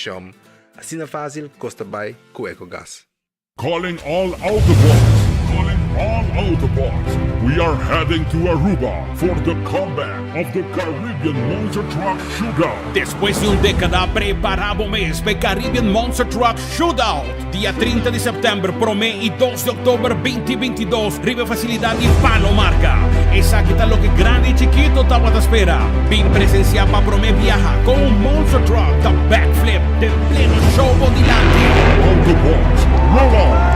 Shom, asina fásil kos ta bai ku Ecogas. Calling all Autobots, calling all Autobots, we are heading to Aruba for the comeback of the Caribbean Monster Truck Shootout. Despues di un dékada, prepará bo mes pa e Caribbean Monster Truck Shootout, dia 30 di sèptèmber promé i dos di òktober binti 22 riba e fasilidat di Palo Marca. Esaki ta loke grandi i chikito tabata spera. Bin presensiá pa promé biaha kon un monster truck ta backflip den pleno show bo dilanti. Autobots, roll out!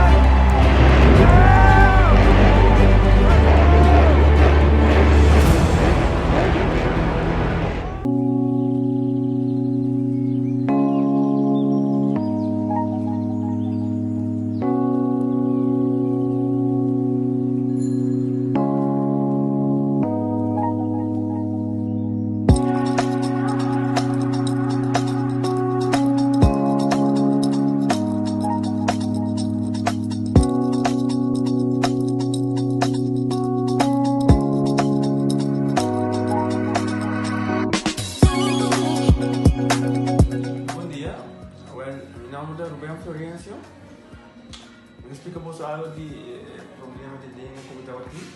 Bon dia, well mi nomber ta Ruben Florencio. Mi ta splika boso algo di e problema di lenga ku mi tabatin.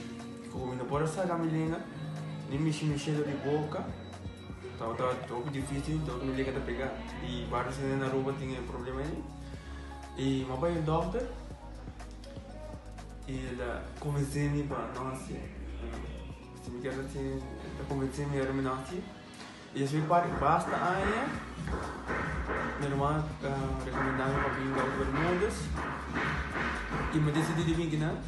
Ku mi no por a saka mi lenga, ni mishi mi shelo di boka. Tabata hopi dificil, tabata mi lenga ta pega. I varios hende na Aruba tin e problema ei. I mi a bai un dokter i el a konvensé mi pa no hasié. Si mi kier hasié, el ta konvensé mi ora mi no hasié. I despues di basta aña, mi ruman a rekomendá mi pa bin Dòkter Bermúdez i mi disidí di bin kinan.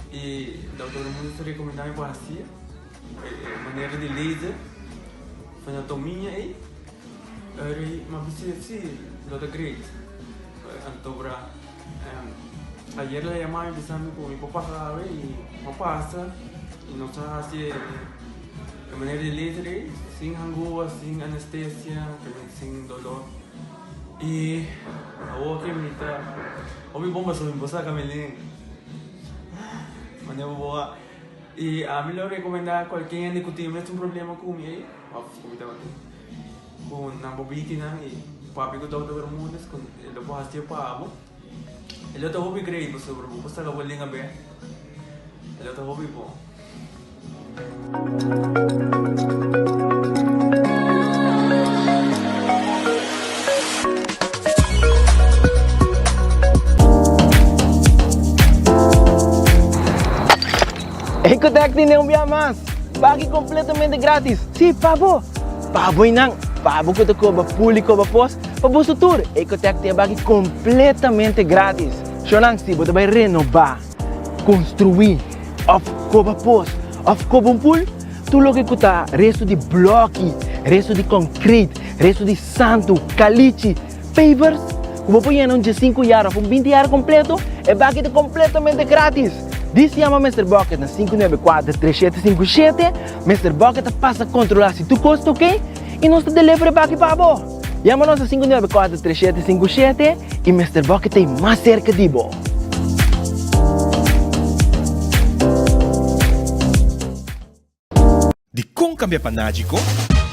I Dòkter Bermúdez ta rekomendá mi pa hasié e manera di laser, frenotomia ei. Eri mi a bisa si, lo ta great. Anto bra, ayer el a yama mi bisa mi ku mi por pasa awe i mi a pasa i nos a hasi e. E manera di laser ei, sin hangua, sin anestesia, sin dolor. I awor ke mi ta hopi bon pasobra mi por saka mi lenga. Manera bo por wak. I ami lo rekomendá kualke hende ku tin mesun problema ku mi ei, òf ku mi tabatin, ku nan por bini kinan i papia ku Dòkter Bermudez ku e lo por hasié pa bo. E lo ta hopi great pasobra bo por saka bo lenga bèk. E lo ta hopi bon. Ecotec tene un bia mas! Baki completamente gratis! Si, pa bo! Pa bo y nan! Pa bo cu ta coba pul y coba pos, pa boso tur! Ecotec tin e baki completamente gratis! Shownan, si bo ta bay renoba, construi of koba pos of koba un pool, tur loke ku ta resto di bloki, resto di concrete, resto di santu, kalichi, pavers, ku bo por yena un diesinku yar of un binti yar kompleto, e baki ta kompletamente gratis! Dis yama Mister Bucket na 594 3757, Mister Bucket ta pasa kontrola si tur kos ta ok i nos ta deliver e baki pa bo! Yama nos na 594 3757 i Mister Bucket ta ei mas serka di bo. Dikon kambia pa Nagico?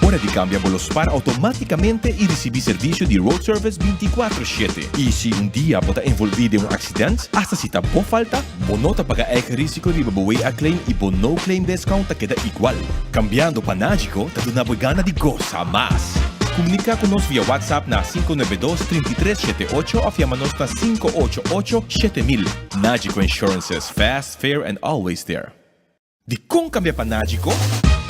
Ora di kambia bo lo spar outomátikamente i risibí servisio di road service 24 shete. I si un dia bo ta envolví den un aksident, asta si ta bo falta, bo no ta paga eigen risiko riba bo WA claim i bo no claim discount ta keda igual. Kambiando pa Nagico ta duna bo e gana di gosa mas! Komuniká ku nos via WhatsApp na 592 33 78 òf yama nos na 588 7000. Nagico Insurances, fast, fair and always there. Dikon kambia pa Nagico?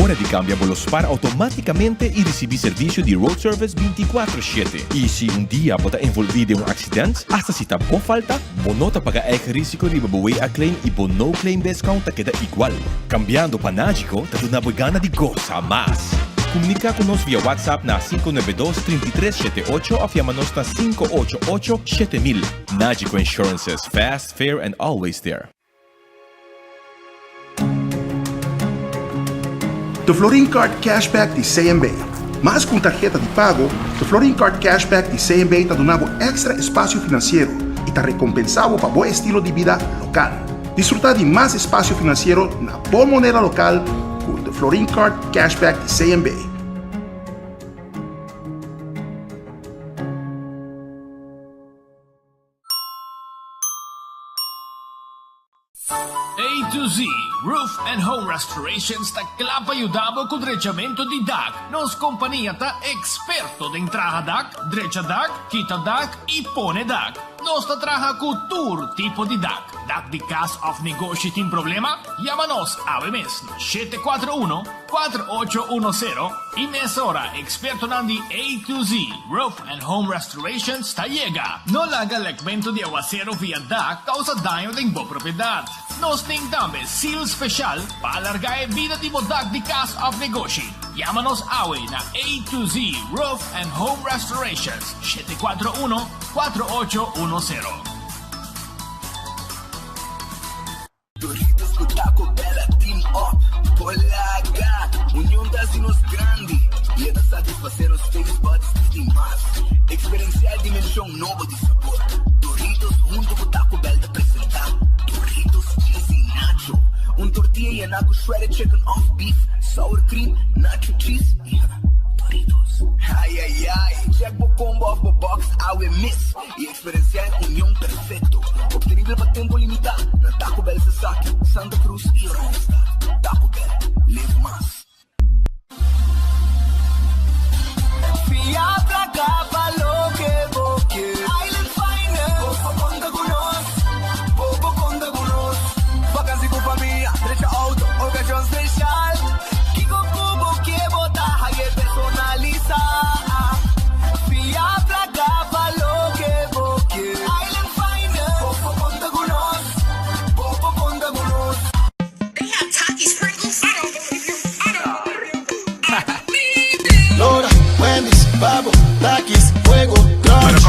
Ora di kambia bo lo spar outomátikamente i risibí servisio di road service 24 shete. I si un dia bo ta envolví den un aksident, asta si ta bo falta, bo no ta paga eigen risiko riba bo WA claim i bo no claim discount ta keda igual. Kambiando pa Nagico ta duna bo e gana di gosa mas! Komuniká ku nos via WhatsApp na 592 33 78 òf yama nos na 588 7000. Nagico Insurances, fast, fair and always there. The Florin Card Cashback di CMB. Mas ku un tarheta di pago, The Florin Card Cashback di CMB ta duna bo èkstra espasio finansiero i ta rekompensá bo pa bo estilo di bida lokal. Disfrutá di mas espasio finansiero na bo moneda lokal ku The Florin Card Cashback di CMB. A to Z Roof and Home Restorations ta kla pa yuda bo ku drechamentu di dak. Nos kompania ta eksperto den traha dak, drecha dak, kita dak i pone dak. Nos ta traha ku tur tipo di dak. Dak di kas òf negoshi tin problema? Yama nos awe mes na 741 4810 i mesora ekspertonan di A to Z Roof and Home Restorations ta yega. No laga lekmentu di awasero via dak kousa daño den bo propiedat. Nos tin tambe seal speshal pa alargá e bida di bo dak di kas òf negoshi. Yama nos awe na A to Z Roof and Home Restorations, 741 4810. Doritos ku Taco Bell a team up por laga. Union ta hasi nos grandi i e ta satisfasé nos taste buds di mas. Eksperensiá e dimenshon nobo di sabor. Doritos huntu ku Taco Bell ta presentá Doritos Cheesy Nacho, un tortilla yená ku shredded chicken òf beef, sour cream, nacho cheese i Doritos. Ai ai ai! Check bo combo òf bo box awe mes i Eksperensiá e union perfekto, optenibel pa tempu limitá na Taco Bell Sasaki, Santa Cruz i Oranjestad. Taco Bell, live mas. Fia placa pa loke bo ke. Island Finance. Bo por konta ku nos. Bo por konta ku nos. Vakansi ku famia, drecha auto, okashon speshal. Kiko ku bo ke bo ta haye personalisa. Fia placa pa loke bo ke. Island Finance. Bo por konta ku nos. Bo por konta ku nos. Lora, Wendy's, Babo, Takis, Fuego, Crunch.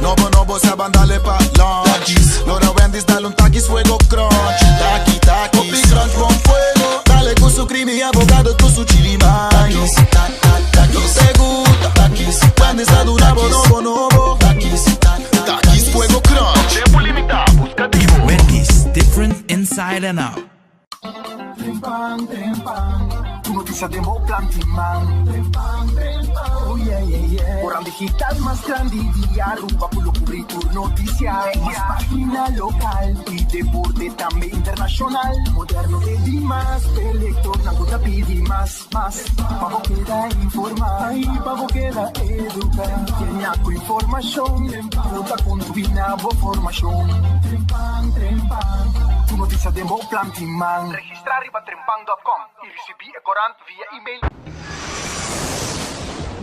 Nobo, nobo, sa ban dale pa lunch. Lora, Wendy's, dale un Takis, Fuego, Crunch. Taki, Takis. Hopi crunch con fuego. Dale cu su creamy avocado cu su chili mayo. Takis, te gusta. Takis, Wendy's a duna bo nobo, nobo. Takis, Takis, Fuego, Crunch. Tempo limita, busca di bo. Wendy's, different inside and out. Trempan, trempan, tur noticia den bo plan tin man. Trempan, trempan, oh yeah, yeah, yeah. Koran digital mas grandi di Aruba cu lo cubri tur noticia. Mas pagina local y deporte tambe internacional. Moderno te di mas, p'e lectornan cu ta pidi mas, mas. Pa bo keda informa y pa bo keda educa. Yena cu informacion cu ta contribui na bo formacion. Trempan, trempan, tur noticia den bo plan tin man. Registra riba trempan dot com y ricibi e corant via email.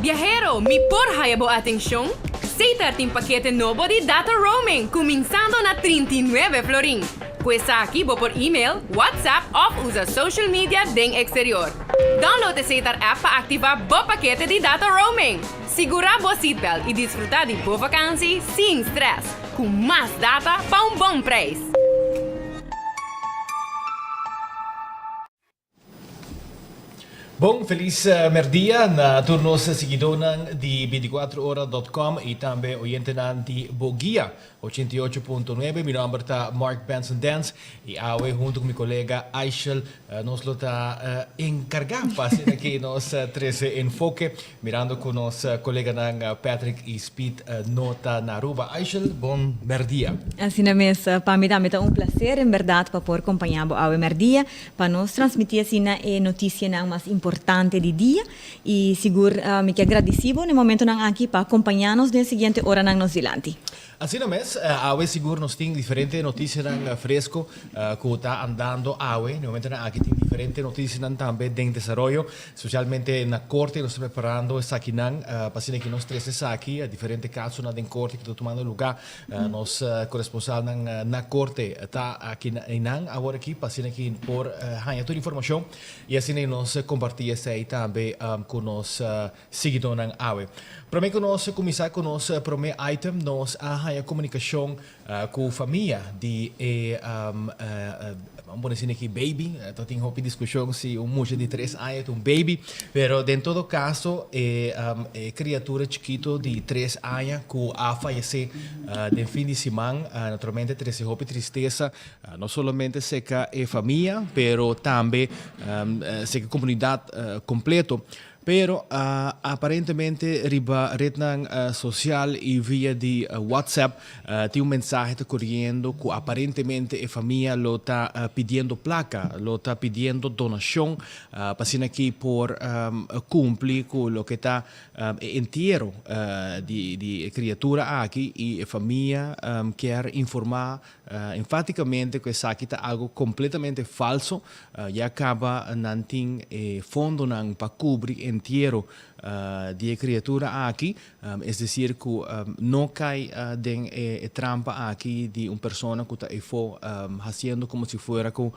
Biahero, mi por haya bo atencion? Setar tin pakete nobo di data roaming cuminsando na 39 florin. Cu esaki bo por email, WhatsApp of usa social media den exterior. Download e Setar app pa activa bo pakete di data roaming. Sigura bo seatbelt y disfruta di bo vakantie sin stress, cu mas data pa un bon prijs. Bon, felis merdia na tur nos siguidónan di binticuatro ora dot com i tambe oyentenan di Bo Guia 88.9. Mi nomber ta Mark Benson Dance i awe hunto ku mi kolega Aishel nos lo ta enkargá pa asina ki nos trese enfoke mirando ku nos koleganan Patrick i Speed no ta na Aruba. Aishel, bon merdia. Asina mes, pa mi tambe ta un placer en berdad pa por kompañá bo awe merdia. Pa nos transmití asina e notisianan mas importante di dia i sigur mi ke gradisí bo na e momentonan aki pa kompañá nos den e siguiente oranan nos dilanti. Asina mes, awe sigur nos tin diferente notisianan fresco ku ta andando awe. Na e momentonan aki tin diferente notisianan tambe den desaroyo, spesialmente na korte nos ta preparando esakinan pa asina ki nos trese esaki, diferente kasonan den korte ku ta tumando lugá. Nos koresponsalnan na korte ta aki einan awor aki pa asina ki por haña tur informashon i asina nos kompartí esei tambe ku nos siguidónan awe. Promé ku nos kuminsá ku nos promé item nos a haña komunikashon ku famia di e Ban pone asina aki baby, ta tin hopi diskushon si un mucha di tres aña ta un baby, pero den todo kaso e e kriatura chikito di tres aña ku a fayesé den fin di siman naturalmente trese hopi tristesa no solamente seka e famia pero tambe seka e komunidat kompleto. Pero aparentemente riba rednan social y via di WhatsApp tin un mensahe ta coriendo cu aparentemente e famia lo ta pidiendo placa, lo ta pidiendo donacion pa asina aki por cumpli cu loke ta e entiero di e criatura aki y e famia kier informa Enfaticamente cu esaki ta algo completamente falso, ya caba nan tin e fondonan pa cubri entiero di e criatura aki, es decir cu no cay den e trampa aki di un persona cu ta eyfo haciendo como si fuera cu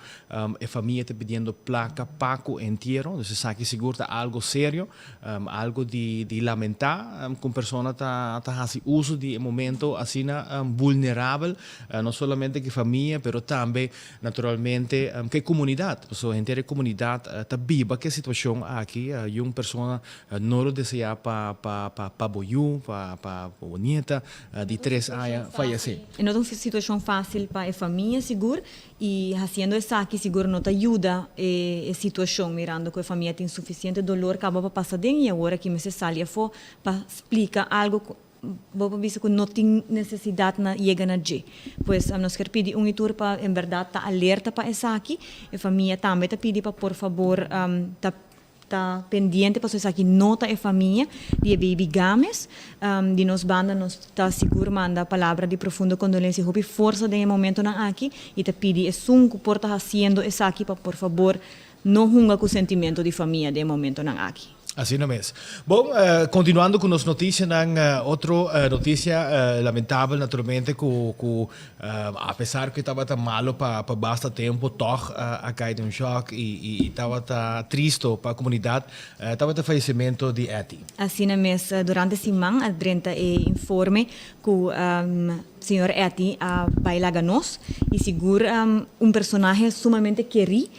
e famia ta pidiendo placa pa cu entiero, dus esaki sigur ta algo serio. Algo di lamentá ku un persona ta hasi uso di e momento asina vulnerabel, no solamente ku e famia, pero tambe naturalmente ku e komunidat. Pasobra henter e komunidat ta biba ku e situashon aki i un persona no lo deseá pa pa bo yu, pa bo nieta di tres aña fayesé. E no ta un situashon fásil pa e famia sigur Y haciendo esaki sigur no ta yuda e situacion mirando cu e famia tin suficiente dolor caba pa pasa den y awor aki mester sali afo pa splica algo cu bo por bisa cu no tin necesidad na yega na dje. Pues nos kier pidi un y tur pa en berdad ta alerta pa esaki. E famia tambe ta pidi pa por fabor ta Ta pendiente pasobra esaki no ta e famia di e baby Games. Di nos banda nos ta sigur manda palabra di profundo kondolensia i hopi forsa den e momentonan aki i ta pidi esun ku por ta hasiendo esaki pa por fabor no hunga ku sentimento di famia den e momentonan aki. Asina mes. Bon, kontinuando ku nos notisianan, otro notisia lamentabel naturalmente ku ku Apesar ku e tabata malu pa basta tempu, tòg a kai den un shòk i tabata tristo pa komunidat, tabata fayesimentu di Etty. Asina mes, durante siman a drenta e informe ku señor Etty a bai laga nos i sigur un personahe sumamente kerí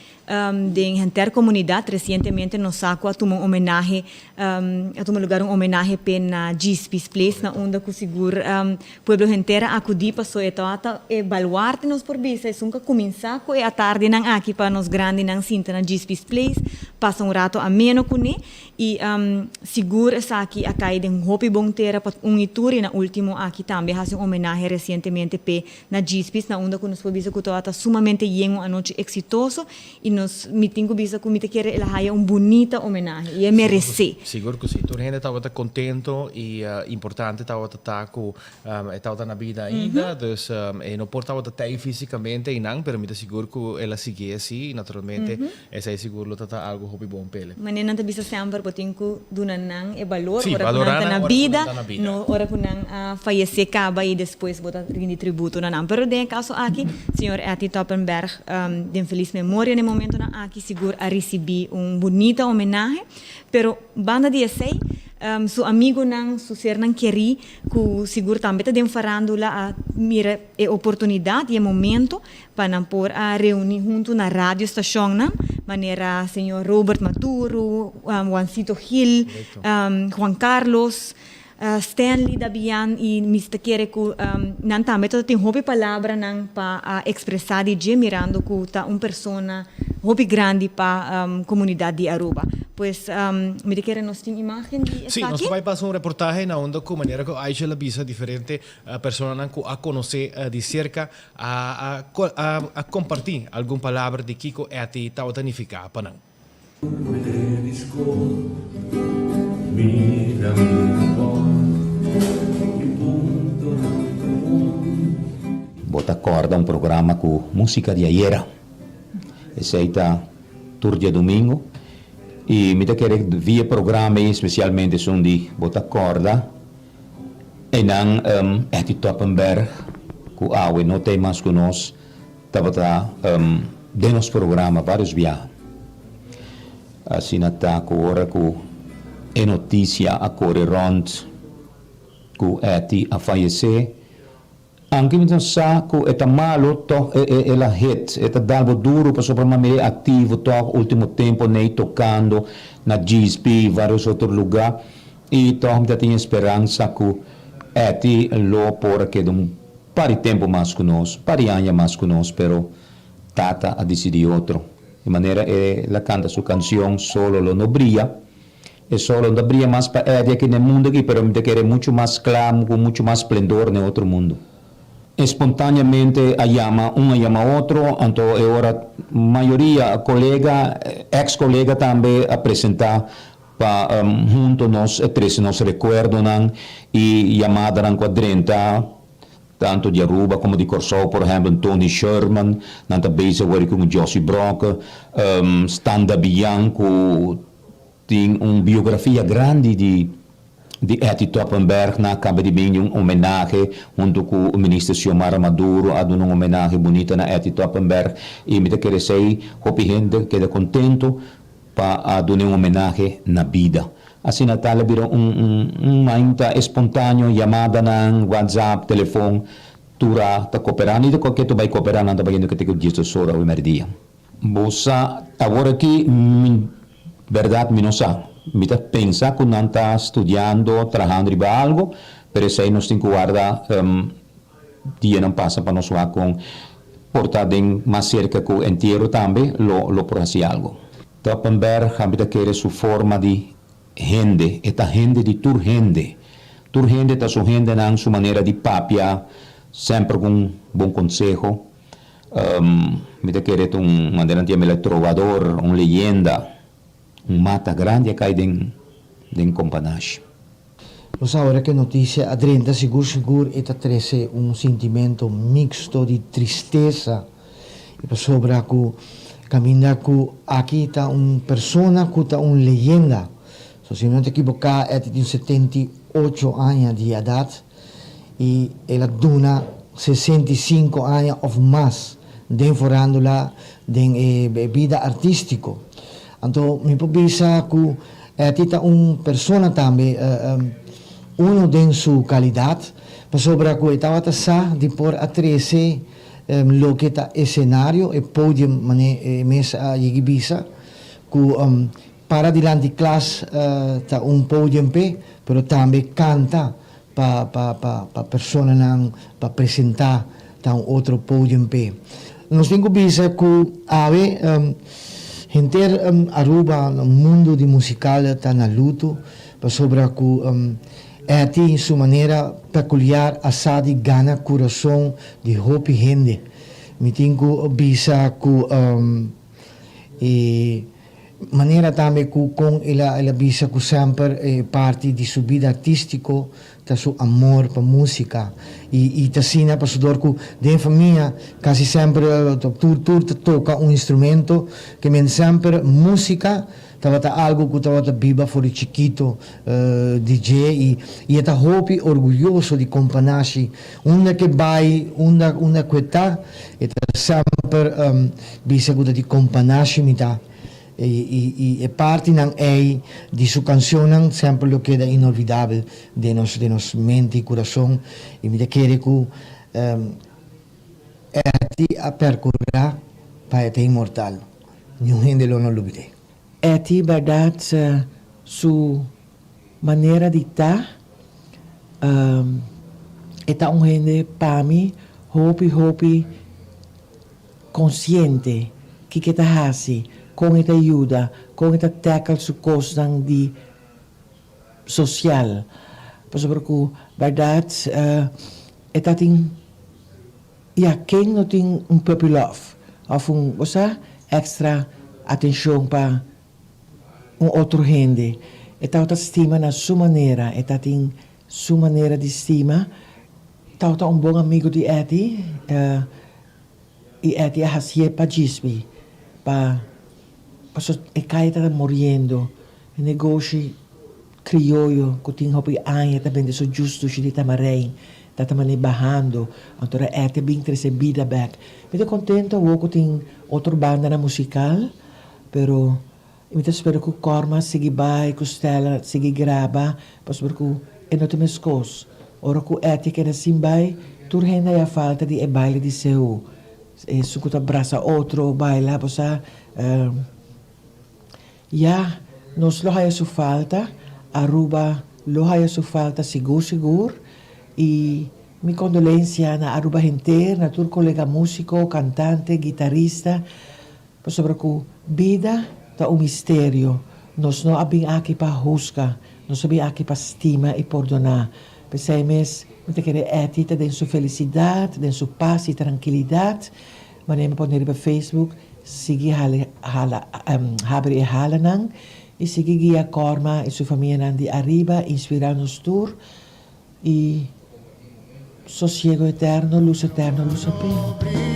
Den henter comunidad recientemente nos sa cu a tuma un homenahe, a tuma lugar un homenahe p'e na Djispis Place na unda cu sigur pueblo henter a acudi paso e tawata e baluarte nos por bisa esun cu a cuminsa cu e atardinan aki pa nos grandinan sinta na Djispis Place pasa un rato ameno cune y sigur esaki a cay den hopi bon tera pa un y tur y na ultimo aki tambe a haci un homenahe recientemente p'e Na Djispis, na unda ku nos por bisa ku tabata sumamente yen un anochi eksitoso i nos mi tin ku bisa ku mi ta kere el a haya un bunita homenahe i e meresé. Sigur ku si. Tur hende tabata kontento i importante tabata ta ku e tabata na bida ainda, dus e no por tabata tei físikamente einan, pero mi ta sigur ku el a sigui así i naturalmente Esei sigur lo ta ta algu hopi bon p'ele. Manera nan ta bisa semper bo tin ku duna nan e balor ora ku nan ta na bida, no ora ku nan a fayesé kaba i despues bo ta rindi tributo na nan. Pero den e kaso aki, señor Etty Toppenberg, den felis memoria na e momentonan aki sigur a risibí un bunita homenahe. Pero banda di esei, su amigunan, su sernan kerí ku sigur tambe ta den farándula a mira e oportunidat i e momento pa nan por a reuni huntu na radio stashonnan manera señor Robert Maduro, Juancito Gil, Juan Carlos, Stanley Dabian y mi ta kere cu nan tambe ta tin hopi palabranan pa a expresa di dje mirando cu ta un persona hopi grandi pa comunidad di Aruba. Pues mi ta kere nos tin imagen di Sí, nos esaki. ta bai pasa un reportahe na unda cu manera cu Aishel a bisa diferente personanan cu a conoce di cerca A a kompartí algun palabra di kiko Etty tabata nifiká pa nan. Bo ta kòrda un programa ku músika di ayera. Esei ta tur diadomingo. I mi ta kere via e programa ei, spesialmente esun di Bo ta kòrda. Einan Etty Toppenberg, ku awe no ta ei mas ku nos, tabata den nos programa vários biaha. Asina ta ku ora ku e notisia a kore rònt ku Etty a fayesé, anke mi ta sa ku e ta malu tòg el a hit, e ta dal bo duru pasobra m'a mir'é aktivo tòg último tempu nei tokando na GSP i vários otro lugá. I tòg mi ta tin e speransa ku Etty lo por a keda un par di tempu mas ku nos, un par di aña mas ku nos, pero Tata a disidí otro. Di manera el a kanta su kansion Solo lo no bria. E solo no ta bria mas pa Eddie aki den mundu aki, pero mi ta kere muchu mas kla, ku muchu mas splendor den otro mundu. Espontaneamente a yama un a yama otro, anto e ora mayoria kolega, eks kolega tambe a presenta pa hunto nos trese nos rekuerdonan i yamadanan ku a drenta tanto di Aruba komo di Kòrsou, por ehèmpel Tony Sherman, nan ta bezig awor ku Josie Brokke, Stan Dabian ku Tin un biografia grandi di di Etty Toppenberg na caba di bini un homenahe hunto cu Minister Xiomara Maduro a duna un homenahe bunita na Etty Toppenberg y mi ta kere esey hopi hende keda contento pa a duna un homenahe na bida. Asina tal a bira un un un mainta espontaneo yamadanan, whatsapp, telefon tur a ta cooperando y ta cualkier ta bay coopera nan ta bayendo ke te cu diesdos ora awe merdia. Bo sa, awor aki mi berdad mi no sa. Mi ta pensa cu nan ta studiando, trahando riba algo, pero esey nos tin cu warda dianan pasa pa nos wak con por ta den mas cerca cu entiero tambe lo lo por haci algo. Toppenberg a mi ta kere su forma di hende, e ta hende di tur hende. Tur hende ta su hendenan, su manera di papia, semper cu un bon conseho. Mi ta kere ta un manera nan ta yama el trovador, un leyenda, un mata grandi a kai den den Companash. Nos a ora ku e notisia a drenta sigur sigur e ta trese un sintimento mixto di tristesa i pasobra ku kaminda ku aki ta un persona ku ta un leyenda. So si mi no ta ekiboká e tin 78 aña di edat. I el a duna 65 aña of mas den forandula den e bida artistico. Anto mi por bisa cu Etty ta un persona tambe uno den su calidad, pasobra cu e tabata sa di por a trece loke ta escenario, e podium mane e mes a yegi bisa, cu para dilanti klas ta un podium p'e, pero tambe canta pa pa pa pa personanan pa presentá ta un otro podium p'e. Nos tin ku bisa ku awe henter Aruba, mundu di musikal ta na luto pasobra ku Etty su manera pekuliar a sa di gana kurason di hopi hende. Mi tin ku bisa ku e Manera tambe ku kon el a el a bisa ku semper e parti di su bida artístiko ta su amor pa músika. I i ta asina pasobra ku den famia kasi semper tur tur ta toka un instrumento, ke men semper músika tabata algu ku tabata biba for di chikito di dje i i e ta hopi orguyoso di Kompa Nashi. Unda ke bai, unda unda ku e ta, e ta semper Bisa ku ta di Kompa Nashi mi ta. I e partinan ei di su kanshonnan semper lo keda inolvidabel den nos den nos mente i kurason. I mi ta kere ku Etty a perkurá pa e ta inmortal. Niun hende lo no lubid'é. Etty bèrdat su manera di ta, e ta un hende pa mi hopi hopi Konsiente kiko e ta hasi, kon e ta yuda, kon e ta tackle su kosnan di sosial. Pasobra ku bèrdat e ta tin, ya, ken no tin un puppy love òf un, bo sa, èkstra atenshon pa un otro hende. E tabata stima na su manera, e ta tin su manera di stima. Tabata un bon amigu di Etty i Etty a hasié pa djisbi pa paso e kaya tabata muriendo. E negoshi krioyo ku tin hopi aña ta bende su djus dushi di tamarein tabata manera bahando. Anto ora Etty a bin trese bida bèk. Mi ta kontento awor ku tin otro bandanan musikal pero mi ta spera ku Corma sigui bai, ku Stella sigui graba, pasobra ku e no ta meskos. Ora ku Etty keda sin bai, tur hende haya falta di e baile di Seú. Esun ku ta brasa otro, baila, bo sa. Ya, nos lo haya su falta, Aruba lo haya su falta sigur sigur. I mi kondolensia na Aruba henter, na tur kolega músiko, kantante, gitarista. Pasobra ku bida ta un misterio. Nos no a bin aki pa husga, nos a bin aki pa stima i pordoná. P'esei mes, mi ta kere Etty ta den su felisidat, den su pas i trankilidat. Manera mi pone riba Facebook, sigui hala hala habri e halanan i sigui guia Corma i su famianan di ariba, inspirá nos tur i sosiego eterno, lus eterno lusa p'e.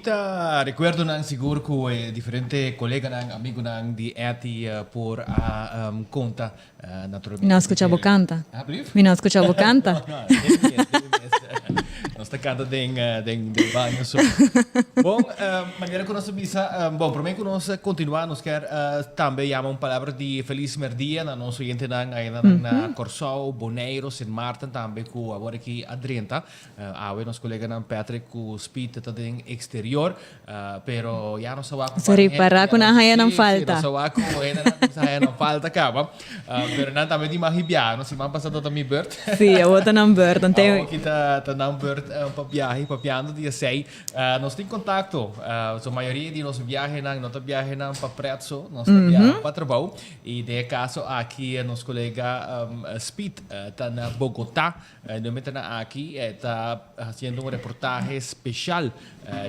Bunita recuerdonan sigur cu e diferente coleganan, amigonan di Etty por a conta naturalmente. Mi no a scucha bo canta. Ah, blief? Mi no a scucha bo canta. No, no, den mes, den mes. Nos ta canta den, den, den baño so. Bon, manera cu nos a bisa, bon, prome cu nos continua nos kier tambe yama un palabra di feliz merdia na nos oyentenan ayina na Corsou, Boneiro, Sint Maarten tambe cu awor aki a drenta. Awe nos coleganan Patrick cu Speed ta den exterior, pero ya nos a wak un par di hende. Ripará cu nan haya nan falta. Sí, nos a wak cu hendenan cuminsa haya nan falta caba. Pero nan tambe tin mag di biaha, no? Siman pasa tabata mi beurt. Sí, awor ta nan beurt. Awor aki ta nan beurt pa biaha y papiando di esey. Nos tin contacto. So mayoria di nos biahenan no ta biahenan pa pret so, nos ta biaha pa trabou. Y den e caso aki nos colega Speed ta na Bogota. No metanan aki e ta haciendo un reportahe special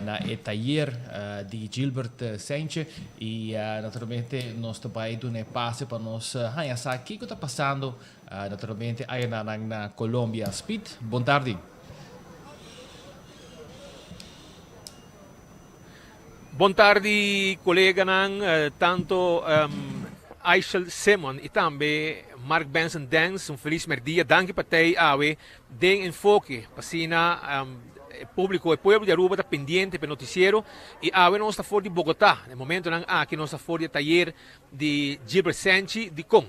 na e tayer di Gilbert Sentje y naturalmente nos ta bay duna e pase pa nos haya sa kico ta pasando naturalmente ayanan na Colombia. Speed, bon tardi. Bon tardi coleganan, tanto Aishel Simon y tambe Mark Benson Dance, un feliz merdia. Danki pa tey awe den Enfoke, pa asina e publico, e pueblo di Aruba ta pendiente pa e noticiero. Y awe nos ta for di Bogota, na e momentonan aki nos ta for di e tayer di Gilbert Senchi. Dicon?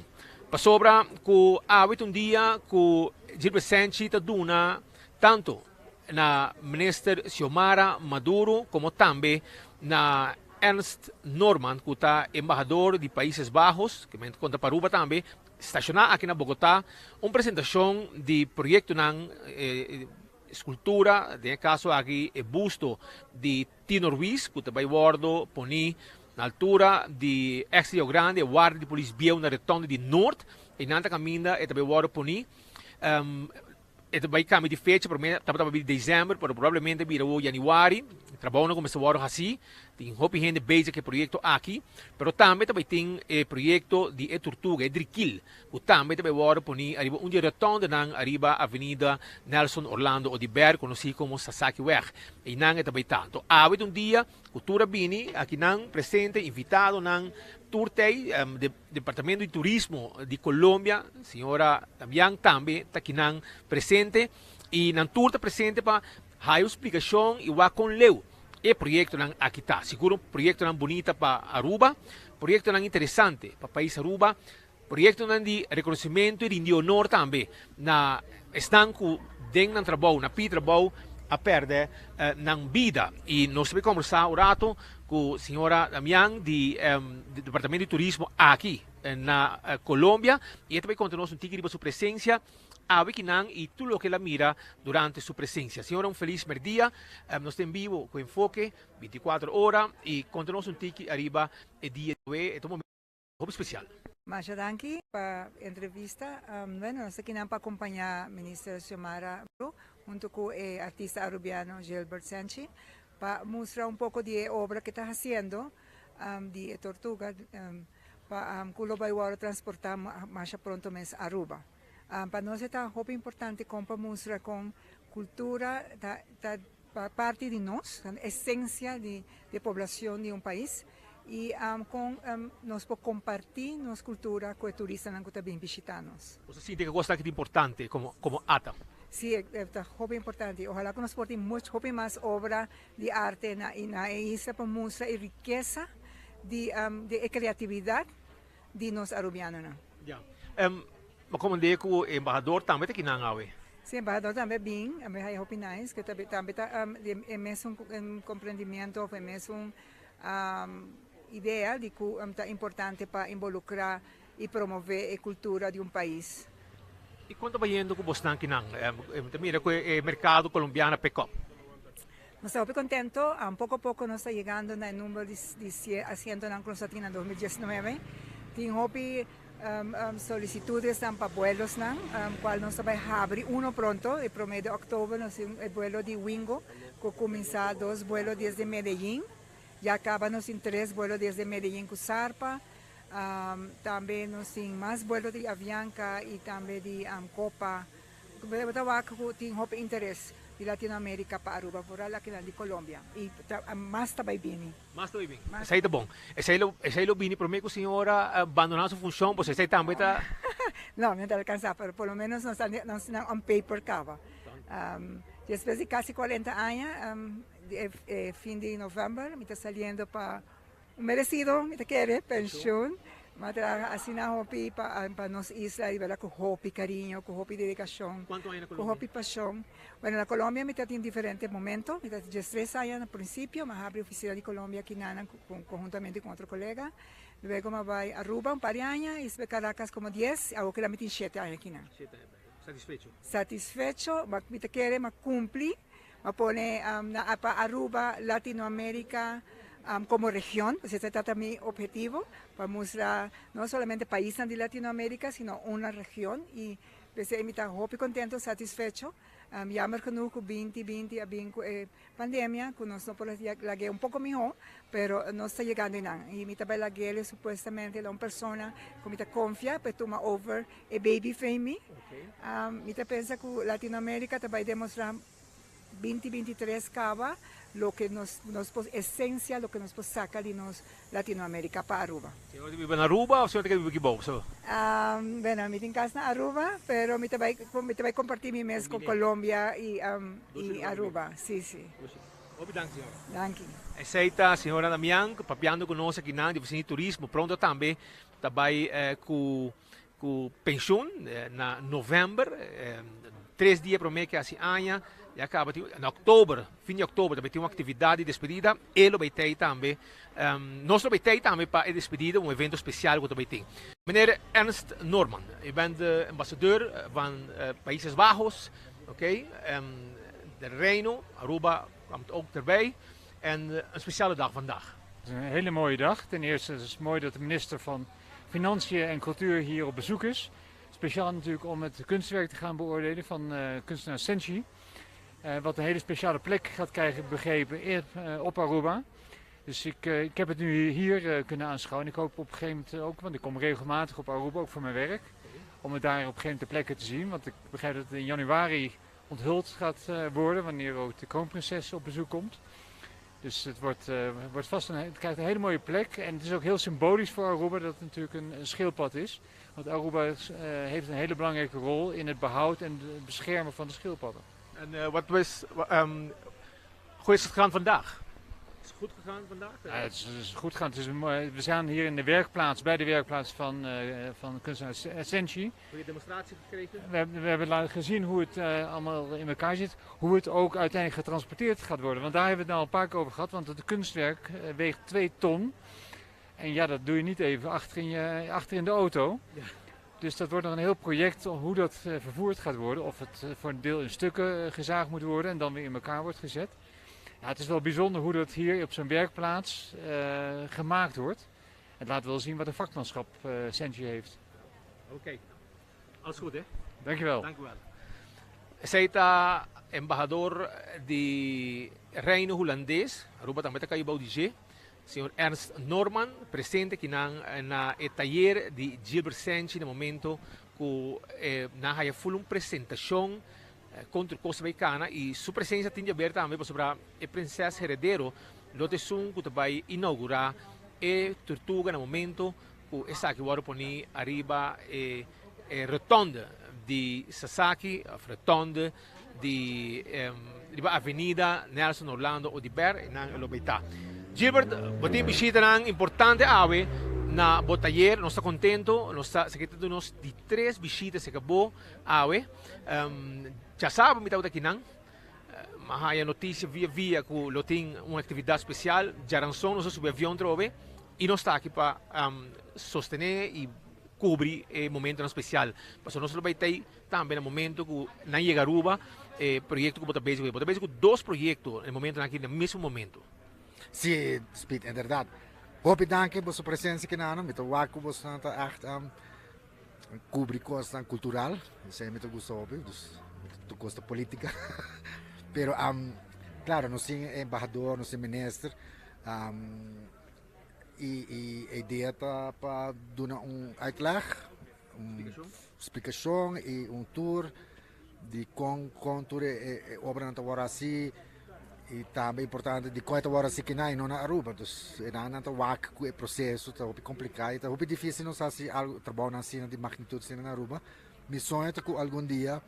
Pasobra cu awe ta un dia cu Gilbert Senchi ta duna tanto na Minister Xiomara Maduro como tambe na Ernst Norman cu ta embahador di Países Bajos, que men conta pa Aruba tambe, staciona aki na Bogota un presentacion di proyectonan escultura, den e caso aki e busto di Tino Ruiz cu ta bay wordo poni na altura di ex Rio Grande, e warda di polis bieu na Rotonde di Noord, eynan ta caminda e ta bay wordo poni. E ta bai cambia di fecha, prome tabata pa bira december, pero probablemente a bira awor januari. Trabounan cuminsa worde haci, tin hopi hende bezig cu e proyecto aki, pero tambe ta bai tin e proyecto di e tortuga, e drikil, cu tambe ta bai worde poni ariba un di e rotondenan ariba Avenida Nelson Orlando Oduber, conoci como Sasakiweg. Eynan e ta bai ta. Anto awe ta un dia cu tur a bini akinan presente, invitadonan tur tey, Departamento di Turismo di Colombia, señora Damian tambe ta kinan presente y nan tur ta presente pa haya un splicacion y wak con leu e proyectonan aki ta. Sigur proyectonan bunita pa Aruba, proyectonan interesante pa pais Aruba, proyectonan di reconocimento y rindi honor tambe na esnan cu den nan trabou, na pi trabou a perde nan bida. Y nos ta bay combersa un rato cu señora Damian di Departamento di Turismo aki na Colombia y e ta bay conta nos un tiki riba su presencia awe kinan y tur loke el a mira durante su presencia. Señora un feliz merdia, nos ta en vivo cu Enfoke 24 ora y conta nos un tiki ariba e dia di awe, e ta un momento hopi special. Masha danki pa entrevista. Bueno, nos ta kinan pa acompaña Minister Xiomara hunto cu e artista Arubiano Gilbert Senchi pa mustra un poco di e obra cu ta haciendo di e tortuga pa cu lo bay worde transporta masha pronto mes Aruba. Pa nos e ta hopi importante con pa mustra con cultura ta parti di nos, ta esencia di e poblacion di un pais y con nos por comparti nos cultura cu e turistanan cu ta bin bishita nos. Bo ta sinti cu e cos aki ta importante como ata? Si, e ta hopi importante. Ojalá cu nos por tin mucho hopi mas obra di arte na na e isla pa mustra e rikesa di di e creatividad di nos Arubianonan. Ya. Bo komand'é ku e embahador tambe ta kinan awe? Sí, embahador tambe bin, a mi haya hopi nice, que tambe tambe ta e mesun comprendimiento of e mesun idea di cu ta importante pa involucra y promove e cultura di un pais. Y con ta bayendo cu bosnan kinan? Mi ta mira cu e mercado colombiano a pick up. Nos ta hopi contento, poco poco nos ta yegando na e number di asientonan cu nos a tin na 2019. Tin hopi Solicitudesnan pa buelosnan, cual nos ta bay habri uno pronto, e prome di october nos tin e buelo di Wingo cu cuminsa dos buelo desde Medellin, ya caba nos tin tres buelo desde Medellin cu zarpa, tambe nos tin mas buelo di Avianca y tambe di Copa. Bo ta wak cu tin hopi interes di Latinoamerica pa Aruba, vooral akinan di Colombia y mas ta bay bini. Mas ta bay bin. Esei ta bon. Esei lo, esei lo bini prome ku señora bandoná su funshon, pues esei tambe ta. No, mi no ta alkansá, pero por lo menos nos ta nos tin nan on paper kaba. Despues di kasi kuarenta aña, di e fin di novèmber mi ta saliendo pa un meresido, mi ta kere, penshun. Mi a traha asina hopi pa pa nos isla di berdad ku hopi kariño, ku hopi dedikashon, ku hopi pashon. Bueno, na Colombia mi ta tin diferente momento, mi ta tin diestres aña na principio, mi a habri oficina di Colombia aki nan conhuntamente cu otro colega, luego mi a bay Aruba un par di aña y despues Caracas como dies, y awor keda mi tin shete aña aki nan. Shete aña, satisfecho? Satisfecho, mi ta kere mi a cumpli, mi a pone na pa Aruba, Latinoamerica como region, pues ese ta mi objetivo, pa mustra no solamente paisnan di Latinoamerica, sino una region y P'esei mi ta hopi contento, satisfecho. Jammer genoeg cu binti binti a bin cu e pandemia, cu nos no por a lag'é un poco miho, pero nos ta yegando einan. Y mi ta bay lag'é supuestamente na un persona cu mi ta confia pa e tuma over e baby fen mi. Mi ta pensa cu Latinoamerica ta bay demostra Binti 23 caba loke nos nos por esencia loke nos por saca di nos Latinoamerica pa Aruba. Señor ta biba na Aruba of señor ta keda biba aki bou? So. Bueno mi tin cas na Aruba pero mi ta bay mi ta bay comparti mi mes con Colombia y y Aruba si si. Hopi danki señora. Danki. Esey ta señora Damian papiando cu nos akinan di oficina di turismo pronto tambe ta bay cu Cu pensioen na november, tres dia prome ke hasi aña, ya caba tin, na october, fin di october ta bay tin un actividad di despedida, e lo bay tey tambe, nos lo bay tey tambe pa e despedida, un evento special cu ta bay tin. Meneer Ernst Noorman, u bent de ambassadeur van Países Bajos, ok, de Reino, Aruba komt ook erbij, en een speciale dag vandaag. Het is een hele mooie dag. Ten eerste het is mooi dat de minister van Financiën en Cultuur hier op bezoek is. Speciaal natuurlijk om het kunstwerk te gaan beoordelen van uh, kunstenaar Senshi. Uh, wat een hele speciale plek gaat krijgen, begrepen, in, uh, op Aruba. Dus ik, ik heb het nu hier kunnen aanschouwen. En ik hoop op een gegeven moment ook, want ik kom regelmatig op Aruba, ook voor mijn werk, om het daar op een gegeven moment ter plekke te zien. Want ik begrijp dat het in januari onthuld gaat worden, wanneer ook de kroonprinses op bezoek komt. Dus het, wordt, uh, wordt vast een, het krijgt een hele mooie plek. En het is ook heel symbolisch voor Aruba dat het natuurlijk een, een schildpad is. Want Aruba is, uh, heeft een hele belangrijke rol in het behoud en het beschermen van de schildpadden. En uh, wat was, um, hoe is het gegaan vandaag? Is het goed gegaan vandaag? Ja, het, is, het is goed gegaan. Het is een mooi, we zijn hier in de werkplaats, bij de werkplaats van, uh, van kunstenaar Senshi. Heb je demonstratie gekregen? We, we hebben gezien hoe het uh, allemaal in elkaar zit. Hoe het ook uiteindelijk getransporteerd gaat worden. Want daar hebben we het nou al een paar keer over gehad. Want het kunstwerk weegt 2 ton. En ja, dat doe je niet even achter in, je, achter in de auto. Ja. Dus dat wordt nog een heel project hoe dat vervoerd gaat worden. Of het voor een deel in stukken gezaagd moet worden en dan weer in elkaar wordt gezet. Ja, het is wel bijzonder hoe dat hier op zo'n werkplaats uh, gemaakt wordt. Het laat wel zien wat een vakmanschap uh, Senji heeft. Oké, okay. alles goed hè? Dankjewel. Dank u wel. Esey ta embahador di Reino Hulandes, Aruba tambe ta cay bou di dje, señor Ernst Noorman, presente akinan na e tayer di Gilbert Senchi na momento cu nan haya full un presentacion Con tur cos ta bay cana y su presencia tin di haber tambe pasobra e prinses heredero lo ta esun cu ta bay inaugura e tortuga na momento cu esaki wordo poni ariba e rotonde di Sasaki of rotonde di riba avenida Nelson Orlando Oduber y nan lo bay ta. Gilbert, bo tin bishitanan importante awe. na bo tayer, nos ta contento, nos ta esaki ta nos di tres bishita cerca bo awe. Djasabra mi tabata akinan, mi a haya noticia via via cu lo tin un actividad special, djaranson nos a subi avion trobe y nos ta aki pa sostene y cubri e momentonan special, pasobra nos lo bay tey Tambe na momento cu nan yega Aruba, e proyecto cu bo ta bezig cu, bo ta bezig cu dos proyecto na e momentonan aki na mesmo momento. Si, Speed, inderdaad. Hopi danki boso presencia kinano. Mi ta wak cu bosonan ta echt cubri cosnan cultural. Esey mi ta gusta hopi, dus tur cos ta politica. Pero claro, nos tin embahador, nos tin minister. Y e idea ta pa duna un uitleg. Un splikashon i un tour di kon kon tur e obranan ta wòrdu hasi i tambe importante di kon e ta wòrdu hasi kinan i no na Aruba. Dus e nan nan ta wak ku e proseso ta hopi kompliká i ta hopi difísil nos hasi algu trabounan asina di magnitut asina na Aruba. Mi soño ta ku algun dia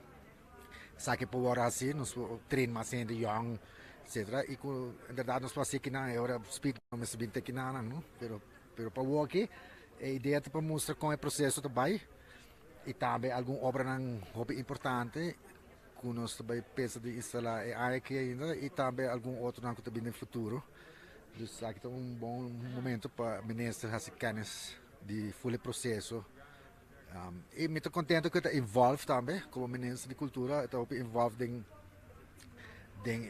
esaki por wòrdu hasi, nos por train mas hende yòn etcetera i ku inderdat nos por hasi kinan e ora speed no mester bin te kinanan no pero Pero pa woki e idea ta pa mustra kon e proseso ta bai i tambe algun obranan hopi importante ku nos ta bai pensa di instalá e aña aki ainda i tambe algun otronan ku ta bini den futuro. Dus esaki ta un bon momento pa minister hasi kennis di ful e proseso. I mi ta kontento ku e ta involve tambe komo minister di kultura e ta hopi involve den den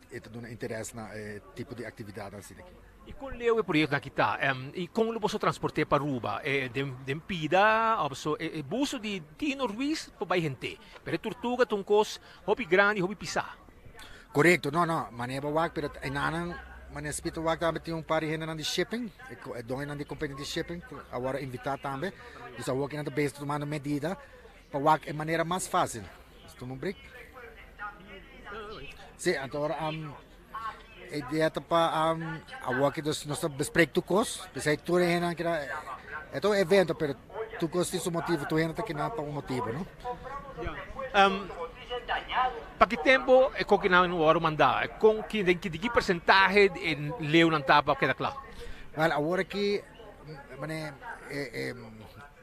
e ta duna interes na e tipo di aktividatnan asina aki. I kon leu e proyektonan aki ta? I kon lo boso transport'é pa Aruba? Den pida òf so e buso di Tino Ruiz por bai hent'é. Pero e turtuga ta un kos hopi grandi, hopi pisá. Korekto, no no, manera bo wak pero enanan manera spito wak tambe tin un par di hendenan di shipping, e doñonan di kompania di shipping ku a wòrdu invitá tambe. Dus awor ku nan ta bezig tumando medida pa wak e manera mas fásil. Nos tuma un break. Sí, anto ora e idea ta pa awor ku nos ta bespreek tur kos, p'esei tur e hendenan keda, e ta un evento pero tur kos tin su motibu, tur hende ta keda pa un motibu, no? Pa ki tempo e kokinan wòrdu mandá? Kon ki den ki di ki persentahe e leunan ta pa keda kla? Wèl awor aki manera e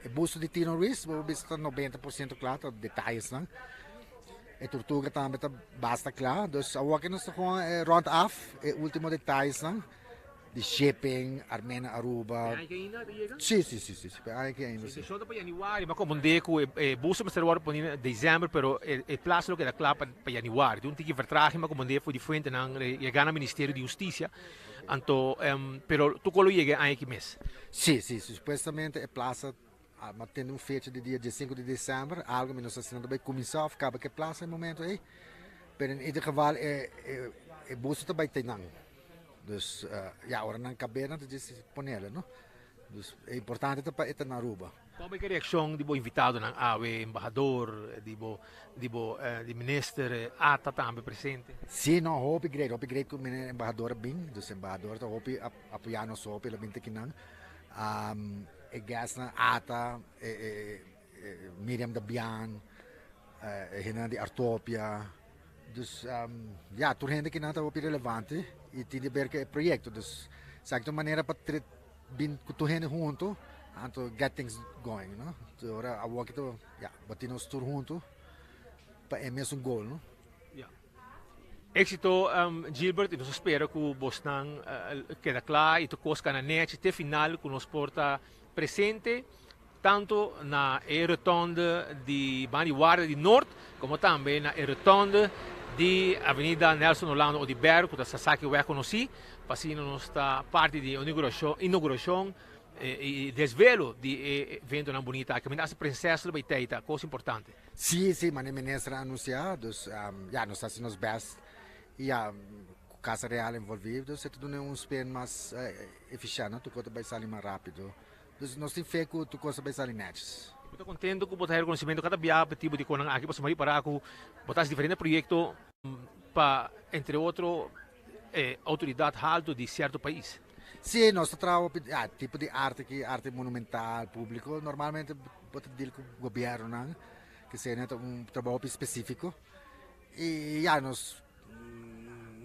e busto di Tino Ruiz bo por bisa ta 90% kla ta detayesnan. E tortuga tambe ta basta kla dus awor aki nos ta gewoon rònt af e ultimo detayesnan. Di shipping, Armena Aruba. Pe aña ki ainda ta yega? Si, si, si, si, pe aña ki ainda si. Intenshon ta pa yanüari, ma komprendé ku e buso mester wòrdu poni na desèmber, pero e plasa lo keda kla pa yanüari. Tin un tiki vertraging, ma komprendé for di fuentenan yega na Ministerio di Hustisia. Anto, pero tur kos lo yega e aña ki mes. Si, si, supuestamente e plasa a tende un fecha di dia diesinku di desèmber, algu mi no sa si nan ta bai kuminsá òf kaba ku e plasa e momento ei, pero in ieder geval e buso ta bai te nan. Dus ya ora nan kab'é nan ta djis ponele no. Dus e importante ta pa e ta na Aruba. Kon bai ku e reakshon di bo invitadonan awe, embahador, di bo di bo di minister Atta tambe presente? Si no, hopi great, hopi great ku mene embahador a bin. Dus embahador ta hopi apoyá nos hopi, el a bin te kinan. E guestnan Atta, e Miriam Dabian, e hendenan di Artopia. Dus ya, tur hende kinan ta hopi relevante y tin di ber cu e proyecto. Dus esaki ta un manera pa bin cu tur hende hunto anto get things going, no? Entonces ora awor ki ta, ya, bo tin nos tur hunto pa e mesun goal, no? Ya. Éxito Gilbert y nos ta spera cu bosnan keda cla y tur cos cana nechi te final cu nos por ta presente. Tanto na e rotonde di Banda di Warda di Noord como tambe na e rotonde di Avenida Nelson Orlando Oduber cu ta Sasaki Weg conoci, pa asina nos ta parti di e inauguracion y desvelo di e eventonan bunita aki. Caminda hasta Prinses lo bay tey ta cos importante. Si, si, mane minister a anuncia, dus ya nos ta haci nos best y ya cu Casa Real envolvi, dus e ta duna un spin mas eficiente, no? Tur cos ta bay sali mas rapido. Dus nos tin fe ku tur kos ta bai sali nètjes. Mi ta kontento ku bo ta haya rekonosementu kada biaha pa e tipo di konan aki pasobra mi ripará ku bo ta hasi diferente proyekto pa entre otro e outoridat haltu di sierto pais. Sí, nos ta traha hopi ya tipo di arte aki, arte monumental, públiko. Normalmente bo ta deal ku gobièrnunan, ke esei ta un trabou hopi spesífiko. I ya nos.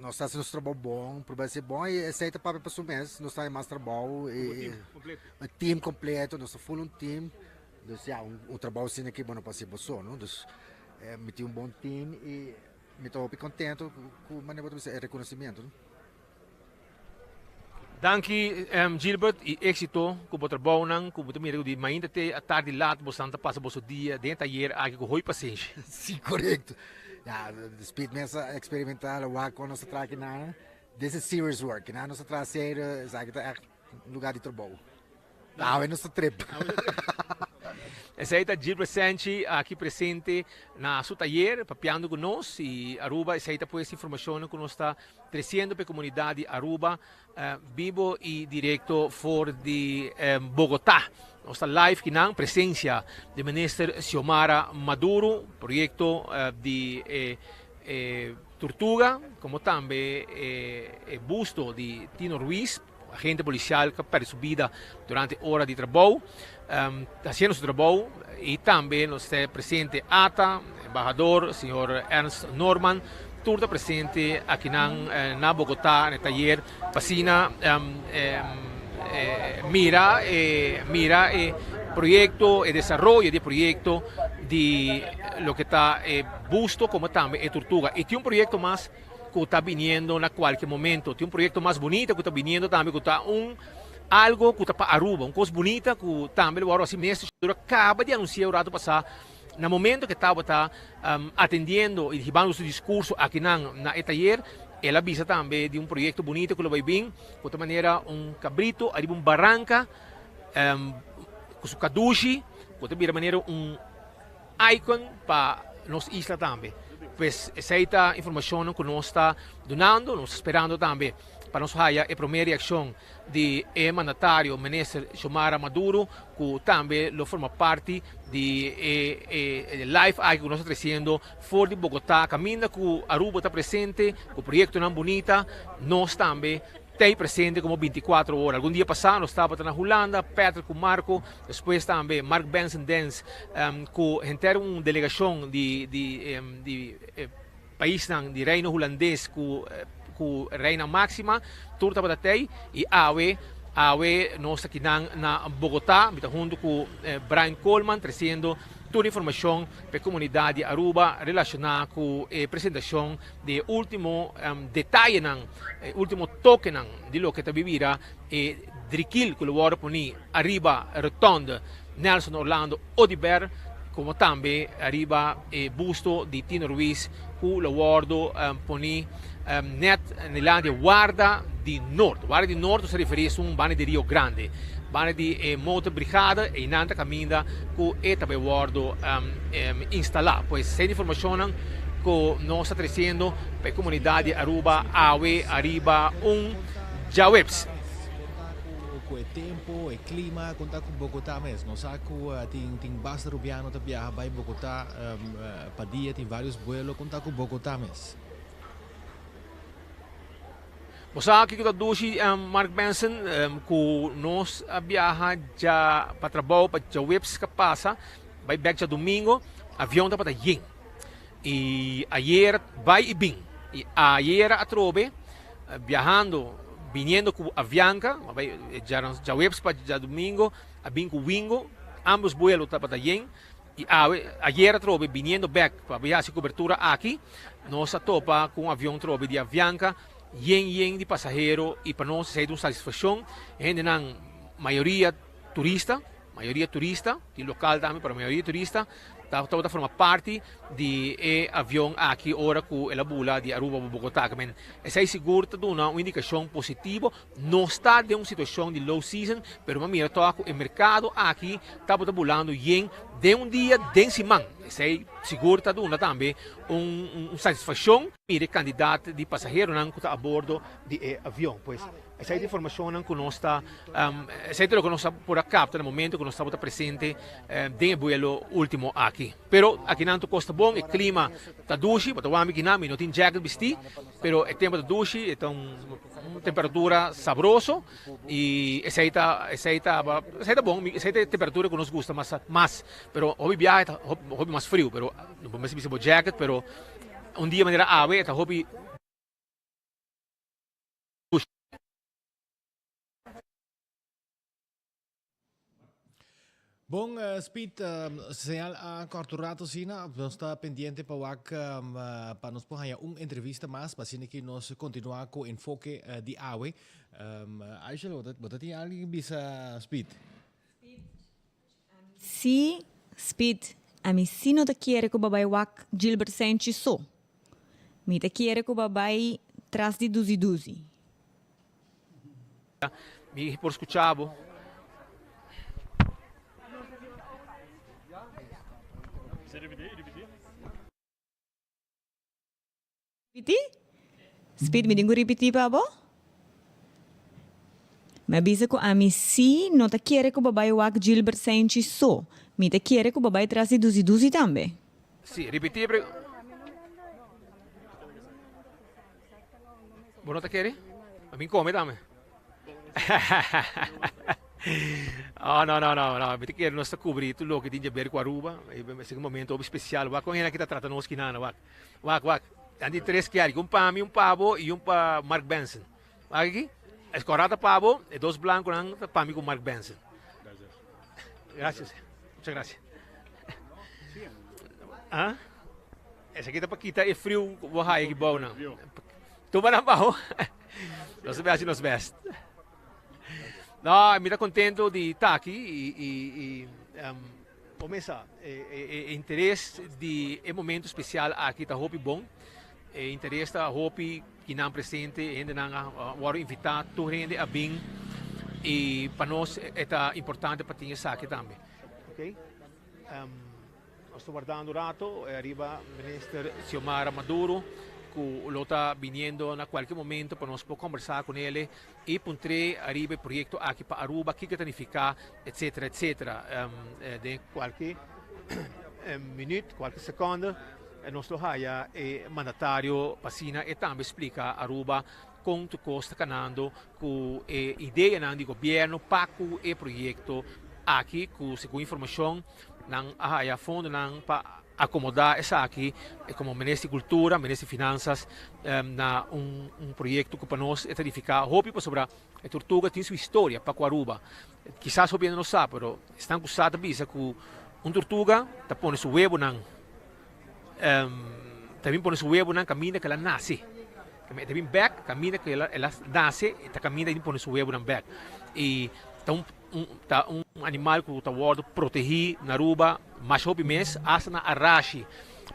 Nos ta hasi nos trabou bon, prueba hasi bon y esey ta papia pa su mes, nos ta haña mas trabou y Como team completo. Un team completo, nos ta full un team, dus ya un trabou asina aki bo no por hasi bo so no, dus mi tin un bon team y mi ta hopi contento cu manera bo ta bisa e reconocimiento no. Danki Gilbert y exito cu bo trabounan cu bo ta mira cu di mainta te atardi laat bosan ta pasa boso dia den e tayer aki cu hoy pasenshi. Si corecto. Ya Speed mes a experimenta lo wak con nos ta traha kinan. This is serious work. Kinan nos ta traha serio esaki ta echt un lugar di trabou. Awe nos ta trip. Esei ta Gilbert Senchi aki presente na su tayer papiando cu nos y Aruba esei ta pues informacionnan cu nos ta treciendo pa e comunidad di Aruba bibo y directo for di Bogota. Nos ta live kinan presencia di Minister Xiomara Maduro, proyecto di e Tortuga como tambe e busto di Tino Ruiz. Agente policial cu a perde su bida durante ora di trabou, haciendo su trabou y tambe nos ta presente ata, embahador señor Ernst Norman, tur ta presente akinan na Bogota na e tayer pa asina mira e mira e proyecto, e desaroyo di e proyecto di loke ta e busto como tambe e tortuga. Y tin un proyecto mas. ku ta biniendo na kualke momento. Tin un proyekto mas bunita ku ta biniendo tambe ku ta un algo ku ta pa Aruba, un kos bunita ku tambe lo wòrdu hasi. Minister Maduro a kaba di anunsiá un ratu pasá na momento ku e tabata atendiendo i hibando su diskurso akinan na e tayer, el a bisa tambe di un proyekto bunita ku lo bai bin ku ta manera un kabrito ariba un baranka ku su kadushi ku ta bira manera un Icon pa nos isla tambe. Pues esey ta informacionnan cu nos ta dunando, nos ta sperando tambe pa nos haya e prome reaccion di e mandatario Minister Xiomara Maduro cu tambe lo forma parti di e live aki cu nos ta treciendo for di Bogota caminda cu Aruba ta presente cu proyectonan bunita, nos tambe T'ei presente como binticuatro ora. Algun dia pasá nos tabata na Hulanda, Patrick cu Marco, despues tambe Mark Benson Dens cu henter un delegacion di di di paisnan di Reino Hulandes cu cu Reina Maxima, tur tabata t'ei y awe awe nos ta kinan na Bogota, mi ta hunto cu Brian Coleman treciendo tur informacion pa e comunidad di Aruba relaciona cu e presentacion di e ultimo detayenan, e ultimo tokenan di loke ta bibira e drikil ku lo wòrdu poni ariba rotonde Nelson Orlando Oduber komo tambe ariba e busto di Tino Ruiz ku lo wòrdu poni nèt dilanti e warda di Noord. Warda di Noord nos ta referí esun banda di Rio Grande, banda di e motorbrigade, einan ta kaminda ku e ta bai wòrdu instalá. Pues esei informashonnan ku nos ta tresiendo pa e komunidat di Aruba awe ariba un djaweps. Ku e tempu, e klima, kon ta ku Bogotá mes? Nos sa ku tin tin basta rubiano ta biaha bai Bogotá pa dia, tin varios buelo, kon ta ku Bogotá mes? Bo sa kiko ta dushi, Mark Benson, ku nos a biaha dja pa trabou pa djaweps ka pasa, bai bek djadumingo, avion tabata yen. I ayer bai i bin. I ayera atrobe biahando, biniendo ku Avianca, a bai djaweps pa djadumingo, a bin ku Wingo, ambos buelo tabata yen. I awe, ayer atrobe biniendo bek pa bai hasi kubertura aki, nos a topa ku un avion trobe di Avianca yen yen di pasahero i pa nos esei ta un satisfakshon. E hendenan mayoria turista, mayoria turista, tin lokal tambe pero mayoria turista ta tabata forma parti di e avion aki ora ku el a bula di Aruba pa Bogotá. Kimen esei sigur ta duna un indikashon positivo. No sta den un situashon di low season pero mi a mira tòg ku e merkado aki tabata bulando yen den un dia den siman. Esei sigur ta duna tambe un satisfakshon. Mira e kandidat di pasaheronan ku ta a bordo di e avion. Pues esei ta informashonnan ku nos ta, esei ta loke nos a por a kapta na momento ku nos tabata presente den e buelo ultimo aki. Pero akinan tur kos ta bon, e klima ta dushi, bo ta wak mi kinan, mi no tin jacket bistí, pero e tempu ta dushi, e ta un temperatura sabroso i esei ta esei ta esei ta bon, esei ta e temperatura ku nos gusta mas mas, pero hopi biaha ta hopi mas friu, pero no por mester bisti bo jacket, pero un dia manera awe e ta hopi. Bon, Speed, señal a corta un rato asina, nos ta pendiente pa wak pa nos por haña un entrevista mas, pa asina ki nos continua cu enfoke di awe. Aishel, bo ta tin algo ki bisa Speed? Sí, Speed, ami sí no ta kere ku bo bai wak Gilbert Senchi so. Mi ta kere ku bo bai tras di Duzi Duzi. Mi por skucha bo. Ripití? Speed, mi tin ku ripití pa bo? Mi a bisa ku ami sí no ta kere ku bo bai wak Gilbert Senchi so. Mi ta kere ku bo bai tras di Duzi Duzi tambe. Sí, ripití e pre. Bo no ta kere? Mi kome tambe. Oh, no, no, no, no. Mi ta kere nos ta kubri tur loke tin djaber ku Aruba. Esaki un momento hopi spesial. Wak kon hende aki ta trata nos kinana, wak. Wak, wak. Nan tin tres kiari. Un pa mi, un pa bo i un pa Mark Benson. Wak aki. E kòrá ta pa bo, e dos blankonan ta pa mi ku Mark Benson. Gracias. Muchas gracias. Ah? Esaki ta pa kita e friu ku bo haya aki bou nan. Tuma nan bou. Nos ta hasi nos best. No, mi ta contento di ta aki i, i, i um, Por mesa, e interes di e momento spesial aki ta hopi bon. E interes ta hopi kinan presente, e hendenan a wòrdu invitá, tur hende a bin i pa nos e ta importante pa tin esaki tambe. Ok, nos ta wardando un rato ariba Minister Xiomara Maduro ku lo ta biniendo na kualke momento pa nos por kombersá kunele. E puntr'é ariba e proyekto aki pa Aruba, kiko ta nifiká, etsetera, etsetera. Den kualke minüt, kualke sekònde, nos lo haya e mandatario pa asina e tambe splika Aruba kon tur kos ta kanando ku e ideanan di gobièrnu pa ku e proyekto aki ku segun informashon nan a haya fondonan pa Acomodá esaki como Minister di Cultura, Minister di Finanzas na un un proyecto cu pa nos e ta edifica hopi pasobra e tortuga tin su historia pa cu Aruba. Kisas hopi hende no sa pero esnan cu sa ta bisa cu un tortuga ta pone su webonan ta bin pone su webonan caminda cu el a nace. E ta bin bek caminda cu el a nace e ta caminda y pone su webonan bek y ta un Ta un animal ku ta wòrdu protegí na Aruba masha hopi mes, asta na Arashi.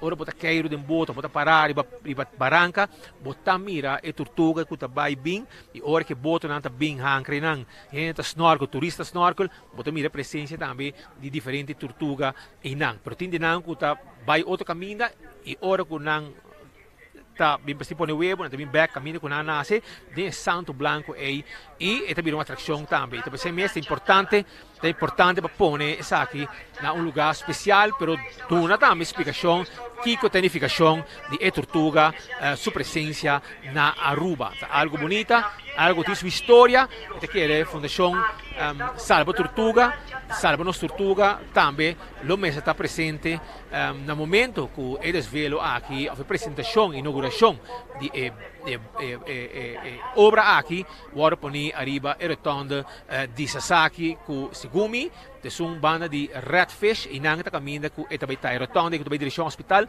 Ora bo ta keiru den boto, bo ta pará riba riba baranka, bo ta mira e turtuga ku ta bai bin i ora ku e botonan ta bin hankra nan, hende ta snorkel, turista ta snorkel, bo ta mira e presensia tambe di diferente turtuga einan. Pero tin di nan ku ta bai otro kaminda i ora ku nan ta bin p'esei pone webo, nan ta bin bek kaminda ku nan a nase den e santo blanko ei i e ta bira un atrakshon tambe. Ta p'esei mes ta importante, ta importante pa pone esaki na un lugá spesial, pero duna tambe splikashon kiko ta e nifikashon di e tortuga su presensia na Aruba. Ta algu bunita, algu ku tin su historia i ta kere Fundashon Salba Tortuga, Salba Nos Tortuga tambe lo mester ta presente. Na momento ku e desvelo aki òf e presentashon, inougurashon di e e obra aki wòrdu poni ariba e rotonde di Sasaki ku segun mi ta esun banda di Red Fish i nan ta kaminda ku e ta bai ta e rotonde ku ta bai direkshon hospital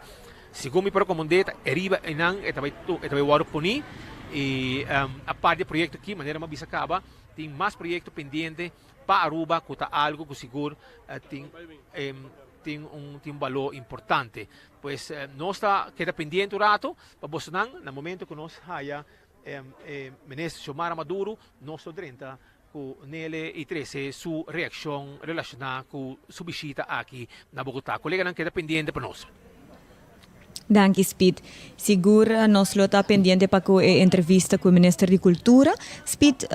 segun mi por rekomend'é ta ariba einan e ta bai e ta bai wòrdu poni i apart di e proyekto aki manera mi a bisa kaba tin mas proyekto pendiente pa Aruba ku ta algu ku sigur tin tin un tin un balor importante. Pues nos ta keda pendiente un rato pa bosonan na momento ku nos haya e minister Xiomara Maduro nos lo drenta ku nele i trese su reakshon relashoná ku su bishita aki na Bogotá. Koleganan keda pendiente pa nos. Danki Speed. Sigur nos lo ta pendiente pa ku e entrevista ku e minister di Kultura. Speed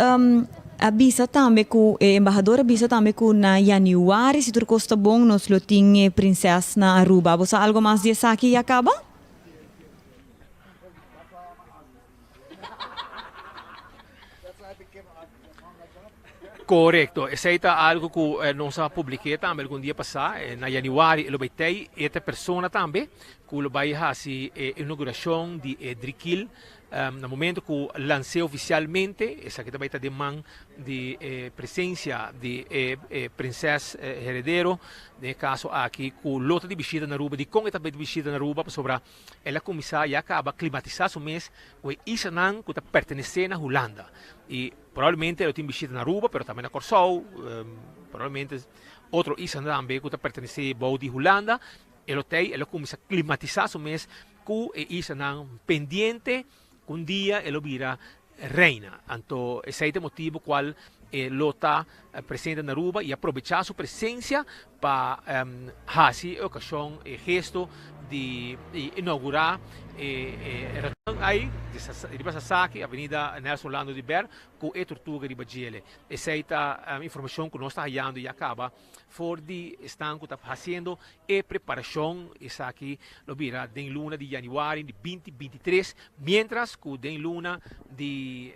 a bisa tambe ku e embahador a bisa tambe ku na yanüari si tur kos ta bon nos lo tin e prinses na Aruba. Bo sa algo mas di esaki ya kaba? Korekto, esei ta algu ku nos a publiké tambe algun dia pasá. Na yanüari e lo bai tei e ta persona tambe ku lo bai hasi e inougurashon di e drikil. Na momento ku lans'é ofisialmente, esaki ta bai ta den man di e presensia di e prinses heredero, den e kaso aki ku lo ta di bishita na Aruba. Dikon e ta bai di bishita na Aruba? Pasobra el a kuminsá ya kaba klimatisá su mes ku e islanan ku ta pertenesé na Hulanda. I probablemente lo tin bishita na Aruba, pero tambe na Kòrsou, probablemente otro islanan tambe ku ta pertenesé bou di Hulanda. E lo t'ei, el a kuminsá klimatisá su mes ku e islanan pendiente ku un dia e lo bira reina. Anto esei ta e motibu kual e lo ta presente na Aruba i a probechá su presensia pa hasi e okashon, e gesto di inougurá e raton ei riba Sasaki, Avenida Nelson Orlando de Ber, ku e tortuga riba djele. Esei ta informashon ku nos ta hayando ya kaba For di esnan ku ta hasiendo e preparashon, esaki lo bira den luna di yanüari di 2023, miéntras ku den luna di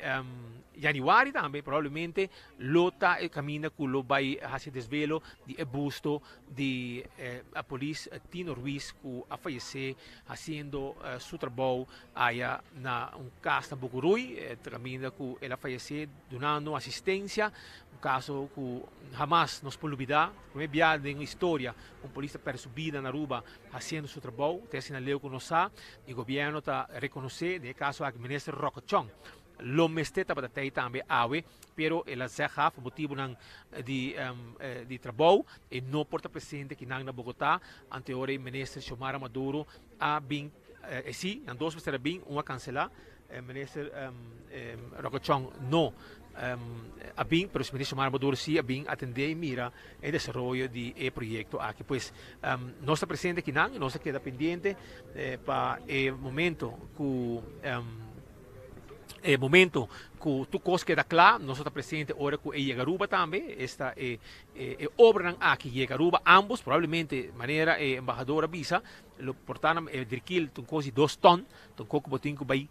yanüari tambe probablemente lo ta e kaminda ku lo bai hasi desvelo di e busto di e polis Tino Ruiz ku a fayesé hasiendo su trabou aya na un kas na Bucuruy, kaminda ku el a fayesé dunando asistensia. Un kaso ku hamas nos por lubidá. Promé bia den historia un polis ta pèrdè su bida na Aruba hasiendo su trabou. Ta asina leu ku nos sa i gobièrnu ta rekonosé. Den e kaso aki minister Rocco Chong lo mester tabata tei tambe awe, pero el a zeg af pa motibunan di di trabou e no por ta presente akinan na Bogotá. Anteora e minister Xiomara Maduro a bin, e si, nan dos mester a bin, un a kanselá. Minister Rocco Chong no a bin, pero Minister Xiomara Maduro si a bin atende y mira e desaroyo di e proyecto aki. Pues nos ta presente akinan y nos ta keda pendiente pa e momento cu e momento cu tur cos keda cla, nos ta presente ora cu e yega Aruba tambe, esta e e obranan aki yega Aruba, ambos probablemente manera e embahador a bisa lo por ta na e drikil ta un cos di dos ton. Tokó ku bo tin ku bai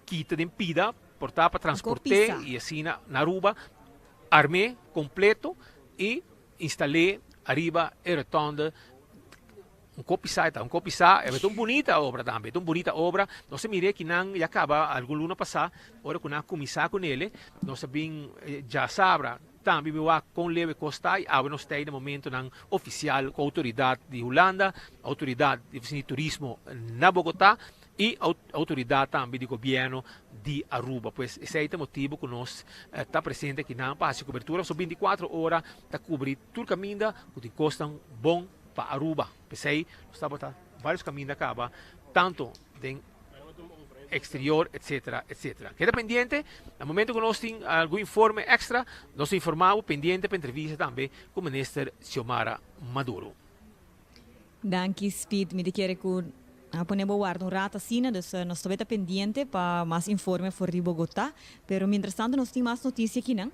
kita den pida por ta pa transport'é i asina na Aruba arm'é kompleto i instal'é ariba e rotonde. Un kop pisá e ta, un kop pisá, e ta un bunita obra tambe, e ta un bunita obra. Nos a mir'é kinan ya kaba algun luna pasá ora ku nan a kuminsá kunele, nos a bin djasabra tambe mi wak kon leu e kos ta i awe nos ta ei na momentonan ofisial ku outoridat di Hulanda, outoridat di ofisina di turismo na Bogotá i outoridat tambe di gobièrnu di Aruba. Pues esei ta motibu ku nos ta presente akinan pa hasi kubertura. So 24 ora ta kubri tur kaminda ku tin kosnan bon pa Aruba. P'esei nos tabata vários kaminda kaba tantu den exterior etcetera etcetera. Keda pendiente, na momento ku nos tin algun informe extra nos ta informa bo pendiente pa entrevista tambe ku Minister Xiomara Maduro. Danki Speed, mi ta kere ku a pone bo warda un rato asina, dus nos ta bay ta pendiente pa mas informe for di Bogota, pero mientras tanto nos tin mas noticia akinan.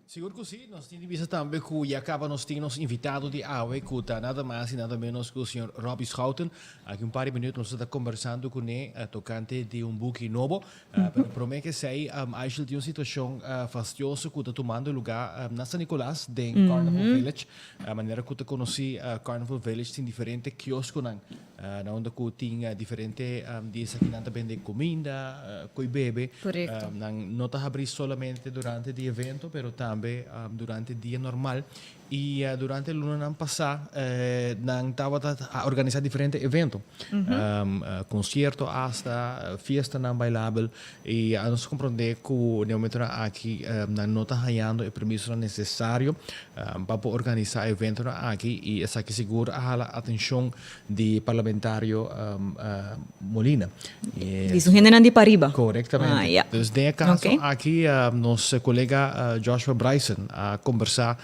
Sigur ku si, nos tin di bisa tambe ku ya kaba nos tin nos invitado di awe ku ta nada mas i nada menos ku señor Robbie Schouten. Aki un par di minuut nos ta kombersando kuné tokante di un buki nobo. Pero promé ke esei, Aishel tin un situashon fastioso ku ta tumando lugá na San Nicolas den Carnival Village. Manera ku ta konosí Carnival Village tin diferente kioskonan Na unda ku tin diferente di esakinan ta bende kuminda, koi bebe. Nan no ta habrí solamente durante di evento, pero tambe durante dia normal. I durante lunanan pasá nan tabata a organisá diferente evento. Konsierto asta, fiestanan bailabel. I a nos komprondé ku den momentonan aki nan no ta hañando e permisonan nesesario pa por organisá e eventonan aki i esaki sigur a hala atenshon di parlamentario Molina. Di su hendenan di pariba. Korektamente. Dus den e kaso aki nos kolega Joshua Bryson a kombersá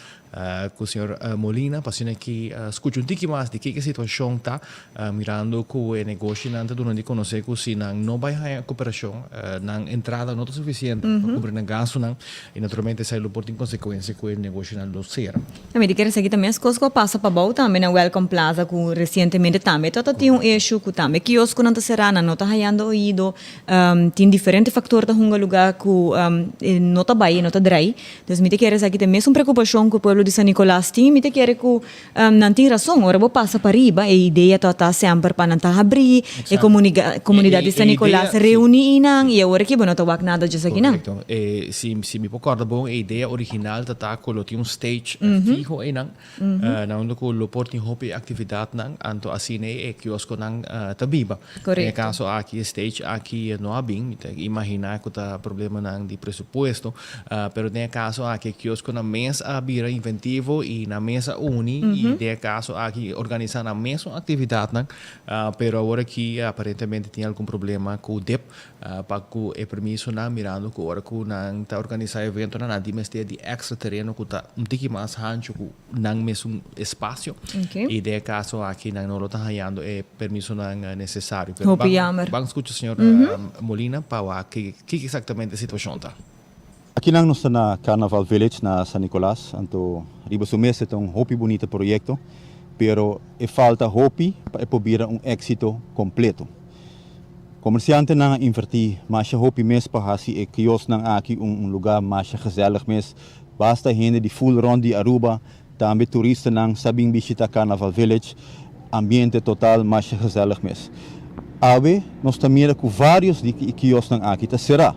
Ku señor Molina pa asina ki skucha un tiki mas di kiko e situashon ta, mirando ku e negoshinan ta duna di konosé ku si nan no bai haña koperashon, nan entrada no ta sufisiente pa kubri nan gastunan i naturalmente esei lo por tin konsekuensia ku e negoshinan lo sera. Mi ta kere esaki ta meskos ku a pasa pabou tambe na Welcome Plaza ku resientemente tambe tabata tin un issue ku tambe kioskonan ta será, nan no ta hayando oido, tin diferente faktor ta hunga lugá ku no ta bai, no ta drai. Dus mi ta kere esaki ta e mesun preokupashon ku e pueblo. pueblo di San Nicolas tin, mi ta kere ku nan tin rason. Ora bo pasa pariba e idea tabata semper pa nan ta habrí, e komunidat di San Nicolas reuní einan i awor aki bo no ta wak nada djes akinan. Korekto. Si mi por kòrda bon e idea original ta ta ku lo tin un stage fiho einan. Na unda ku lo por tin hopi aktividatnan, anto asina e kioskonan ta biba. Den e kaso aki e stage aki no a bin, mi ta imaginá ku ta problemanan di presupuesto, pero den e kaso aki e kioskonan mes a bira inventivo i nan mes a uni i den e kaso aki organisá nan mesun aktividatnan, pero awor aki aparentemente tin algun problema ku dip. Pa ku e permisonan, mirando ku ora ku nan ta organisá eventonan, nan tin mester di èkstra tereno ku ta un tiki mas hanchu ku nan mesun espasio. I den e kaso aki nan no lo ta hañando e permisonan nesesario. Pero Hopi jammer. ban skucha señor Molina pa wak kiko eksaktamente e situashon ta. Akinan nos ta na Carnaval Village na San Nicolas, anto riba su mes e ta un hopi bunita proyecto, pero e falta hopi pa e por bira un exito completo. Comerciantenan a inverti masha hopi mes pa haci e kiosnan aki un lugar masha gezellig mes, basta hende di full rond di Aruba, tambe turistanan sa bin bishita Carnaval Village, ambiente total masha gezellig mes. Awe nos ta mira cu varios di e kiosnan aki ta cera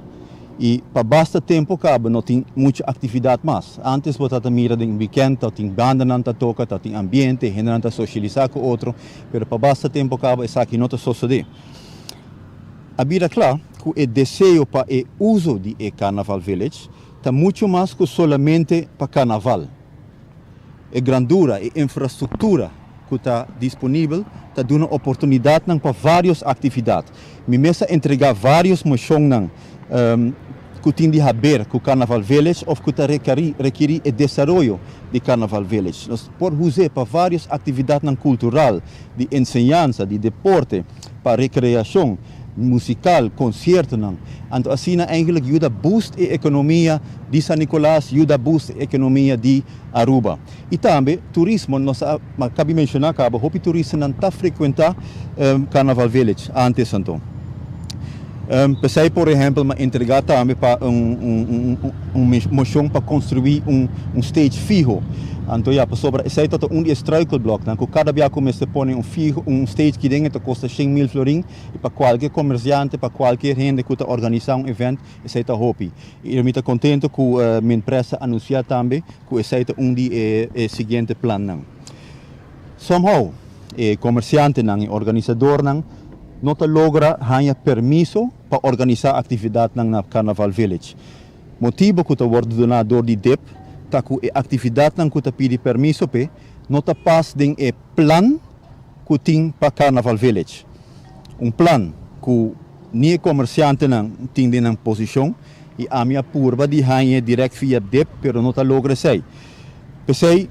y pa basta tempo caba no tin mucho actividad mas. Antes bo ta ta mira den weekend ta tin bandanan ta toca, ta tin ambiente, hendenan ta socialisa cu otro, pero pa basta tempo caba esaki no ta sosode. A bira cla cu e deseo pa e uzo di e Carnaval Village ta mucho mas cu solamente pa carnaval. E grandura, e infrastructura cu ta disponibel ta duna oportunidadnan pa varios actividad. Mi mes a entrega varios mocionnan cu tin di haber cu Carnaval Village of cu ta rekeri e desaroyo di Carnaval Village. Nos por us'e pa varios actividadnan cultural, di enseñansa, di deporte, pa recreacion, musical, conciertonan. Anto asina eigenlijk yuda boost e economia di San Nicolas, yuda boost e economia di Aruba. Y tambe turismo, nos a cabi menciona caba, hopi turistanan ta frecuenta Carnaval Village antes anto. P'esey por ehempel m'a entrega tambe pa un mocion pa construi un stage fiho. Anto ya, pasobra esey ta un di e struikelbloknan cu cada bia cu mester pone un fiho, un stage kiden e ta costa 100.000 florin y pa cualkier comerciante, pa cualkier hende cu ta organisa un event esey ta hopi. Y mi ta contento cu Minpres a anuncia tambe cu esey ta un di e siguiente plannan. Somehow e comerciantenan y organisadornan no ta logra haña permiso pa organisa actividadnan na Carnaval Village. Motibo cu ta wordo duna door di dip ta cu e actividadnan cu ta pidi permiso p'e no ta pas den e plan cu tin pa Carnaval Village. Un plan cu ni e comerciantenan tin den nan posicion y ami a purba di hañ'e direct via dip pero no ta logra esey. P'esey,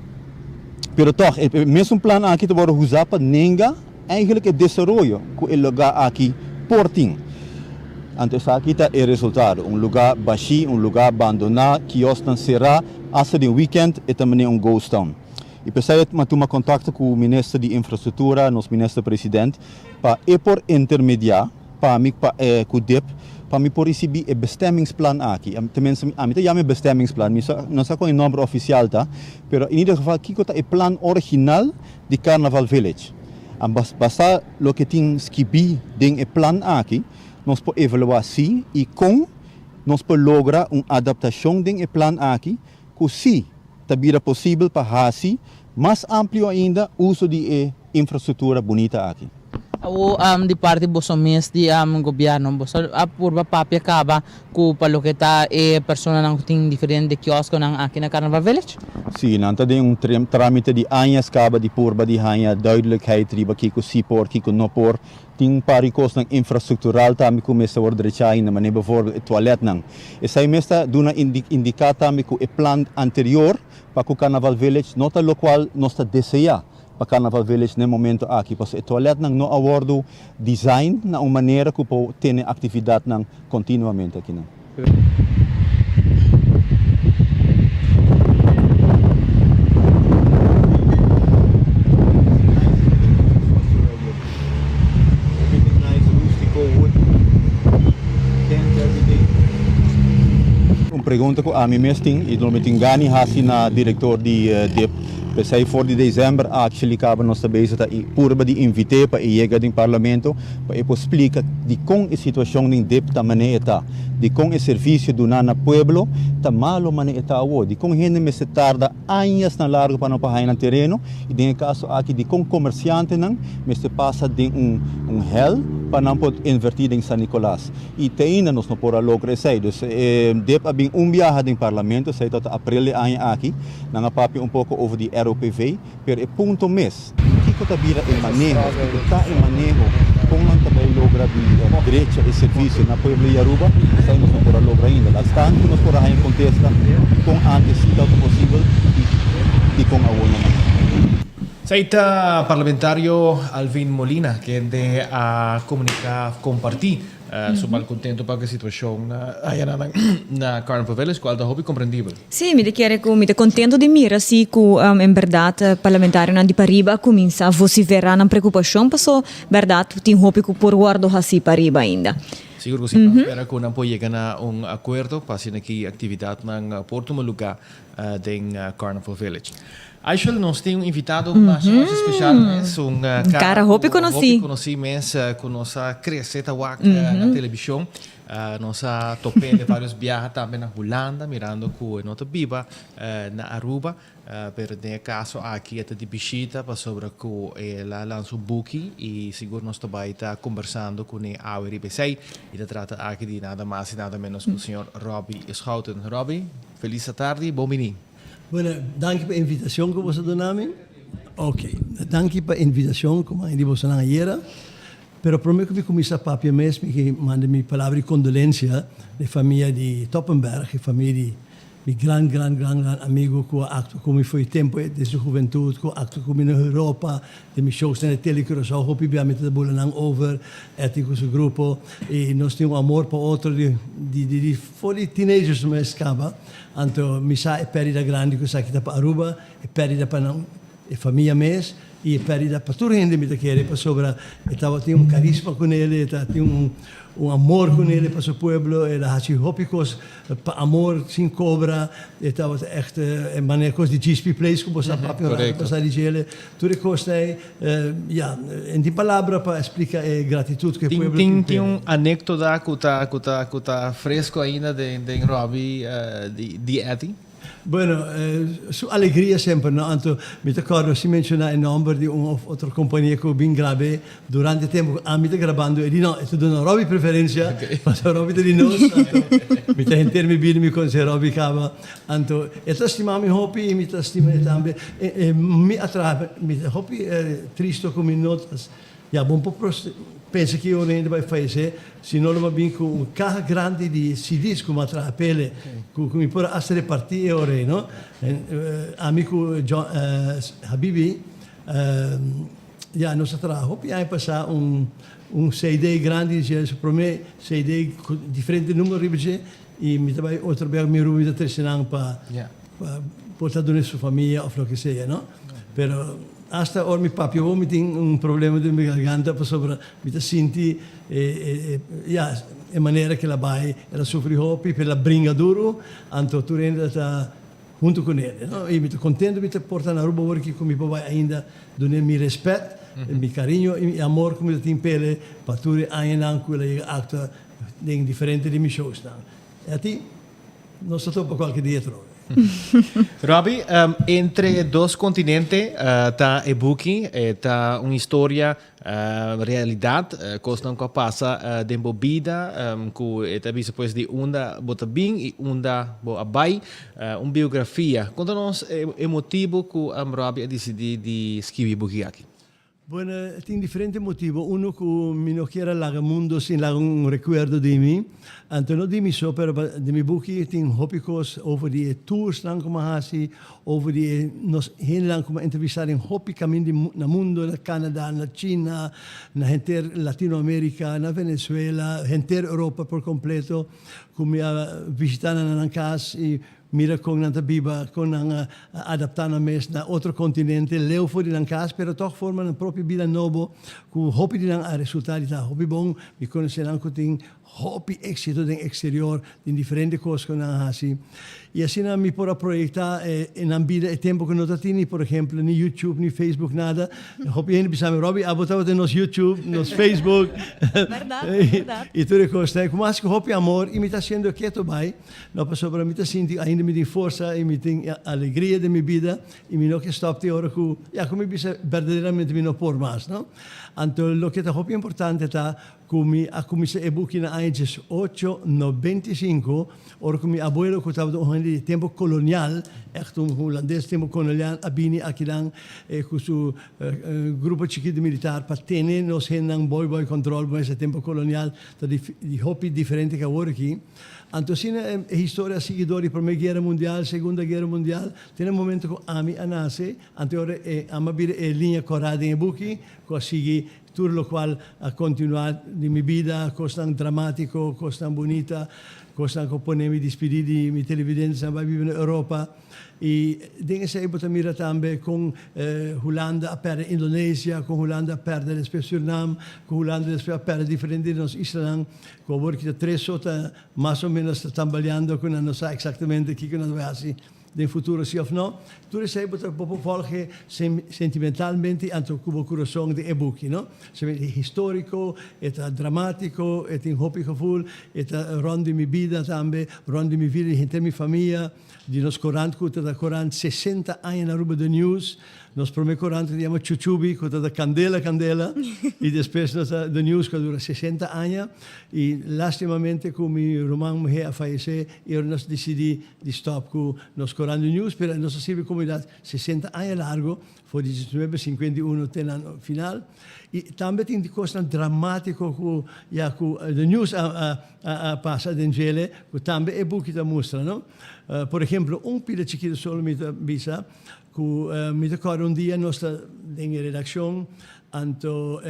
pero tog, e mesun plan aki ta wòrdu usá pa nenga eigenlijk e desaroyo ku e lugá aki por tin. Anto esaki ta e resultado, un lugá bashí, un lugá bandoná, kiosnan será, asta den weekend e ta manera un ghost town. I p'esei a tuma kontakto ku Minister di Infrastruktura, nos Minister President, pa e por intermediá pa mi pa ku dip pa mi por risibí e bestemmingsplan aki. Tenminste, ami ta yama e bestemmingsplan, mi sa no sa kon e nòmber ofisial ta, pero in ieder geval kiko ta e plan original di Carnaval Village. Basá loke tin skibí den e plan aki, nos por evaluá si i kon nos por logra un adaptashon den e plan aki ku si ta bira posibel pa hasi mas amplio ainda uso di e infrastruktura bunita aki. Awo di parti boso mes di gobierno boso a purba papia caba cu pa loke ta e personanan cu tin diferente kioskonan aki na Carnaval Village? Si, nan ta den un tramite di añas caba di purba di haña duidelijkheid riba kico si por, kico no por. Tin un par di cosnan infrastructural tambe cu mester worde drecha ainda, manera bijvoorbeeld e toiletnan. Esai mes ta duna indica tambe cu e plan anterior pa cu Carnaval Village no ta locual nos ta desea. Pa Carnaval Village n'e momento aki, pasobra e toiletnan no a wordo design na un manera cu por tene actividadnan continuamente akinan. pregunta ku ami mes tin i lo mi tin gana di hasi na direktor di dip. P'esei for di desèmber actually kaba nos ta bezig ta purba di invit'é pa e yega den parlamento pa e por splika dikon e situashon den dip ta manera e ta, dikon e servisio duná na pueblo ta malo manera e ta awor, dikon hende mester tarda añasnan largu pa nan por haña nan tereno i den e kaso aki dikon komersiantenan mester pasa den un un hèl pa nan por invertí den San Nicolas. I te ainda nos no por a logra esei. Dus e dip a bin un biaha den parlamento, esei tabata april di aña aki. Nan a papia un poko over di ROPV, pero e punto mes, kiko ta bira e maneho, kiko ta e maneho, kon nan ta bai logra di drecha e servisio na pueblo di Aruba, esei nos no por a logra ainda. Las tantu nos por a haña kontesta kon antes si tabata posibel i dikon awor no mas. Esei ta parlamentario Alvin Molina kende a komunika kompartí su malkontento pa ku e situashon aya na Carnival Village kual ta hopi komprendibel. Sí, mi ta kere ku mi ta kontento di mira si ku en bèrdat parlamentarionan di pariba a kuminsá vosiferá nan preokupashon paso bèrdat tin hopi ku por wòrdu hasí pariba ainda. Sigur ku si, pa spera ku nan por yega na un akuerdo pa asina ki aktividatnan por tuma lugá den Carnival Village. Aishel, nos tin un invitado masha masha special mes, un cara hopi conoci. Hopi conoci mes, cu nos a crece ta wak na television. Nos a top'e den varios biaha tambe na Hulanda, mirando cu e no ta biba na Aruba, pero den e caso aki e ta di bishita pasobra cu el a lansa un buki y sigur nos ta bay ta conversando cune awe riba esey. Y ta trata aki di nada mas y nada menos cu señor Robbie Schouten. Robbie, felis atardi, bon bini. Bueno, danki pa e invitacion cu boso a duna mi. Ok, danki pa e invitacion cu mi a di bosonan ayera. Pero prome cu mi cuminsa papia mes, mi ke manda mi palabra di condolencia na e famia di Toppenberg, e famia di mi gran, gran, gran, gran amigo cu a actua cu mi for e tempo den su huventud, cu a actua cu mi na Europa, den mi shows na Tele Curaçao, hopi bia mi ta bula nan over, Etty cu su grupo, y nos tin un amor pa otro di, di, di, for di teenagers mes caba. Anto mi sa e pèrdida grandi ku esaki ta pa Aruba, e pèrdida pa nan e famia mes i e pèrdida pa tur hende mi ta kere pasobra e tabatin un karisma ku nel, e tabatin un un amor ku nel pa su pueblo, el a hasi hopi kos pa amor sin kobra, e tabata ègt e manera kos di Gispi Place ku bo sa papia un rato pasa di djele, tur e kosnan ei ya, en tin palabra pa splika e gratitut ku e pueblo tin p'e. Tin un anekdota ku ta ku ta ku ta fresco ainda den den Robbie di Etty? Bueno, su alegria semper no, anto mi ta kòrda si menshoná e nòmber di un òf otro kompania ku bin grab'é durante e tempu ku ami ta grabando e di no, e ta duna Robbie preferensia, pasobra Robbie ta di nos, anto mi ta henter mi bida mi konosé Robbie kaba. Anto e ta stima mi hopi i mi ta stima e tambe. E mi a traha, mi ta hopi tristo ku mi no ta, ya bon por pensa ki ora hende bai fayesé, si no lo mi a bin ku un kaha grandi di CD's ku mi a traha p'ele, ku mi por a hasta repartí e ora ei, no. Ami ku John Habibi, ya nos a traha hopi aña pasá un un CD grandi dje, su promé CD ku diferente numero riba dje. I mi ta bai otro bek mi Ruby ta trece nan pa pa por ta duna su famia of loke sea no. Pero hasta ora mi papia awor mi tin un problema den mi garganta pasobra mi ta sinti e e e ya e manera ke el a bai el a sufri hopi pero el a bringa duro anto tur hende ta hunto cu nel no. I mi ta contento mi ta por ta na Aruba awor aki cu mi por bai ainda dun'e mi respet mi cariño i mi amor cu mi ta tin p'ele pa tur e añanan cu el a yega actua Den diferente di mi showsnan. E ati nos ta topa cualke dia atrobe. Robbie, Entre dos continente ta e buki, e ta un historia realidad, cosnan cu a pasa den bo bida, cu e ta bisa pues di unda bo ta bin y unda bo a bay, un biografia. Conta nos e motibo cu Robbie a dicidi di scribi e buki aki. Bueno, tin diferente motibo. Uno cu mi no kier a laga mundo sin laga un recuerdo di mi. Anto no di mi so, pero di mi buki tin hopi cos over di e toursnan cu mi a haci, over di e nos hendenan cu mi a entrevista den hopi camin di na mundo, na Canada, na China, na henter Latinoamerica, na Venezuela, henter Europa por completo, cu mi a bishita nan na nan cas y. mira kon nan ta biba, kon nan a adaptá nan mes na otro kontinente, leu for di nan kas, pero tòg forma nan propio bida nobo ku hopi di nan a resultá di ta hopi bon. Mi konosé nan ku tin Hopi éxito den exterior, den diferente cos cu nan a haci. Y asina mi por a proyecta e nan bida e tempo cu no ta tini, por ehemplo, ni YouTube, ni Facebook, nada. Hopi hende bisa mi, Robby, abo tabata den nos YouTube, nos Facebook. Berdad, berdad. Y tur e cosnan. Cu mas cu hopi amor, y mi ta haciendo keto bay, no pasobra mi ta sinti ainda mi tin forsa y mi tin alegria den mi bida y mi no ke stop te ora cu, ya, cu mi bisa berdaderamente mi no por mas, no. Anto loke ta hopi importante ta Ku mi a kuminsá e buki na aña diesocho nobenta i sinku, ora ku mi abuelo ku tabata un hende di tempu kolonial, ègt un hulandes tempu kolonial, a bini akinan ku su grupo chikito di militar pa tene nos hendenan boy boy kòntròl, bo mester tempu kolonial ta di hopi diferente ku awor aki. Anto asina e historia a sigui dor di Promé Guera Mundial, Segunda Guera Mundial, te na momento ku ami a nase, anto ora e ami a bira e liña kòrá den e buki ku a sigui Tur locual a continua di mi bida, cosnan dramatico, cosnan bunita, cosnan cu pone mi dispidi di mi televidentenan bay biba na Europa. Y den esey bo ta mira tambe con Hulanda a perde Indonesia, con Hulanda a perde despues Surinam, con Hulanda despues a perde diferente di nos islanan, cu awor kita tres so ta mas o menos ta tambaleando cu nan no sa exactamente kico nan ta bay haci. Den futuro si of no, tur esei bo ta bo por volge sentimentalmente anto ku bo kurason den e buki, no? E ta historiko, e ta dramatiko, e tin hopi gevoel, e ta rond di mi bida tambe, rond di mi vida di henter mi famia, di nos korant ku ta ta korant sesenta aña na Aruba The News, nos prome korant ku ta yama Chuchubi ku ta ta kandela kandela i despues nos ta The News ku a dura sesenta aña i lastimamente ku mi ruman muhé a fayesé i ora nos disidí Di stop cu nos Corant di News, pero nos a sirbi comunidad 60 aña largo, for di 1951 te na final. Y tambe tin di cosnan dramatico cu ya cu The News a a pasa den djele, cu tambe e buki ta mustra, no? Por ehemplo, un pida chikito solo mi ta bisa cu mi ta corda un dia nos ta den e redaccion, anto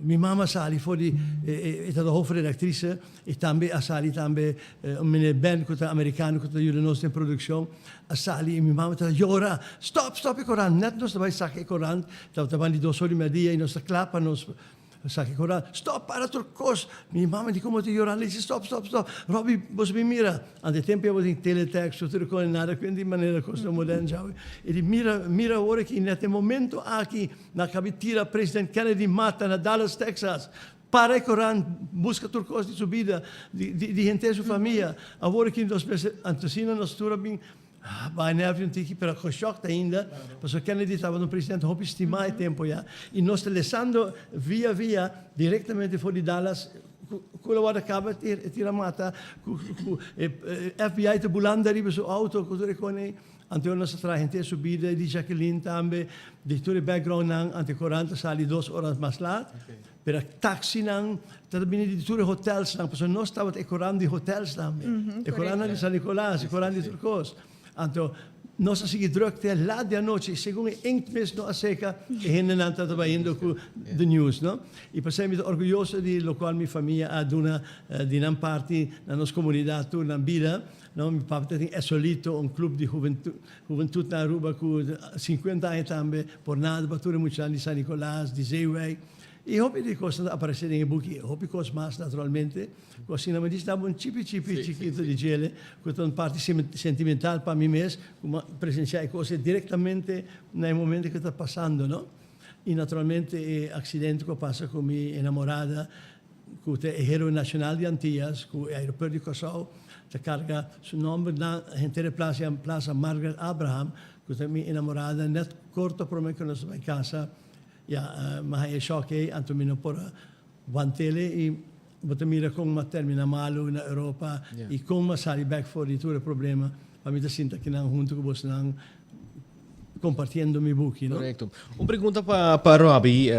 mi mama a sali for di, e ta de hoofdredactrice, I tambe a sali tambe un meneer Ben ku ta amerikano ku ta yuda nos den produkshon a sali i mi mama ta yora, Stop, stop e korant! Nèt nos ta bai saka e korant, tabata ban di dos or di mèrdia i nos ta kla pa nos saka e korant. Stop, para tur kos! Mi mama di komo ta yorando, e di stop, stop, stop! Robby, bo sa bin mira. Ante e tempu ya bo tin teletekst, tur e kos, nada ku di manera kosnan moderno djawe. E di mira, mira awor aki, nèt e momento aki nan a kabi tira President Kennedy mata na Dallas, Texas. Para e korant, buska tur kos di su bida, di henter su famia. Awor aki nos mester, anto asina nos tur a bin bai nervio un tiki, pero geshokt ainda, pasobra Kennedy tabata un presidente hopi stimá e tempo ya, i nos ta lesando via via direktamente for di Dallas ku lo wòrdu kaba e tira mata, ku FBI ta bulando ariba su auto ku tur e kos. Anto nos a traha henter su bida di Jacqueline tambe, di tur e backgroundnan, anto e korant a sali dos ora mas laat. Pero taxinan ta bini di tur e hotelsnan, pasobra nos tabata e korant di hotels tambe. E korantnan di San Nicolas, e korant di tur kos. Anto nos a sigui druk te laat di anochi, segun e inkt mes no a seka, e hendenan tabata bayendo ku the news, no? I pasei mi ta orguyoso di lokual mi famia a duna di nan parti na nos komunidat tur nan bida. No, mi papa ta tin E Solito, un club di hubentud na Aruba cu 50 aña tambe, por nada pa tur e muchanan di San Nicolas, di Zeewijk. Y hopi di cosnan ta aparece den e buki, hopi cos mas naturalmente, cu asina mi dici daba un chipi chipi chikito di djele, cu ta un parti sentimental pa mi mes, cu mi a presencia e cos directamente na e momento cu ta pasando, no. Y naturalmente e accidente cu a pasa cu mi enamorada, ku ta e héroe nashonal di Antias, ku e aeropuerto di Kòrsou ta karga su nòmber na henter e plasa yama Plaza Margaret Abraham, ku ta mi enamorada nèt korto promé ku nos a bai kasa, ya mi a haña e shòk ei, anto mi no por a want'el i bo ta mira kon mi a terminá malu na Europa i kon mi a sali bèk for di tur e problema pa mi ta sinta akinan huntu ku bosnan kompartiendo mi buki, no? Korekto. Un pregunta pa pa Robbie.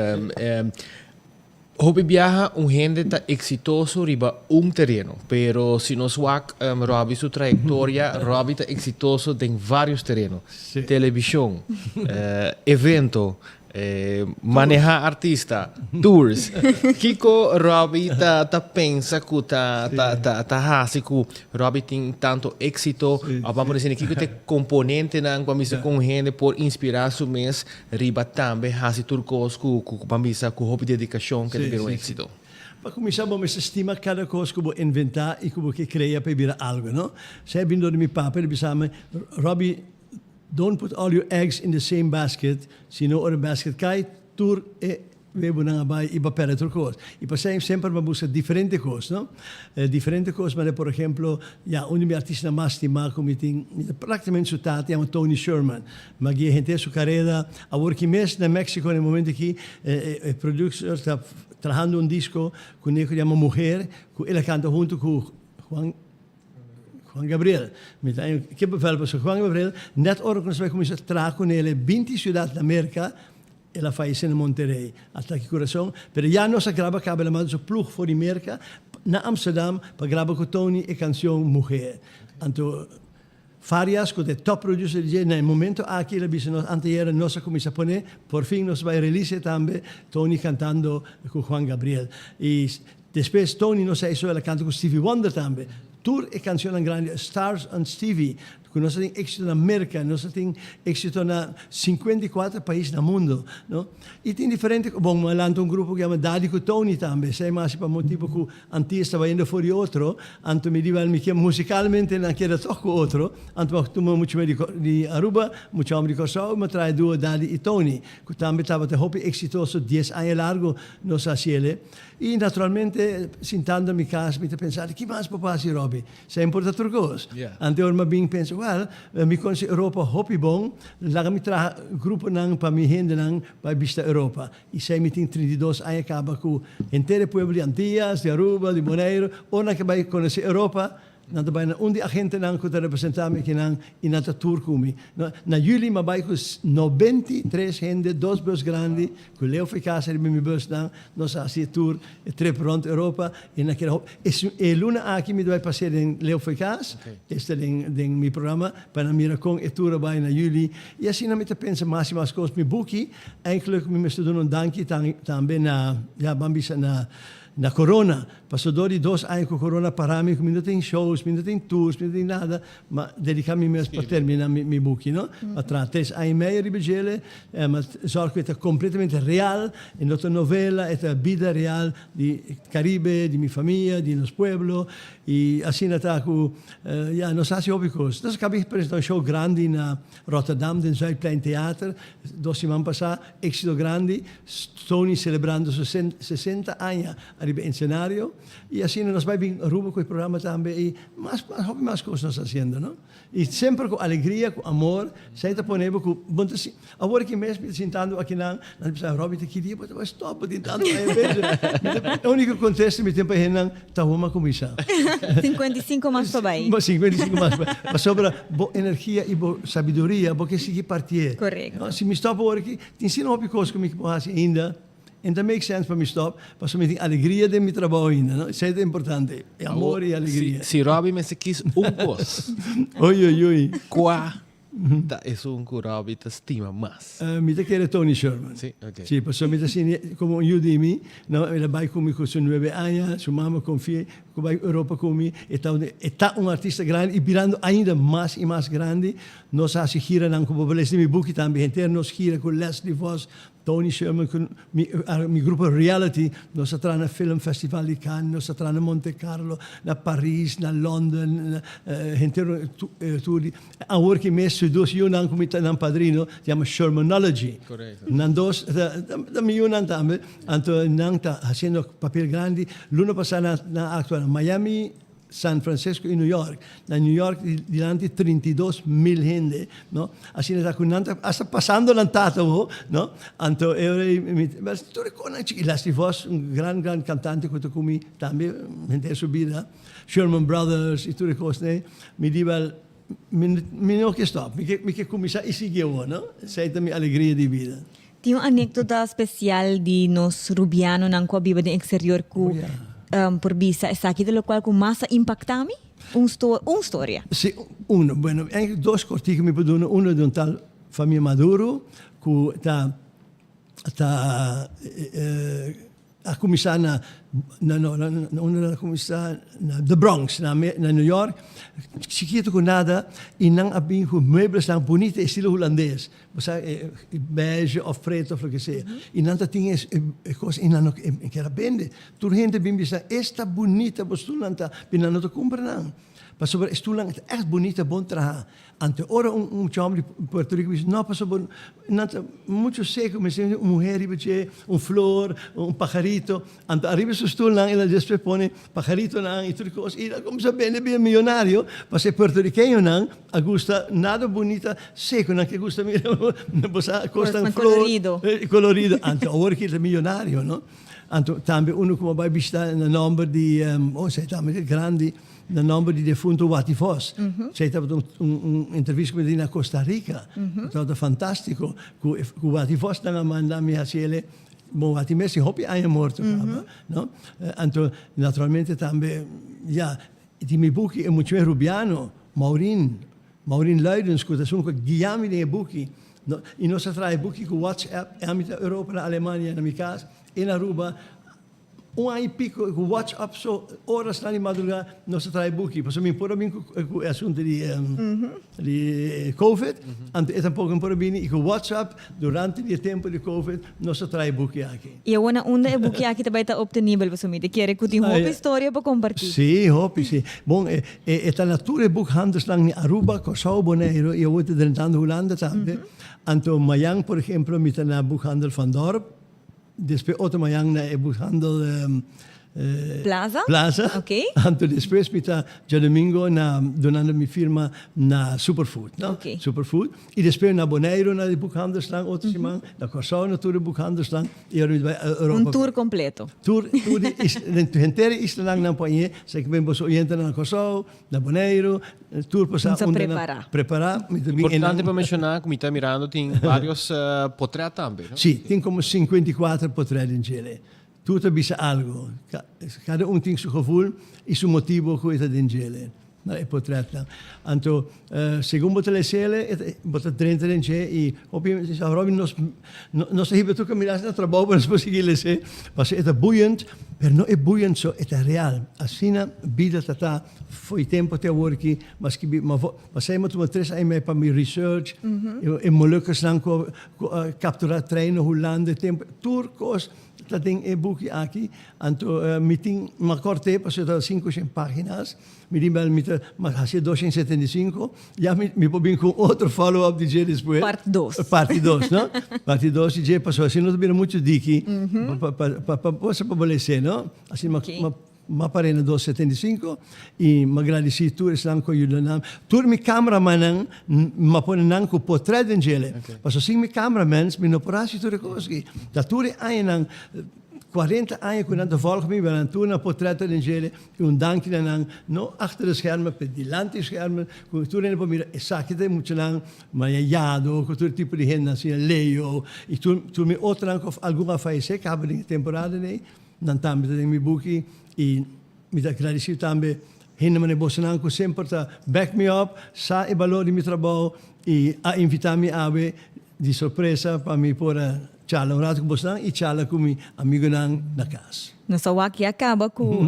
Hopi biaha un hende ta exitoso riba un tereno, pero si nos wak Robbie su trayectoria, Robbie ta exitoso den varios tereno. Television, evento, Maneha artista, tours. Kiko Robbie ta ta pensa ku ta ta ta ta hasi ku Robbie tin tanto éxito? Of ban por disi kiko ta e komponentenan ku a mester ku un hende por inspirá su mes riba tambe hasi tur kos ku ku ban bisa ku hopi dedikashon ke ta bira un éxito? Pa kuminsá bo mester stima kada kos ku bo inventá i ku bo ke krea pa e bira algu, no? Esei a bini dor di mi papa, el a bisa mi, Robbie, Don't put all your eggs in the same basket, sino ora e basket kai, tur e webonan a bai i bo a pèrdè tur kos. I pasei semper bo a buska diferente kos, no? Diferente kos, manera por ehemplo, ya, un di mi artistanan mas stimá ku mi tin, mi ta praktikamente su tata, yama Tony Sherman. Mi a guia henter su karera. Awor ki mes na Mexico na e momento aki, e producer ta trahando un disko kuné ku yama Mujer, ku el a kanta huntu ku Juan. Juan Gabriel. Mi ta haña ke bevel pasobra Juan Gabriel net ora ku nos bai kuminsá traha ku el e binti siudat na Merka, el a fayesé na Monterrey. Atake kurason. Pero ya nos a graba kaba el a manda su plug for di Merka na Amsterdam pa graba ku Tony e kanshon Mujer. Anto Farias ku ta e top producer di dje na e momento aki el a bisa nos anteayer nos a kuminsá pone, porfin nos bai release tambe Tony kantando ku Juan Gabriel. I Despues Tony no sa eso el a canta cu Stevie Wonder tambe. Tur e cancionnan grandi Stars on Stevie cu nos a tin exito na Merca, nos a tin exito na 54 pais na mundo, no. Y tin diferente, bon mi a lanta un grupo cu yama Daddy cu Tony tambe, esey mas pa motibo cu Antillas ta bayendo for di otro, anto mi di wel mi kier musicalmente nan keda toch cu otro, anto mi a tuma mucho me di Aruba, mucho homber di Corsou, mi a trae duo Daddy y Tony, cu tambe tabata hopi exitoso dies aña largo nos a haciele. I naturalmente, sintando mi kas, mi ta pensa, ki mas por hasi, Robby? Semper ta tur kos. Ante ora mi a bin pensa, wèl, mi konosé Europa hopi bon, laga mi traha gruponan pa mi hendenan bai bishita Europa. I esei mi tin 32 aña kaba ku henter e pueblo di Antias, di Aruba, di Boneiru, ora nan ke bai konosé Europa, Nan ta bai na un di agentenan ku ta representá mi akinan i nan ta tur ku mi. Na yüli mi a bai ku 93 hende, dos bus grandi, ku Leo Fricasa riba mi busnan. Nos a hasi e tur, e trip rònt Europa i nan keda hopi. E luna aki mi ta bai pasea den Leo Fricas, esta den den mi programa, pa nan mira kon e tur a bai na yüli. I asina mi ta pensa mas i mas kos. Mi buki, eindelijk mi mester duna un danki tambe na, ya ban bisa na Na corona, paso dor di dos aña cu corona para mi cu mi no tin shows, mi no tin tours, mi no tin nada, ma dedica mi mes pa termina mi buki, no. Ma traha tres aña y medio riba djele, ma zorg cu e ta completamente real, e no ta novela, e ta bida real di Caribe, di mi famia, di nos pueblo, y asina ta cu, ya, nos a haci hopi cos. Nos a caba di presenta un show grandi na Rotterdam den Zuidplein Theater, dos siman pasa. Éxito grandi, Tony celebrando su 60 aña ariba ensenario y asina nos bai bin Aruba cu e programa tambe y mas mas hopi mas cos nos ta haciendo no. Y semper cu alegria, cu amor, esey ta pone bo cu bo ta awor aki mes mi ta sintando akinan, nan ta bisa Robby ta ki dia bo ta bai stop bo tin tanto aña bezig. Mi ta e unico contesta mi tin pa hendenan ta huma cuminsa. 55 mas pa bai. 55 mas pa bai. Pasobra bo energia y bo sabiduria bo ke sigui partié. Correcto. Si mi stop awor aki, tin asina hopi kos ku mi por hasi ainda, en ta make sense pa mi stop, pasobra mi tin alegria den mi trabou ainda, no? Esei ta importante, e amor y alegria. Si Robby mester kis un kos. Oei, oei, oei. Kua ta esun ku Robby ta stima mas? Mi ta kere Tony Sherman. Si, ok. Si, pasobra mi ta sinti komo un yu di mi, no? El a bai ku mi ku su nuebe aña, su mama konfi'é ku bai Europa ku mi, e ta e ta un artista grandi i birando ainda mas i mas grandi. Nos a hasi giranan ku bo lesa den mi buki tambe, henter nos gira ku Leslie Vos, Tony Sherman ku mi mi grupo Reality, nos a traha na Film Festival di Cannes, nos a traha na Monte Carlo, na Paris, na London, henter tur di awor ki mes su dos yunan ku mi ta nan padrino yama Shermanology. Nan dos ta mi yunan tambe, anto nan ta hasiendo papel grandi. Luna pasá nan a aktua na Miami, San Francisco y New York. Na New York dilanti 32,000 hende, no? Asina ta cu nan ta hasta pasando nan tata bo, no? Anto e ora ey mi tur e conan chiki. Leslie Vos, un gran gran cantante cu ta cu mi tambe henter su bida. Sherman Brothers y tur e cosnan ey. Mi di wel mi mi no ke stop, mi ke mi ke cuminsa y sigui awor, no? Esey ta mi alegria di bida. Tin un anekdota spesial di nos rubianonan ku a biba den eksterior ku por bisa esaki ta lokual ku mas a impaktá mi? Un sto un storia. Sí, uno. Bueno, eigenlijk dos kortiku mi por duna. Uno di un tal famia Maduro ku ta. ta a kuminsá na na no na unda nan a kuminsá na The Bronx na na New York chikitu ku nada i nan a bin ku mueblesnan bunita estilo hulandes bo sa e beige of preto of loke sea i nan ta tin e kos i nan no kier a bende tur hende bin bisa esta bunita bo stulnan ta pero nan no ta kumpra nan pasobra e stulnan ta ègt bunita bon traha. Anto ora un mucha homber di Puerto Rico bisa, no pasobra nan ta mucho seco, mester un muher riba dje, un flor, un pajarito. Anto ariba su stoelnan el a despues pone pajaritonan y tur cos y el a cuminsa bende bira millonario, pasobra e puertorriqueñonan a gusta nada bunita seco, nan ke gusta mira bo sa cosnan flor, colorido. Anto awor ki el ta millonario, no? Anto tambe uno cu a bay bishita na nomber di, oh esey tambe ta grandi. Na nomber di defunto Watty Vos. Esei tabata un entrevista ku mi a di na Costa Rica. Tabata fantástiko ku ku Watty Vos nan a manda mi hasi ele. Bon, Watty mes tin hopi aña morto kaba, no? Anto naturalmente tambe, ya, di mi buki e muchamen rubiano, Maureen, Maureen Luidens, ku ta esun ku a guia mi den e buki, no? I nos a traha e buki ku WhatsApp, ami ta Europa, na Alemania, na mi kas, e na Aruba. Un aña y pico cu WhatsApp so orasnan di madruga nos a traha e buki pasobra mi por a bin cu e asunto di di covid anto e tampoco no por a bini y cu WhatsApp durante di e tempo di covid nos a traha e buki aki. Y awor na unda e buki aki ta bay ta obtenibel pasobra mi ta kere cu tin hopi historia pa comparti. Si hopi si bon e ta na tur e boekhandelsnan ni Aruba, Corsou, Bonaire y awor ta drentando Hulanda tambe anto mayan por ehemplo mi ta na boekhandel Van Dorp. Despues otro mañan na e boekhandel Plaza? Plaza. Ok. Anto despues mi ta djadomingo na dunando mi firma na Superfood, no? Ok. Superfood. I despues na Boneiru na e boekhandelsnan otro siman, na Kòrsou na tur e boekhandelsnan i ora mi ta bai Europa. Un tour kompleto. Tur, tur di is, den henter e islanan nan por añe, sa ki ben boso oyentenan na Kòrsou, Na Boneiru, tur pasá Nos a unda nan prepará. prepará. Mi ta bin Importante einan. pa menshoná ku mi ta mirando tin vários potrèt tambe, no? Sí, tin komo 54 potrèt den djele. Tur ta bisa algu. Kada un tin su gevoel i su motibu ku e ta den djele, na e potrètnan. Anto, segun bo ta les'ele, e ta bo ta drenta den dje i hopi hende ta bisa, Robin, nos nos ta hiba tur kaminda na trabou pa nos por sigui les'é, pasobra e ta boeiend. Pero no e boeiend so, e ta real. Asina bida ta ta fo'i tempo te awor aki, m'a skibi, m'a vo, pasei m'a tuma tres aña i mei pa mi research, e Molukkasnan ku ku a kapturá trein na Hulanda e tempo, tur kos ta den e buki aki. Anto mi tin, m'a kòrt'é pasobra ta 500 páginas. Mi di bel mi ta mas haci 275, ya mi mi por bin cu otro follow up di dje despues. Part dos. Parti dos, no? Parti dos di dje, pasobra asina no ta bira mucho diki pa pa pa pa boso pa bo lese, no? Asina ma ma ma par'e na 275 y m'a gradici tur esnan cu a yuda nan. Tur mi cameramannan m'a pone nan cu potret den djele, pasobra sin mi cameramans mi no por haci tur e cos aki. Ta tur e añanan. 40 aña ku nan ta volg mi, nan tur nan potreto den djele i un danki na nan, no achter de schermen, pero dilanti schermen, ku tur hende por mira esaki ta e muchanan mañayado, ku tur tipo di hendenan asina, Leo, i tur tur mi otronan ku algun a fayesé kaba den e temporada ei, nan tambe ta den mi buki i mi ta agradesido tambe hende manera bosonan ku semper ta back me up, sa e balor di mi trabou i a invitá mi awe di sorpresa pa mi por a. Charla un rato ku bosnan i charla ku mi amigunan na kas. Nos a wak ya kaba ku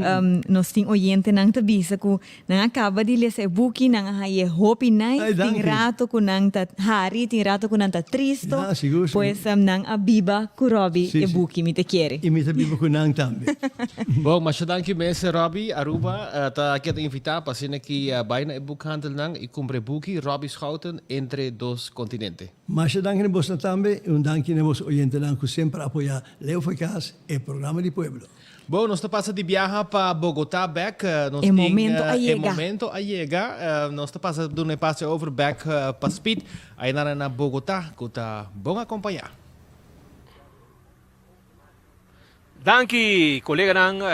nos tin oyentenan ta bisa ku nan a kaba di lesa e buki, nan a hañ'e hopi nice, tin rato ku nan ta hari, tin rato ku nan ta tristo, Ya, sigur, sigur. pues nan a biba ku Robby Si, e si. buki, mi ta kere. I mi ta biba ku nan tambe. Bon, masha danki mes Robby. Aruba ta keda invitá pa asina ki bai na e boekhandelnan i kumpra e buki Robby Schouten, Entre dos continente. Masha danki na bosnan tambe i un danki na bos oyentenan ku semper a apoyá Leo Fo'i Kas, e programa di pueblo. Bon, nos ta pasa di biaha pa Bogotá bek. Nos E tin, momento a E yega. momento a yega. Nos ta pasa duna e pase over bek pa Speed. Aynan na Bogotá ku ta bon akompañá. Danki koleganan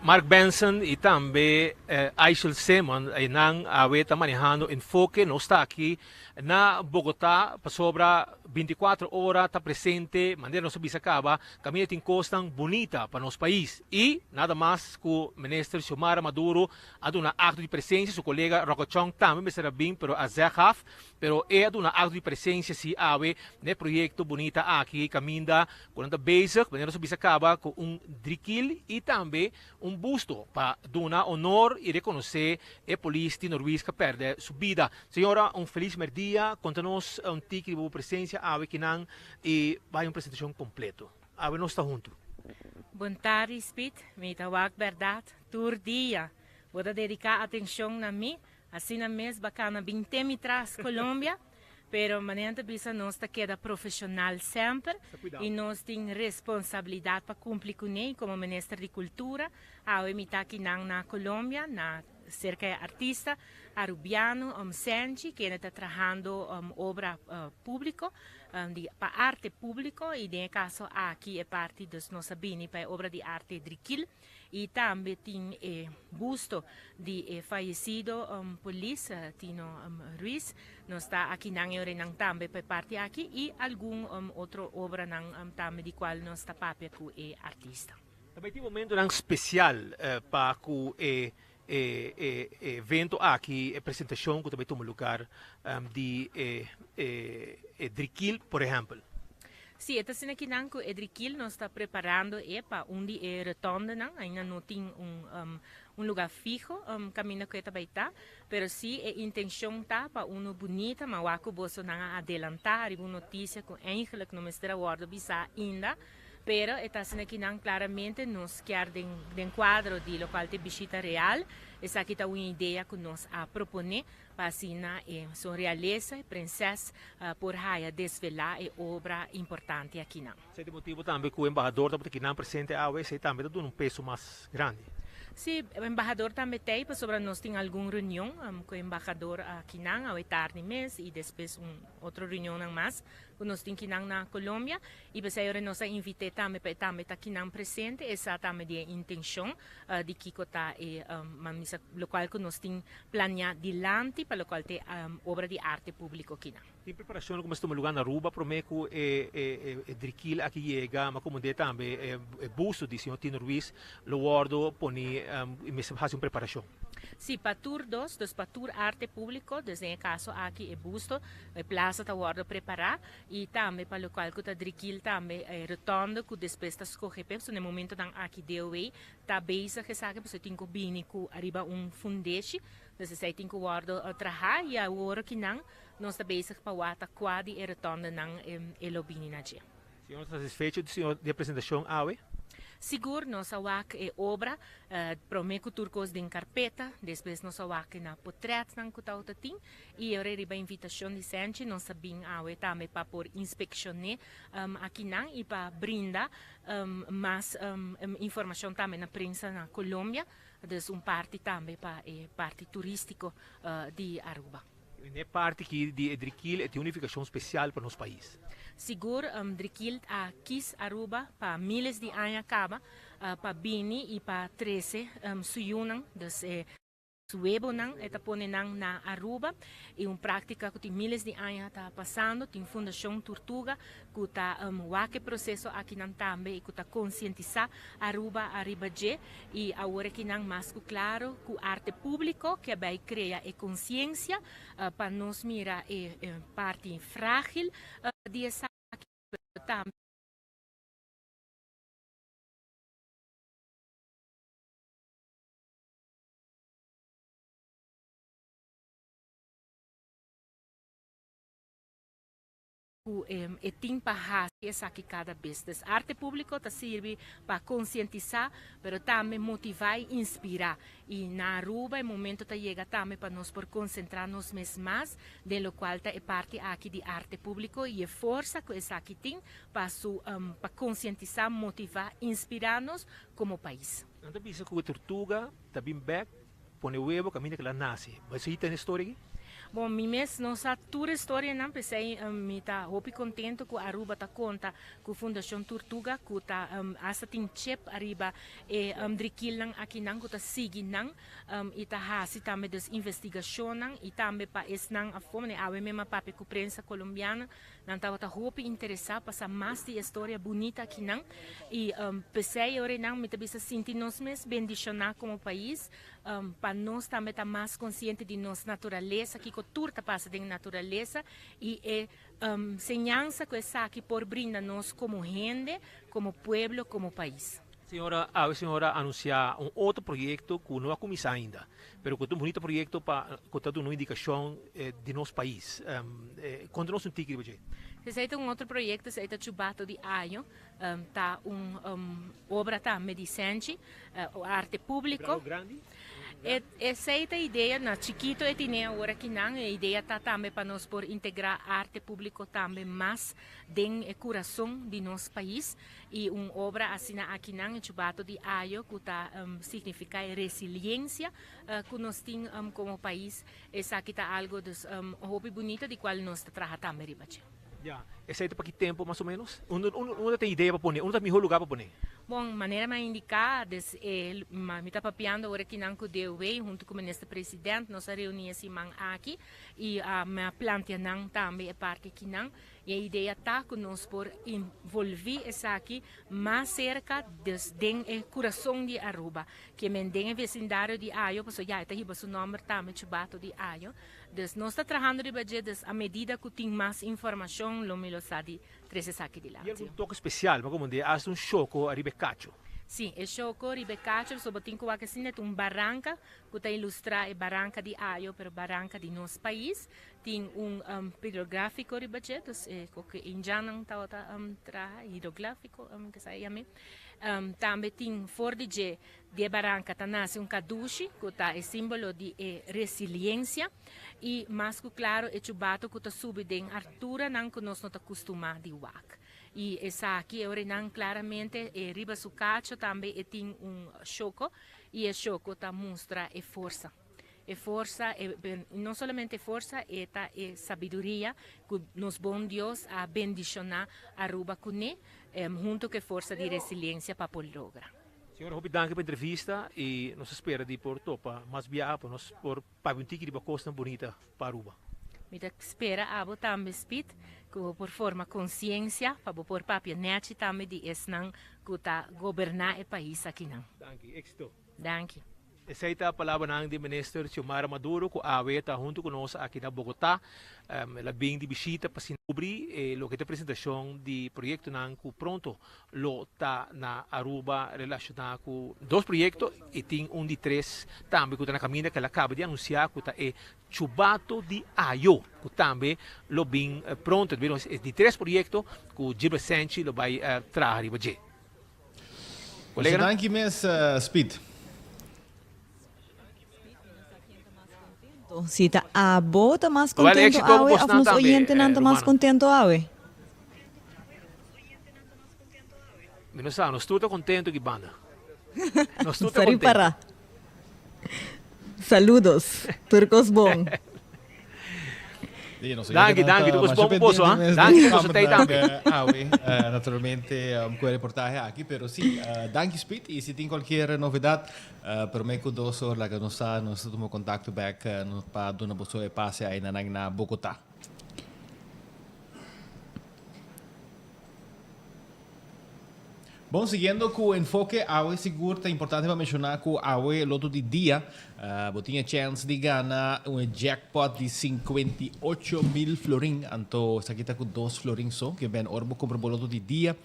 Mark Benson y tambe Aishel Simon. Nan awe ta manehando Enfoke. Nos ta aki na Bogota pasobra 24 ora ta presente manera nos a bisa caba caminda tin cosnan bunita pa nos pais. Y nada mas cu Minister Xiomara Maduro a duna acto di presencia. Su colega Rocco Chong tambe mester a bin pero a zeg af. Pero e a duna acto di presencia si awe na e proyecto bunita aki caminda cu nan ta bezig, manera nos a bisa caba, cu un drikil y tambe un busto pa duna honor y reconoce e polis Tino Ruiz cu a perde su bida. Señora, un feliz merdia. Conta nos un tiki di bo presencia awe kinan y bay un presentacion completo. Awe nos ta hunto. Bon tardi Speed, mi ta wak berdad tur dia bo ta dedica atencion na mi, asina mes bacana bin te mi tras Colombia, pero manera nan ta bisa nos ta keda profesional semper y nos tin responsabilidad pa cumpli cune y como minister di cultura awe mi ta akinan na Colombia na Serka e artista Arubiano Senchi kende ta trahando obra publico di pa arte publico y den e caso aki e parti dus nos a bini pa e obra di arte Drikil y tambe tin e busto di e fayecido polis Tino Ruiz. Nos ta akinan e orenan tambe pa e parti aki y algun otro obranan tambe di cual nos ta papia cu e artista. Ta bai tin momentonan spesial pa ku e evento aki, e presentashon ku ta bai tuma lugar di e Drikil por ehèmpel. Sí, e ta asina kinan ku e Drikil nos ta preparando e pa un di e rotondenan, ainda no tin un un lugar fiho kaminda ku e ta bai ta, pero sí e intenshon ta pa unu bunita, ma wak ku bosonan a adelantá riba un notisia ku eigentlik no mester a wòrdu bisá ainda. Pero e ta asina ki nan claramente nos kier den den cuadro di locual ta e bishita real. Esaki ta un idea cu nos a propone pa asina e son realeza, e prinses, por haya desvela e obra importante akinan. Esei ta e motibo tambe cu e embahador tabata kinan presente awe, esei tambe ta duna un peso mas grandi. Sí, e embahador tambe t'ei pasobra nos tin algun reunion cu e embahador akinan awe tardi mes y despues un otro reunionnan mas cu nos tin kinan na Colombia. I p'esei ora nos a invit'é tambe pa e tambe ta kinan presente, e sa tambe di e intencion di kico ta e misa locual cu nos tin planea dilanti pa locual ta e obra di arte publico kinan. Tin preparacion lo cuminsa tuma lugar na Aruba prome cu e drikil aki yega, ma como de tambe e busto di señor Tino Ruiz lo wordo poni y mester haci un preparacion. Sí, pa tur dos, dus pa tur arte publico, dus den e caso aki e busto, e plaza ta wordo prepara. I tambe pa lokual ku ta drikil tambe e rotonde ku despues ta skohe p'e pasobra na e momentonan aki DOW ta bezig esaki pasobra e tin ku bini ku ariba un fundeshi dus esei tin ku wòrdu traha i awor kinan nos ta bezig pa wak ta kua di e rotondenan e lo bini na dje. Señor ta satisfecho di e presentashon awe? Sigur nos a wak e obra prome ku tur kos den karpeta despues nos a wak na potretnan ku tawata tin I ora riba invitashon di Senchi nos a bin awe tambe pa por inspekshoné akinan i pa brinda mas informashon tambe na prensa na Colombia, dus un parti tambe pa e parti turístiko di Aruba. E parti aki di e Drikil e tin un nifikashon spesial pa nos pais. Sigur, Drikil a kis Aruba pa miles di aña kaba pa bini i pa trese su yunan, dus e. Su webonan e ta pone nan na Aruba y un practica cu tin miles di aña ta pasando. Tin Fundacion Turtuga cu ta wak e proceso akinan tambe y cu ta concientisa Aruba ariba dje. Y awor akinan mas cu claro cu arte publico ke bay crea e conciencia pa nos mira e parti fragil di esaki pero tambe. Ku e tin pa hasi esaki kada bes. Dus arte públiko ta sirbi pa konsientisá, pero tambe motivá i inspirá. I na Aruba e momento ta yega tambe pa nos por konsentrá nos mes mas den lokual ta e parti aki di arte públiko i e forsa ku esaki tin pa su pa konsientisá, motivá, inspirá nos komo pais. Nan ta bisa ku e tortuga ta bin bek pone webo kaminda ku el a nase. Bo a sigui tende e storia aki? Bon, mi mes no sa tur e storianan, p'esei mi ta hopi kontento ku Aruba ta konta ku Fundashon Turtuga ku ta asta tin chip ariba e drikilnan akinan ku ta sigui nan i ta hasi tambe dus investigashonnan i tambe pa esnan afó. Manera awe mi a papia ku prensa kolombiano. Nan tabata hopi interesá pa sa mas di e storia bunita akinan i p'esei ora nan mi ta bisa sinti nos mes bendishoná komo pais. pa nos tambe ta mas konsiente di nos naturalesa, kiko tur ta pasa den naturalesa i e señansa ku esaki por brinda nos komo hende, komo pueblo, komo pais. Señora, awe señora a anunsiá un otro proyekto ku no a kuminsá ainda, pero ku ta un bunita proyekto pa ku ta duna un indikashon di nos pais. Konta nos un tiki riba dje. Esei ta un otro proyekto, esei ta Chubato di Ayo, ta un obra tambe di Senchi, arte públiko. Esei ta idea, na chikito e tine awor akinan, e idea ta tambe pa nos por integrá arte públiko tambe mas den e kurason di nos pais. I un obra asina akinan, e Chubato di Ayo, ku ta signifiká e resiliensia ku nos tin komo pais, esaki ta algu dus hopi bunita di kual nos ta traha tambe riba dje. Ya, esei ta pa ki tempu mas o menos? Unda unda ta e idea pa pone? Unda ta miho lugar pa pone? Bon, manera mi a indiká, des e mi ta papiando ora kinan ku DOW huntu ku Minister President, nos a reuní e siman aki i mi a plantea nan tambe e parti kinan. E idea ta ku nos por involví esaki mas serka, dus den e kurason di Aruba, ke men den e vesindario di Ayo, pasobra ya e ta hiba su nòmber tambe, Chubato di Ayo. Dus nos ta trahando riba dje, dus a medida ku tin mas informashon lo mi lo sa di trese esaki dilanti. I algun toke spesial, pa komo di hasta un shoko ariba e kacho? Sí, e shoko riba e kacho, pasobra bo tin ku wak asina, ta un baranka ku ta ilustrá e baranka di Ayo, pero baranka di nos pais. Tin un hidrográfiko riba dje, dus e ku e indiannan tabata traha, hidrográfiko ke sa e yam'é. Tambe tin for di dje di e baranka ta nase un kadushi ku ta e símbolo di e resiliensia i mas ku klaro e chubato ku ta subi den arturanan ku nos no ta kustumá di wak. I esaki e ora nan klaramente e riba su kacho tambe e tin un shoko i e shoko ta mustra e forsa. E forsa, e no solamente e forsa, e ta e sabiduria ku nos bon Dios a bendishoná Aruba kuné, hunto ku e forsa di resiliensia pa por logra. Señora hopi danki pa entrevista y nos ta spera di por topa mas biaha pa nos por papia un tiki riba cosnan bunita pa Aruba. Mi ta spera abo tambe Speed ku bo por forma conciencia pa bo por papia nechi tambe di esnan ku ta goberna e pais akinan. Danki, éxito. Danki. Esei ta palabranan di Minister Xiomara Maduro ku awe ta huntu ku nos aki na Bogotá. El a bin di bishita pa asina kubri e loke ta presentashon di proyektonan ku pronto lo ta na Aruba relashoná ku dos proyekto i tin un di tres tambe ku ta na kaminda ku el a kaba di anunsiá ku ta e Chubato di Ayo ku tambe lo bin pronto. E di tres proyekto ku Gilbert Senchi lo bai traha riba dje. Masha danki mes Speed. Si ta abo ta mas contento awe of nos oyentenan ta mas contento awe? Mi no sa, nos tur ta contento ki banda. Nos tur ta contento. Para. Saludos. Tur cos bon. Danki, danki. Tur cos bon cu boso, ha? Danki cu boso ta ei tambe. Awe, naturalmente, cu e reportahe aki, pero si, danki Speed, y si tin cualkier novedad, prome cu dos or laga nos sa, nos ta tuma contacto bek pa duna boso e pase aynanan na Bogota. Bon, siguiendo cu enfoke awe sigur ta importante pa menciona cu awe loto di dia bo tin e chance di gana un jackpot di 58 mil florin, anto esaki ta cu dos florin so, ke ben ora bo compra bo loto di dia,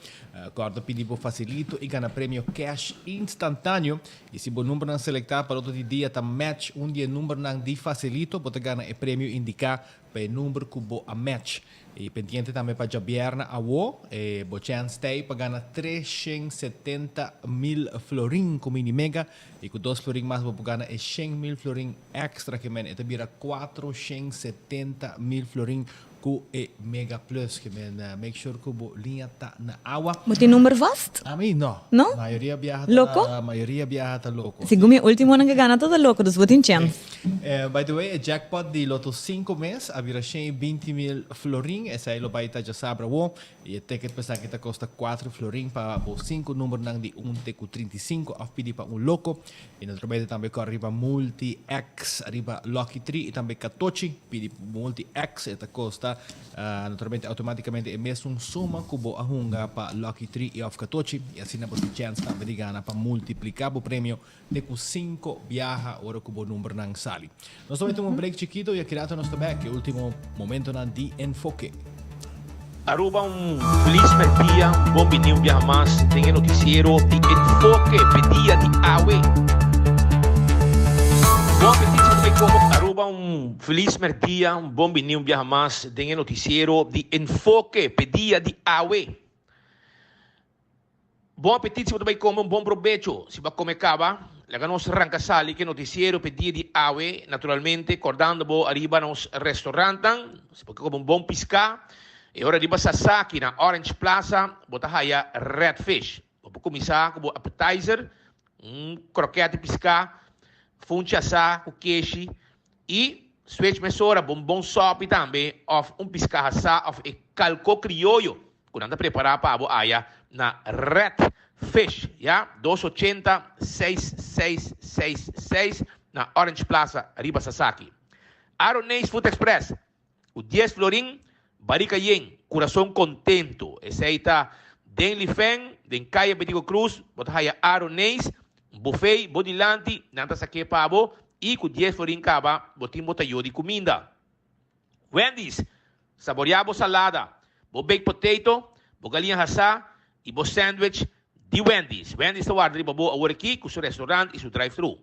corda pidi bo facilito y gana premio cash instantaneo y si bo numbernan selecta pa loto di dia ta match un di e numbernan di facilito bo ta gana e premio indica pa e number cu bo a match. I pendiente tambe pa djabièrnè awo, e bo chèns t'ei pa gana 370 mil florin ku Mini Mega i ku dos florin mas bo por gana e 100 mil florin èkstra ke men e ta bira 470 mil florin ku e Mega Plus ke men make sure ku bo liña ta na awa. Bo tin number vast? Ami no. No? Mayoria biaha ta Loko? Mayoria biaha ta loko. Segun mi ultimonan ke gana ta ta loko, dus bo tin chèns. By the way, e jackpot di Lotto 5 mes a bira 120 mil florin. Esei lo bai ta djasabra awo. I e ticket pa esaki ta kosta 4 florin pa bo 5 numbernan di 1 te ku 35 òf pidi pa un loko. I naturalmente tambe kòrda riba Multi X, riba Lucky Tree i tambe Katochi. Pidi Multi X, e ta kosta. naturalmente automaticamente e mesun suma cu bo a hunga pa Lucky Tree y of Catochi y asina bo tin chance tambe di gana pa multiplica bo premio te cu cinco biaha ora cu bo numbernan sali. Nos ta bai tuma un break chikito y aki rato nos ta bek e ultimo momentonan di Enfoke. Aruba un feliz merdia, un bon bini un biaha mas den e noticiero di Enfoke p'e dia di awe. Bon apetit si bo ta bai como. Aruba un feliz merdia, un bon bini un biaha mas den e noticiero di Enfoke p'e dia di awe. Bon apetit si bo ta bai come, un bon probecho si bo a come caba. Laga nos ranca sali cu e noticiero p'e dia di awe, naturalmente cordando bo ariba nos restaurantnan, si bo ke come un bon pisca, e ora riba Sasaki na Orange Plaza bo ta haya Red Fish. Bo por cuminsa cu bo appetizer, un croquet di pisca, funchi asa cu keshi y switch mesora bo un bon sopi tambe of un pisca asa of e calco crioyo Ku nan ta prepará pa bo aya na Red Fish, ya, dos ochenta seis seis seis seis na Orange Plaza riba Sasaki. Aroneis Food Express, ku dies florin, barika yen, kurason kontentu. Esei ta den Lifen, den Kaya Betico Cruz, bo ta haya Aroneis, buffet bo dilanti, nan ta sak'é pa bo i ku dies florin kaba bo tin bo tayo di kuminda. Wendy's, Saboreá bo salada, bo baked potato, bo galiña hasá i bo sandwich di Wendy's. Wendy's ta warda riba bo awor aki ku su restaurant i su drive-thru.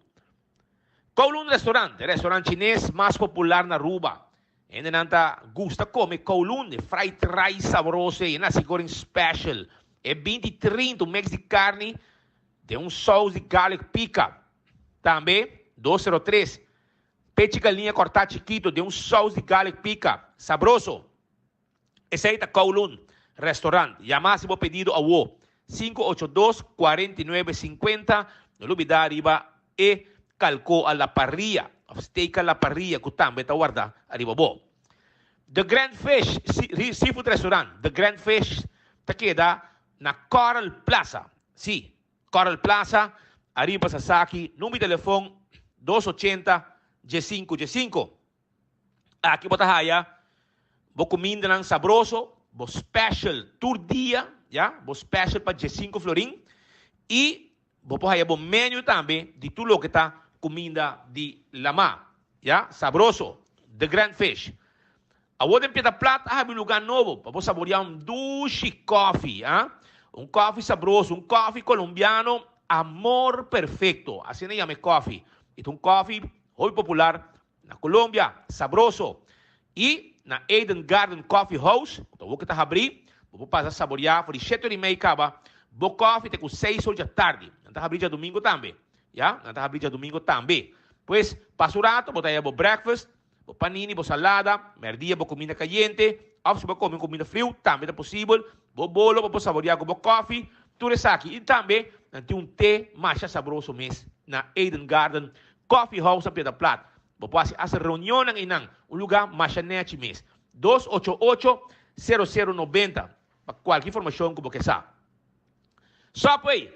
Kowloon Restaurant, e restaurant chines mas popular na Aruba. Hendenan ta gusta kome Kowloon, e fried rice saboroso ei, e nasi goreng special, e binti trinta, un mix di karni den un saus di garlic pika. Tambe, dos sero tres, Pechi galiña kòrtá chikito den un sous di garlic pika. Sabroso! Esei ta Kowloon Restaurant. Yama hasi bo pedido awo. Sinku ocho dos, kuarenta i nuebe, sinkuenta. No lubidá riba e kalkó a la parrilla òf steak a la parrilla ku tambe ta wardá ariba bo. The Grand Fish Seafood Restaurant, The Grand Fish ta keda na Coral Plaza. Sí, Coral Plaza, ariba Sasaki, number di telefon dos ochenta diesinco diesinco. Aki bo ta haya bo cumindanan sabroso, bo special tur dia, ya, bo special pa diesinco florin y bo por haya bo menu tambe di tur loke ta cuminda di lama, ya, sabroso, The Grand Fish. Awor den Piedra Plat a habri un lugar nobo pa bo saborea un dushi kofi, ah. Un kofi sabroso, un kofi colombiano Amor Perfecto, asina yama e kofi. E ta un kofi hopi popular na Colombia, sabroso. Y na Eden Garden Coffee House, ku ta awor ku ta habri, bo por pasa saborea for di shete ora y mei kaba bo kofi te ku seis ora djatardi. Nan ta habri djadumingo tambe, ya, nan ta habri djadumingo tambe. Pues, pasa un rato bo ta haya bo breakfast. Bo panini, bo salada, merdia bo kuminda kayente òf si bo kome un kuminda friu tambe ta posibel, bo bolo pa bo saboreá ku bo kòfi, tur esaki i tambe nan tin un te masha sabroso mes na Eden Garden Coffee House na Piedra Plat. Bo por hasi hasta reunionnan einan, un lugá masha nèchi mes. Dos ocho ocho, sero sero nobenta pa kualke informashon ku bo ke sa. Subway,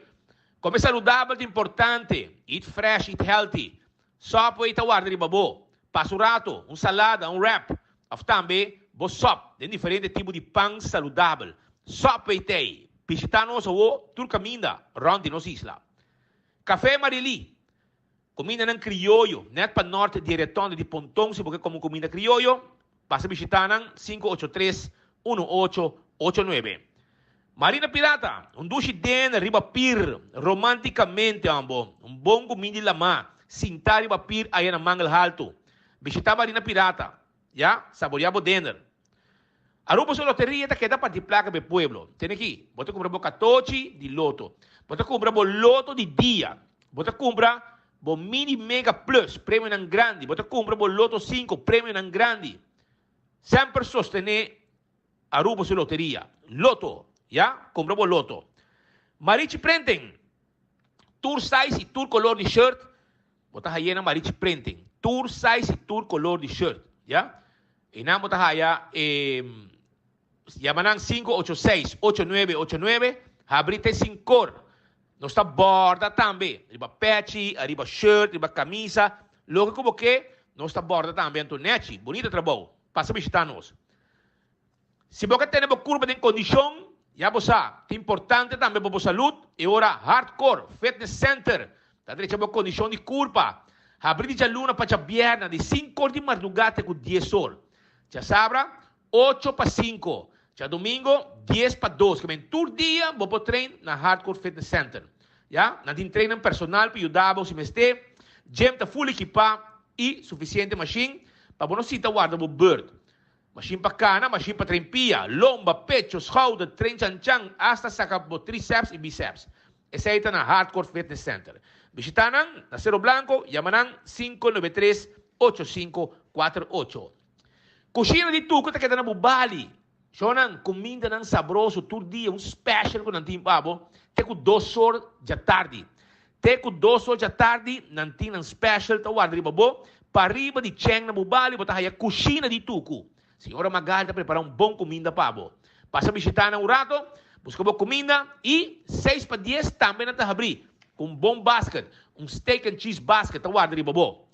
Kome saludabel ta importante, eat fresh, eat healthy. Subway ta warda riba bo. Pasa un rato, un salada, un wrap, of tambe bo sop den diferente tipo di pan saludabel. Subway t'ei. Bishita nos awo tur caminda rond di nos isla. Café Marilí, Cumindanan crioyo, net pa nort di e retonde di Ponton si bo ke come un cuminda crioyo, pasa bishita nan, sinku ocho tres, uno ocho ocho nuebe. Marina Pirata, un dushi den riba pir, romanticamente ambo, un bon cuminda di lamá, sinta riba pir aya na Mangel Halto. Bishita Marina Pirata, ya, saborea bo dinner. Aruba su loteria ta keda parti placa pa e pueblo. Tene aki, bo ta cumpra bo catochi di loto, bo ta cumpra bo loto di dia, bo ta cumpra bo mini mega plus, premionan grandi, bo ta cumpra bo loto cinco, premionan grandi. Semper sostene Aruba su loteria. Loto, ya, cumpra bo loto. Marichi Printing, tur size y tur color di shirt, bo ta haya na Marichi Printing. Tur size y tur color di shirt, ya. Eynan bo ta haya e, yama nan sinku ocho seis, ocho nuebe ocho nuebe, habri te sinkor. Nos ta borda tambe, riba pechi, ariba shirt, riba camisa, loke cu bo ke, nos ta borda tambe. Anto nechi, bunita trabou. Pasa bishita nos. Si bo ke tene bo kurpa den kondishon, ya bo sa, ta importante tambe pa bo salud, e ora Hardcore Fitness Center ta drecha bo kondishon di kurpa. Habri di djaluna pa djabièrnè di sinku or di mardugá te ku dies or. Djasabra, ocho pa sinku. Djadumingo, dies pa dos. Kimen tur dia bo por train na Hardcore Fitness Center. Ya, nan tin trainer personal pa yuda bo si mester. Gym ta full ekipá i sufisiente mashin pa bo no sinta warda bo beurt. Mashin pa kana, mashin pa train pia, lomba, pecho, schouder, train chanchan, hasta saka bo triceps i biceps. Esei ta na Hardcore Fitness Center. Bishita nan na Cerro Blanco, yama nan 593 8548. Kushina di Tuco ta keda na Bubali. Shownan, kumindanan sabroso tur dia, un special ku nan tin pa bo, te ku dos or djatardi. Te ku dos or djatardi nan tin nan special ta warda riba bo. Pariba di Cheng na Bubali bo ta haya Kushina di Tuku. Señora Magali ta prepara un bon kuminda pa bo. Pasa bishita nan un rato, buska bo kuminda i seis pa dies tambe nan ta habri ku un bon basket, un steak and cheese basket ta warda riba bo.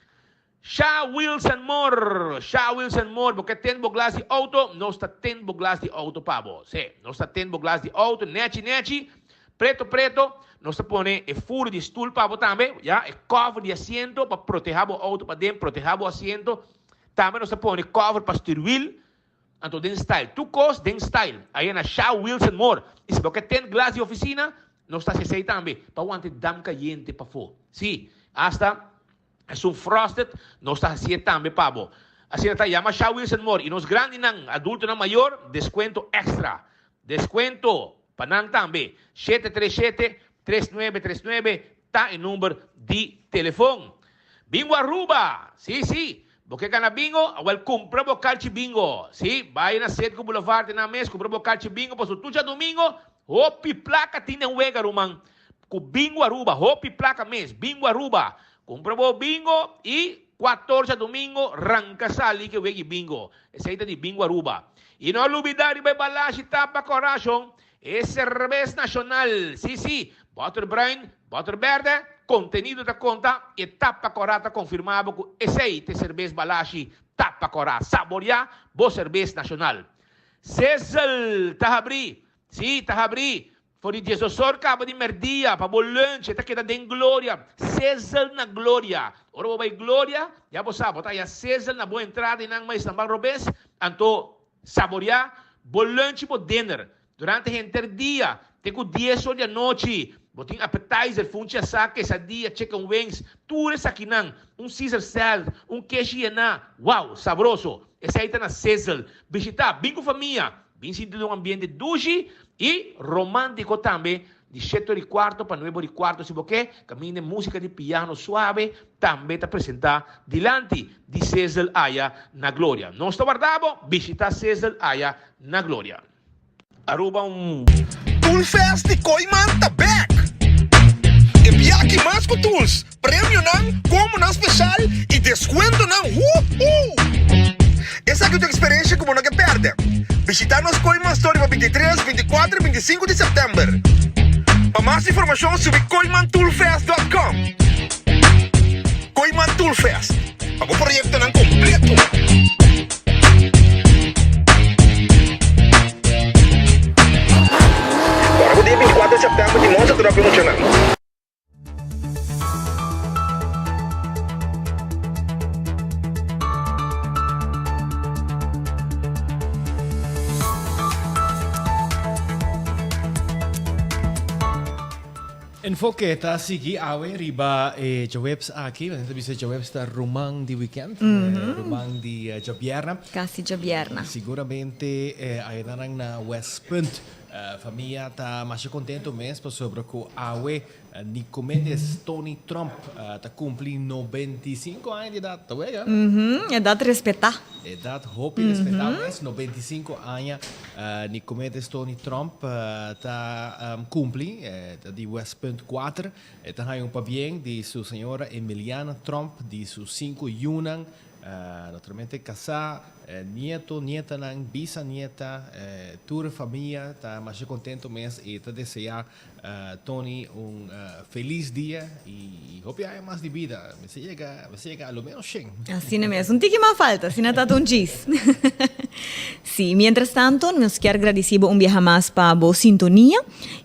Sha Wilson Moore, Sha Wilson Moore, bo ke tend bo glas di auto? Nos ta tend bo glas di auto pa bo. Sí, nos ta tend bo glas di auto, nechi nechi, preto preto. Nos ta pone e furu di stoel pa bo tambe, ya, e cover di asiento pa proteha bo auto paden, proteha bo asiento. Tambe nos ta pone cover pa stuurwiel, anto den style. Tur cos den style. Aya na Sha Wilson Moore. Y si bo ke tend glas di oficina, nos ta haci esey tambe, pa wanta e dam cayente pafo. Sí, hasta. Esun frosted nos ta hacié tambe pa bo. Asina ta yama Sha Wilson Moore y nos grandinan, adultonan mayor, descuento extra. Descuento pa nan tambe. 737 3939 ta e number di telefon. Bingo Aruba! Si, si! Bo ke gana bingo? Awel cumpra bo calchi bingo. Si, bay na Cedco Boulevard den nan mes, cumpra bo calchi bingo pasobra tur djadomingo hopi placa tin den wega ruman. Ku Bingo Aruba, hopi plaka mes, Bingo Aruba. Kumpra bo bingo i kuator djadumingo ranka sali ke wegi bingo. Esei ta di Bingo Aruba. I no lubida riba e balashi tapa korashon, e serbes nashonal. Si si, bòter bruin, bòter bèrdè, kontenido ta konta, e tapa kòrá ta konfirmá bo ku esei ta e serbes balashi tapa kòrá. Saboriá bo serbes nashonal. Sizzle ta habrí, si ta habrí. For di diesdosor kaba di merdia pa bo lunch e ta keda den Gloria. Sizzle na Gloria. Ora bo bai Gloria, ya bo sa, bo ta haya sizzle na bo entrada i nan mas nan ban robes. Anto saborea bo lunch i bo dinner durante henter dia te ku diesor di anochi. Bo tin appetizer, funchi asá, quesadilla, chicken wings, tur esakinan, un Caesar salad, un keshi yená. Wow! Sabroso! Esei ta na Sizzle. Bishita, bin ku famia. Bin sinti den un ambiente dushi i romántico tambe di shete ora i cuarto pa nuebe ora i cuarto si bo ke, caminda e musica di piano suave tambe ta presenta dilanti di Sizzle aya na Gloria. Nos ta warda bo, bishita Sizzle aya na Gloria. Aruba un. Toolfest di Kooiman ta bek! E biaha mas ku tools, premionan, kombonan speshal i deskuentonan wuhu! Esaki ta un eksperensia ku bo no ke pèrdè. Bishitá nos Kooiman Store riba 23, 24 i 25 di sèptèmber. Pa mas informashon subi kooimantoolfest dòt kòm. Kooiman Toolfest, pa bo proyektonan kompleto! Ora ku dia 24 di sèptèmber di Monster Truck lo muchanan. Enfoke ta sigui awe riba e djaweps aki. Nan ta bisa djaweps ta ruman di weekend, ruman di djabierna. Kasi djabierna. Siguramente ayanan na Westpunt famia ta masha contento mes pasobra cu awe Nicomedes Tony Tromp ta cumpli 95 aña di edad, ta wega? Edad respetá. Edad hopi respetá mes, 95 aña Nicomedes Tony Tromp ta cumpli, ta di Westpunt 4. E ta haña un pabien di su señora Emiliana Tromp, di su sinku yunan, naturalmente casá, nieto, nietanan, bisanieta, tur e famia ta masha contento mes y ta desea Tony un felis dia y hopi aña mas di bida. Mester yega, mester yega a lo menos shen. Asina mes. Un tiki mas falta, asina ta ta un djis. Sí, mientras tanto nos kier gradici bo un biaha mas pa bo sintonia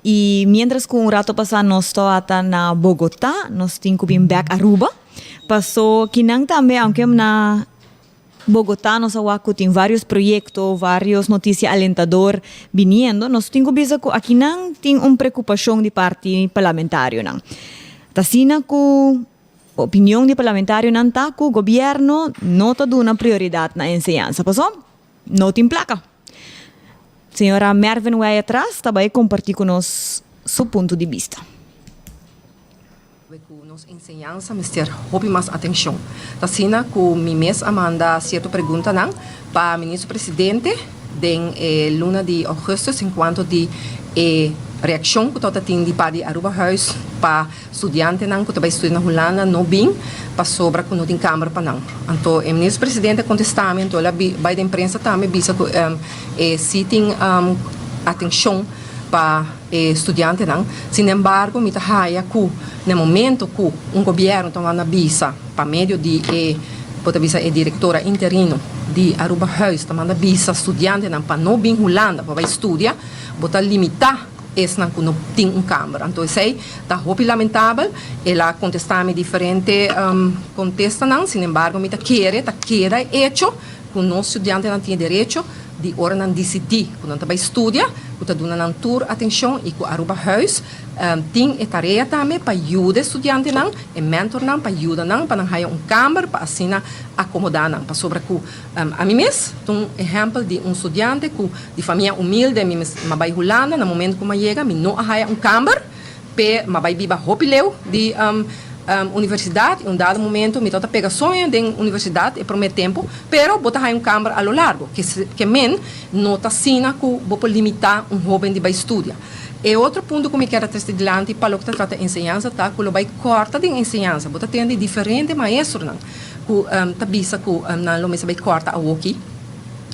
y mientras cu un rato pasa nos tawata na Bogota, nos tin cu bin bek Aruba, paso kinan tambe aunke na Bogota nos a wak cu tin varios proyecto, varios noticia alentador biniendo, nos tin cu bisa cu akinan tin un preocupacion di parti parlamentarionan. Ta asina cu Opinion di parlamentarionan ta cu gobierno no ta duna prioridad na enseñansa paso no tin placa. Señora Mervin Wyatt-Ras ta bay comparti cu nos su punto di bista. Cu nos enseñansa mester hopi mas atencion. Ta asina cu mi mes a manda cierto preguntanan pa Ministro Presidente den e luna di augustus en cuanto di e reaccion cu tabata tin di parti di Arubahuis pa Studiantenan ku ta bai studia na Hulanda no bin pasobra ku no tin kamber pa nan. Anto e minister presidente a kontestá mi, anto el a bai den prensa tambe bisa ku e si tin atenshon pa e studiantenan. Sinembargo mi ta haya ku na e momento ku un gobièrnu ta manda bisa pa medio di e bo ta bisa e direktora interino di Arubahuis ta manda bisa studiantenan pa no bin Hulanda pa bai studia, bo ta limitá Esnan ku no tin un kamber. Anto esei ta hopi lamentabel. El a kontestá mi diferente kontestanan, sinembargo mi ta kere ta keda e echo ku nos studiantenan tin e derecho di ora nan disidí ku nan ta bai studia, ku ta duna nan tur atenshon i ku Arubahuis tin e tarea tambe pa yuda e studiantenan, e mentornan pa yuda nan pa nan haya un kamber pa asina akomodá nan. Pasobra ku Ami mes ta un ehèmpel di un studiante ku di famia humilde. Mi mes m'a bai Hulanda, na momento ku m'a yega mi no a haya un kamber p'e m'a bai biba hopi leu di universidat i un dado momento mi tabata pega soño den universidat e promé tempu, pero bo ta haya un kamber a lo largo, ke men no ta asina ku bo por limitá un hóben di bai studia. E otro punto ku mi kier a trese dilanti pa loke ta trata enseñansa ta ku lo bai kòrta den enseñansa. Bo ta tende diferente maestronan. Ku ta bisa ku nan lo mester bai kòrta awoki.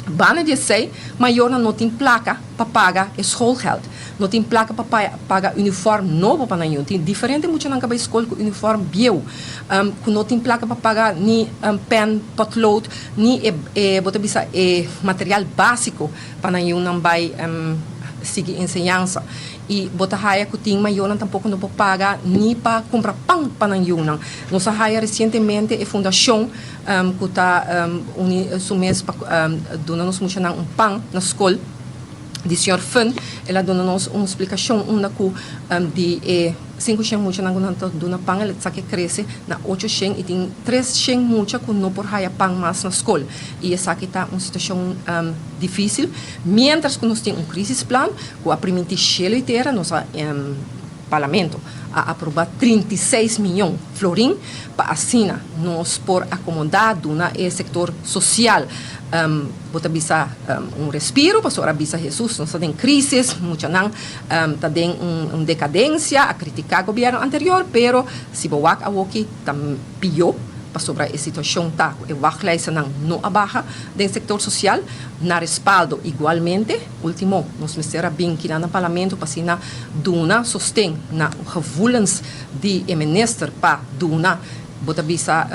Banda di esei, mayornan no tin plaka pa paga e schoolgeld, no tin plaka pa paga uniform nobo pa nan yu. Tin diferente muchanan ka bai skol ku uniform bieu, ku no tin plaka pa paga ni pen, potlood, ni e bo ta bisa e material básiko pa nan yunan bai sigui enseñansa. I bo ta haya ku tin mayornan tampoko no por paga ni pa kumpra pan pa nan yunan. Nos a haya resientemente e fundashon ku ta uni su mes pa duna nos muchanan un pan na skol di señor Fun. El a duna nos un splikashon unda ku di e 500 muchanan ku nan ta duna pan el a sa ke krese na 800 i tin 300 mucha ku no por haya pan mas na skol. I esaki ta un situashon difisil. Mientras ku nos tin un krisisplan ku a primintí shelu i tera, nos a Parlamento a aprobá 36 miyon florin pa asina nos por akomodá, duna e sektor sosial, bo ta bisa un respiro, pasobra a bisa Hesus nos ta den krisis, muchanan ta den un dekadensia, a kritiká gobièrnu anterior, pero si bo wak awoki ta pió. Pasobra e situacion ta cu e wachtlijstennan no a baha den sector social, na respaldo igualmente. Ultimo, nos mester a bin kina na Parlamento pa asina duna sosten na gevoelens di e minister pa duna, bo ta bisa,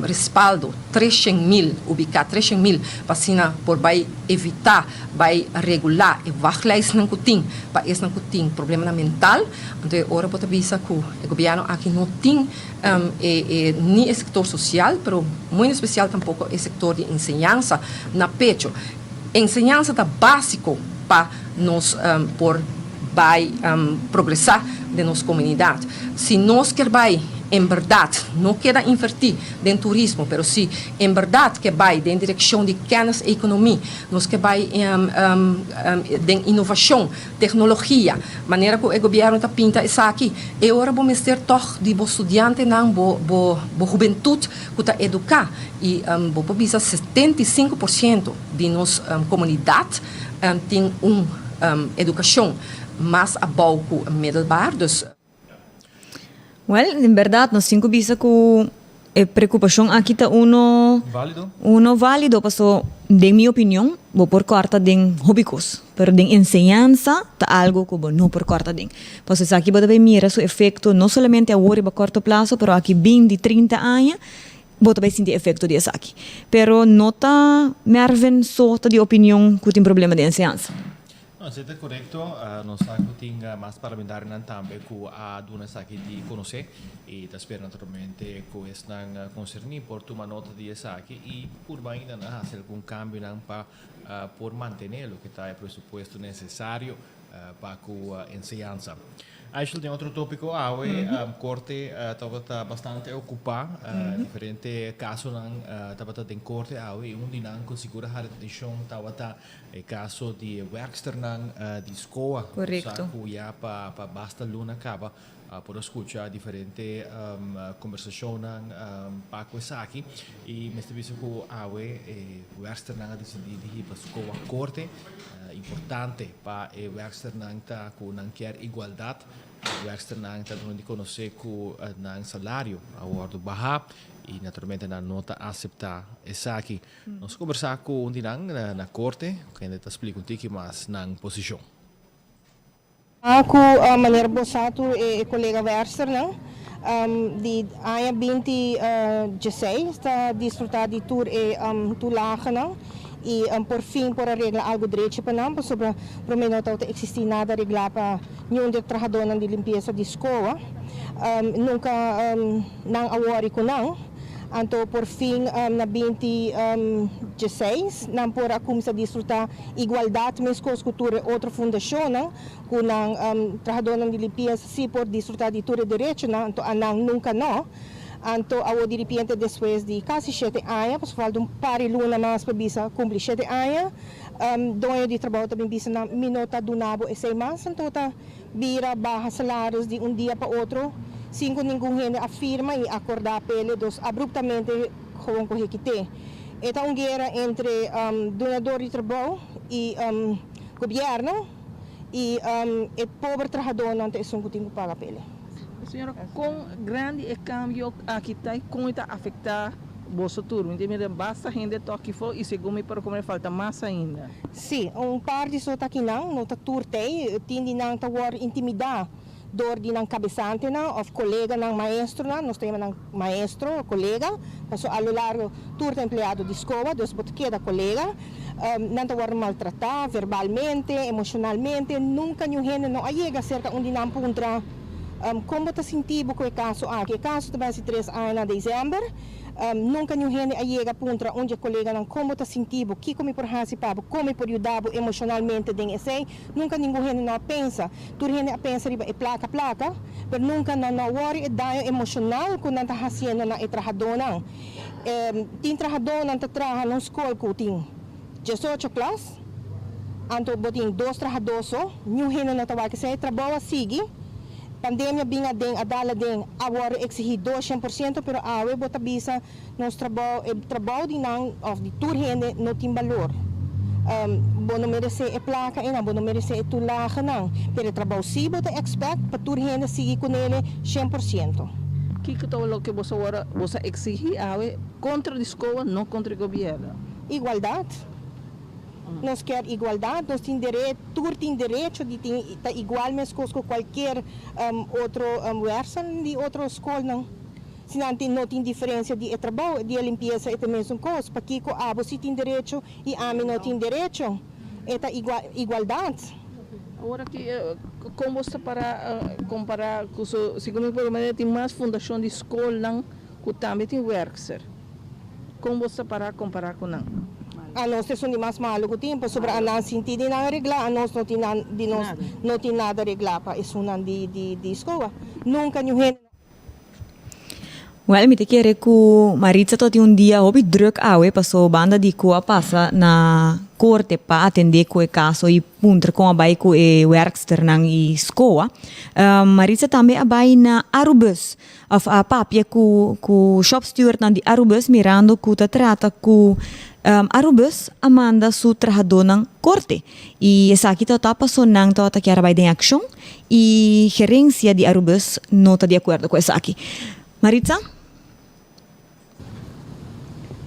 respaldo 300.000, ubica 300.000 pa asina por bay evita, bay regula e wachtlijstnan cu tin pa esnan cu tin problemanan mental. Anto e ora bo ta bisa cu e gobierno aki no tin. E ni e sector social, pero muy en especial tampoco e sector di enseñansa na pecho. Enseñansa ta basico pa nos por bay progresa den nos comunidad. Si nos kier bay en berdad no keda inverti den turismo, pero si en berdad ke bay den direccion di kennis-economie, nos ke bay den innovacion, Teknologia, manera ku e gobièrnu ta pinta esaki, e ora bo mester tòg di bo studiantenan, bo bo bo hubentut ku ta eduká i bo por bisa 75% di nos komunidat tin un edukashon mas abou ku middelbaar, dus. Well, en berdad nos tin cu bisa cu e preocupacion aki ta uno Válido. uno válido paso den mi opinion bo por corta den hopi cos, pero den enseñansa ta algo cu bo no por corta den. Paso esaki bo ta bay mira su efecto no solamente awor riba corto plazo pero aki binti, trinta aña. Bo ta bai sinti efekto di esaki. Pero no ta Mervin so ta di opinion ku tin problema den enseñansa. No, esei ta korekto. Nos sa ku tin mas parlamentarionan tambe ku a duna esaki di konosé i ta spera naturalmente ku esnan konserní por tuma nota di esaki i purba ainda nan hasi algun kambionan pa por mantené loke ta e presupuesto nesesario pa ku enseñansa. Aishel, den otro tópiko awe korte tabata bastante okupá. Diferente kasonan tabata den korte awe i un di nan ku sigur a hala atenshon tabata e kaso di e wèrksternan di SCOA. Korekto. Sa ku ya pa basta luna kaba por a skucha diferente kombersashonnan pa ku esaki i mester bisa ku awe e wèrksternan a disidí di hiba SCOA korte. Importante pa e werksternan ta ku nan kier igualdat. E werksternan ta duna di konosé ku nan salario a wòrdu bahá i naturalmente nan no ta aseptá esaki. Nos a kombersá ku un di nan na korte kende ta splika un tiki mas nan posishon. Ku manera bo sa tur e kolega werksternan di aña binti dieseis ta disfrutá di tur e tulagenan i por fin por a regla algu drechi pa nan pasobra promé no tabata eksistí nada reglá pa niun di e trahadónan di limpiesa di skoa. Nunka nan a wòri ku nan. Anto por fin na binti dieseis nan por a cuminsa disfruta igualdad mescos cu tur e otro fundacionnan cu nan trahadornan di limpieza si por disfruta di tur e derechonan, anto anan nunca no. Anto awo di ripiente despues di casi shete aña, pasobra falta un par di luna mas pa bisa cumpli shete aña, doño di trabao ta bin bisa nan mi no ta duna bo esey mas, anto ta bira baha salarios di un dia pa otro sin ku ningun hende a firma i akordá p'ele, dos abruptamente gewoon ku hekité. E ta un guera entre dunador di trabou i gobièrnu i e pober trahadónan ta esun ku tin ku paga p'ele. Señora, kon grandi e kambio aki ta i kon e ta afektá boso tur? Mi ta mira basta hende tòg kifó i segun mi por komprende falta mas ainda. Sí, un par di so ta kinan, no ta tur t'ei. Tin di nan ta wòrdu intimidá dor di nan kabesantenan òf koleganan maestronan, nos ta yama nan maestro, kolega, pasobra a lo largo tur ta empleado di skola, dus bo ta keda kolega. Nan ta wòrdu maltratá verbalmente, emoshonalmente. Nunka niun hende no a yega serka un di nan puntra, Kon bo ta sinti bo ku e kaso aki? E kaso ta bai hasi tres aña na desèmber. Nunka niun hende a yega puntra un di e koleganan kon bo ta sinti bo, kiko mi por hasi pa bo, kon mi por yuda bo emoshonalmente den esei. Nunka ningun hende no a pensa. Tur hende a pensa riba e plaka plaka, pero nunka nan no a wòri e daño emoshonal ku nan ta hasiendo na e trahadónan. Tin trahadónan ta traha na un skol ku tin diesocho klas, anto bo tin dos trahadó so, niun hende no ta wak esei. Trabou a sigui. Pandemia bin aden, a dal aden, a wòrdu eksihí doshen por siento, pero awe bo ta bisa nos trabou, e trabou di nan òf di tur hende no tin balor. Bo no meresé e plaka einan, bo no meresé e tulagenan, pero e trabou sí bo ta èkspèkt pa tur hende sigui kunele shen por siento. Kiko ta loke boso awor boso a eksihí awe kontra di skoa, no kontra e gobièrnu? Igualdat. Nos kier igualdad, nos tin dere, tur tin derecho di tin ta igual mescos cu cualkier otro werkzaam di otro scolnan. Si nan tin no tin diferencia di e trabou, di e limpieza e ta mesun cos. Pakico abo si tin derecho y ami no tin derecho? E ta igualdad. Awor aki con bo ta para compara cu su, segun mi por manera tin mas fundacion di scolnan cu tambe tin werkster. Kon bo sa para kompará ku nan? Anos ta esun di mas malu ku tin, pasobra anan sinti di nan reglá, anos no tin nan di nos no tin nada reglá pa esunnan di di di skoa. Nunka niun hende no. Wèl, mi ta kere ku Maritza ta tin un dia hopi drùk awe paso banda di ku a pasa na korte pa atendé ku e kaso i puntra kon a bai ku e wèrksternan i skoa. Maritza tambe a bai na Arubus Of a papia ku ku shop stewardnan di Arubus mirando ku ta trata ku Arubus a manda su trahadónan korte i esaki tabata paso nan tabata kier a bai den akshon i gerensia di Arubus no ta di akuerdo ku esaki. Maritza?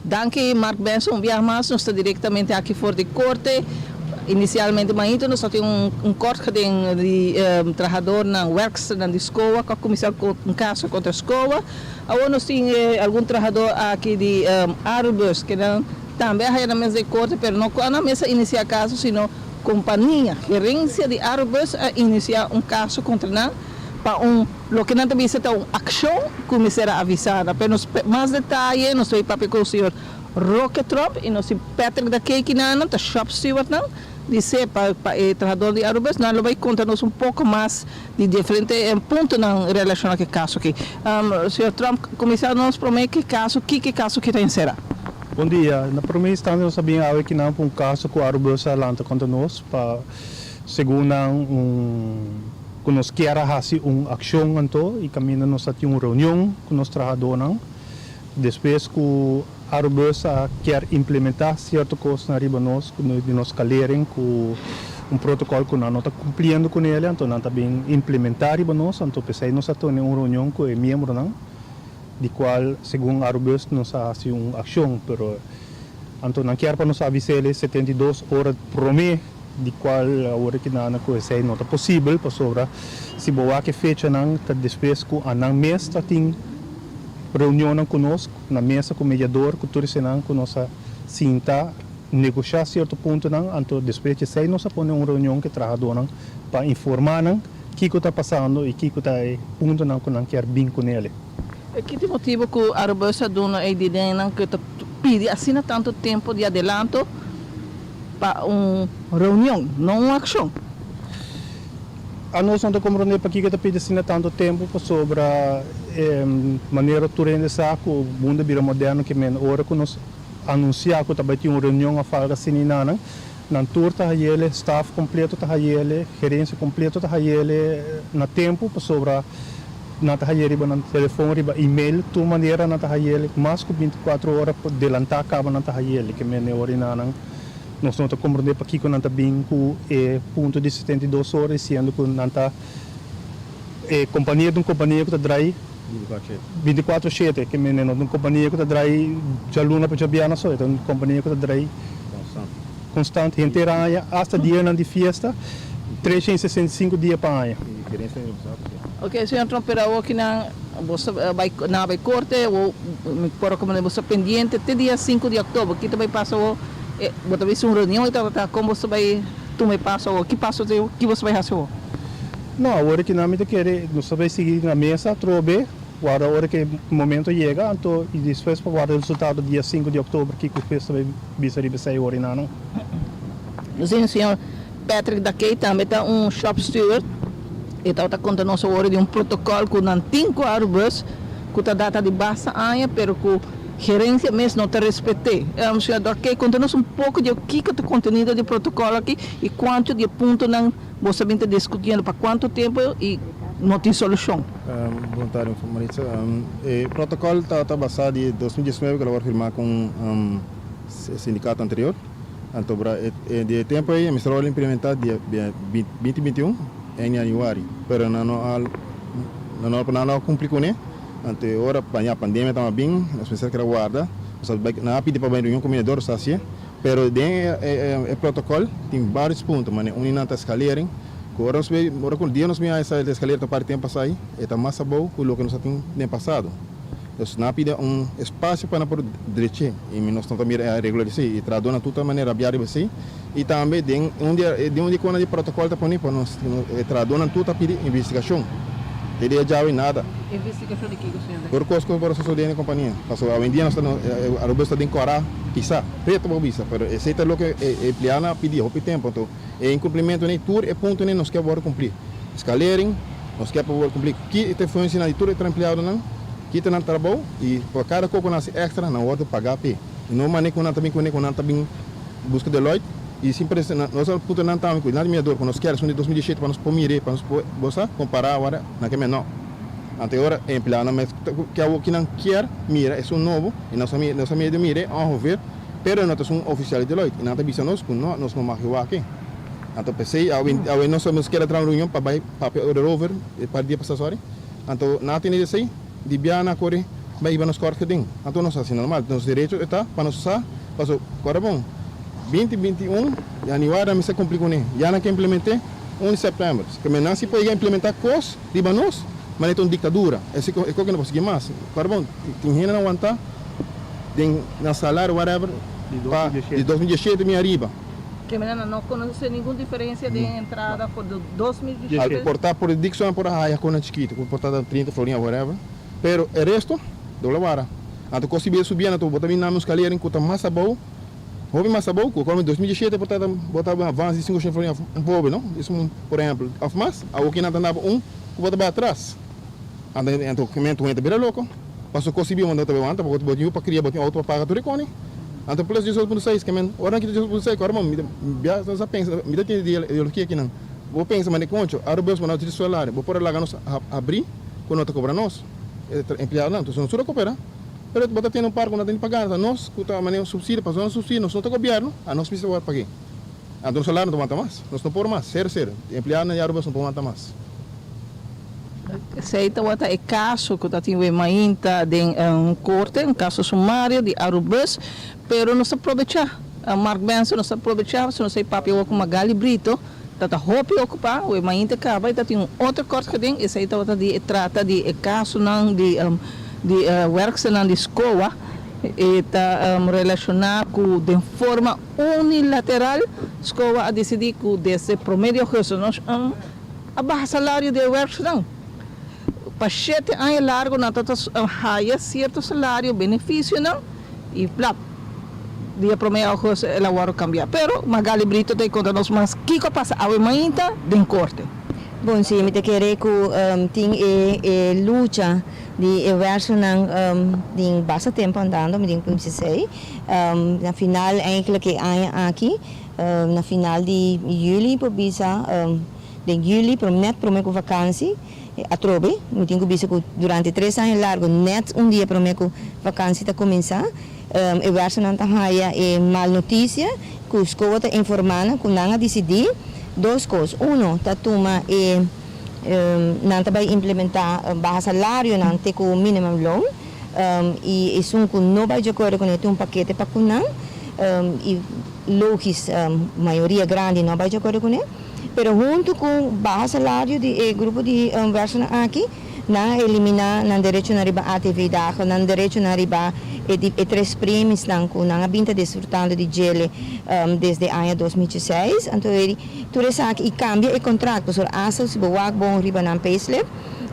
Danki Mark Benson, un biaha mas nos ta direktamente aki for di korte. Inicialmente mainta nos ta tin un kort geding di trahadornan, werksternan di SCOA cu a cuminsa un caso contra SCOA. Awor nos tin algun trahador aki di Arubus cu nan tambe a haya nan mes den corte pero no cu nan mes a inicia caso sino compania, gerencia di Arubus a inicia un caso contra nan pa un loke nan ta bisa ta un accion cu mester a avisa nan. Pero nos mas detaye nos ta bay papia cu señor Roque Tromp y nos tin Patrick da Keki nan nan ta shop steward nan di se pa pa e trahador di Arubus nan lo bay conta nos un poco mas di diferente puntonan relaciona cu e caso aki. Señor Tromp cuminsa nos prome cu e caso kiko e caso aki ta encera. Bon dia. Na prome instante nos a bin awe kinan pa un caso cu Arubus a lanta contra nos pa segun nan un cu nos kier a haci un accion anto y caminda nos a tin un reunion cu nos trahadornan. Despues ku Arubus a kier implementá sierto kosnan riba nos di nos kalering ku un protokòl ku nan no ta kumpliendo kuné, anto nan ta bin implementá riba nos, anto p'esei nos a tene un reunion ku e miembronan di kual segun Arubus nos a hasi un akshon, pero anto nan kier pa nos avis'é 72 ora promé di kual awor ki nan ku esei no ta posibel pasobra si bo wak e fechanan ta despues ku anan mes ta tin reunionnan ku nos na mesa ku mediador ku tur esenan ku nos a sinta negoshá sierto puntonan anto despues di esei nos a pone un reunion ku e trahadónan pa informá nan kiko ta pasando i kiko ta e puntonan ku nan kier bin kunele. E ki ta e motibu ku Arubus a duna e dinenan ku ta pidi asina tantu tempu di adelanto pa un reunion, no un akshon? Anos no ta komprondé pakiko ta pidi asina tantu tempu pasobra e manera tur hende sa ku mundu a bira moderno ke men ora ku nos anunsiá ku ta bai tin un reunion òf algu asina i nanan, nan tur ta hayele, staf kompleto ta hayele, gerensia kompleto ta hayele na tempu pasobra nan ta haye riba nan telefon, riba email, tur manera nan ta hayele mas ku 24 ora delantá kaba nan ta hayele ke men e ora i nanan. Nos no ta komprondé pakiko nan ta bin ku e punto di 72 ora i siendo ku nan ta e kompania ta un kompania ku ta drai 24 shete, ke mende no ta un kompania ku ta drai djaluna pa djabièrnè so, e ta un kompania ku ta drai konstant henter aña asta dianan di fiesta, 365 dia pa aña. Ok, señor Tromp, pero awor kinan bo ta bai nan a bai korte, awor mi por rekomendá bo sta pendiente te dia sinku di òktober, ki ta bai pasa awor? E bo ta bai hasi un reunion y ta ta con bo ta bai tuma e paso awor? Ki paso te ki bo ta bai hasi awor? No, awor ki nan mi ta kere nos ta bai sigui na mesa atrobe, warda ora ki e momento yega, anto y despues pa warda e resultado dia sinku di october kiko hues ta bai bisa riba esei ora y nan. Nos tin señor Patrick Dakey tambe ta un shop steward, e tabata konta nos awor di un protocol ku nan tin ku Arubus ku ta data di basta aña pero ku Gerencia mes no ta respet'é. Señor Dorkey, konta nos un poko di kiko ta kontenido di e protokòl aki i kuantu di e puntonan bo sa bin ta diskutiendo pa kuantu tempu i no tin solushon. Bon tardi, Maritza. E protokòl ta basá di 2019 ku lo wòrdu firmá ku un sindikato anterior. Anto di e tempu ei e mester wòrdu implementá dia 2021 en yanüari, pero nan no a nan no a kumpli kuné. Anto e ora pa ya pandemia taba bin, nos mester keda warda. Nos a bai, nan a pidi pa bai reunion ku mediador, nos a hacié. Pero den e e protocol tin varios punto, manera un di nan ta escalering, ku ora nos bai, ora ku dia nos bin haña sa escalera ta parti tempu pasá ei, e ta mas abou ku loke nos a tin den pasado. Dus nan a pidi un espacio pa nan por drech'é i nos no ta mira e regularis'é i trahadónan tur ta manera rabiá riba esei. I tambe den un di den un di kona di protocol ta pone pa nos e trahadónan tur ta pidi investigashon. Te dia djawe nada. Investigashon di kiko señor? Tur kos ku por a sosodé den e kompania. Pasobra awendia nos ta Aruba sta den kòrá pisá. Pretu bo bisa, pero esei ta loke e empleadonan a pidi hopi tempu. Anto e inkumplimentu nei tur e puntonan nos ke wòrdu kumplí. Eskalering nos ke pa wòrdu kumplí. Ki ta e funsinan di tur e empleadonan? Ki ta nan trabou i pa kada kos ku nan hasi èkstra nan wòrdu pagá p'e. I no manera ku nan ta bin kuné ku nan ta bin buska Deloitte i sin presta nan nos a puntra nan tambe ku nan mirador ku nos kier esun di 2017 pa nos por mir'é pa nos por bo sa kompará awor nan ke mira no. Anto e ora e empleadonan mes ke awor ki nan kier mira esun nobo i nos a mira nos a medio mir'é ongeveer pero e no ta esun ofisial di Deloitte i nan ta bisa nos ku no nos no mag wak e. Anto p'esei awe nos a keda traha un reunion pa bai papia erover e par dia pasá sorry. Anto nan a tene di esei, di bia nan a kore bai hiba nos kort geding. Anto nos a hasi normal. Nos derecho e ta pa nos sa, paso kòrda bon. 2021 yanüari nan mester kumpli kuné. Ya nan ke implement'é un di sèptèmber. Keme nan si por yega implementá kos riba nos, manera ta un diktadura. Esei e kos ke no por sigui mas. Kòrda bon, tin hende nan wantá den nan salario whatever pa di 2017 bin ariba. Keme nan no konosé ningun diferensia den entrada for di 2017. Al por ta por Dixon nan por a haya konan chikitu ku por ta 30 florin of whatever, pero e resto dobla wara. Anto kos si bira subiendo anto bo ta bin nami un skalering ku ta mas abou, hopi mas abou ku akorda mi 2017 por ta bo ta avans di 500 florin of un pobe no, es un por ehempel, of mas, awo kinan ta andaba un ku bo ta bai atras. Anto anto kimen tur hende ta bira loko, paso kos si bira bo ta bai wanta bo tin yu pa kria, bo tin outo pa paga tur e koni. Anto plus 18.6 kimen ora nan kita 18.6 akorda mi ta mi sa pensa mi ta tin ideologia kinan, bo pensa mane koncho Arubus bo no tin salario bo por a laga nos habri ku no ta kobra nos. E empleadonan. Entonces nos tur a coopera, pero bo ta tene un par cu no ta ni paga. Entonces nos cu ta manera subsidio, pasobra nos subsidio, nos no ta gobierno, a nos mester word pag'e. Anto nos salario no ta wanta mas. Nos no por mas, sero sero. E empleadonan di Aruba no por wanta mas. Esey tabata e caso cu ta tin we mainta den un corte, un caso sumario di Arubus, pero nos ta probecha, Mark Benson, nos ta probecha, pasobra nos a papia awor cu Magali Brito, Ta ta hopi okupá, we mainta kaba i ta tin un otro kort geding, esei tabata di e trata di e kasonan di di wèrksternan di SCOA, e ta relashoná ku den forma unilateral SCOA a disidí ku desde promé di ougùstus nos a baha salario di e wèrksternan. Pa shete aña largu nan ta ta haya sierto salario, benefisionan i plap. Dia promé augustus el a wòrdu kambiá. Pero Magali Brito ta e konta nos mas kiko a pasa awe mainta den korte. Bon, sí, mi ta kere ku tin e e lucha di e wèrsonan den basta tempu andando, mi tin ku bisa esei. Na final eigenlijk e aña aki, na final di yüli por bisa, den yüli nèt promé ku vakansi, Atrobe, mi tin ku bisa ku durante tres aña largu, nèt un dia promé ku vakansi ta kuminsá, e wèrsonan ta haya e mal notisia ku skoa ta informá nan ku nan a disidí dos kos. Uno, ta tuma e nan ta bai implementá baha salarionan te ku minimumloon i esun ku no bai djakuerdo kuné tin un pakete pa ku nan i logis mayoria grandi no bai djakuerdo kuné. Pero huntu ku baha salario di e grupo di werksternan aki, nan a eliminá nan derechonan riba ATV dagen, nan derechonan riba e di e tres premisnan ku nan a bin ta disfrutando di djele desde aña 2016. Anto e tur esaki i kambia e kontrakt, pasobra asta si bo wak bon riba nan payslip,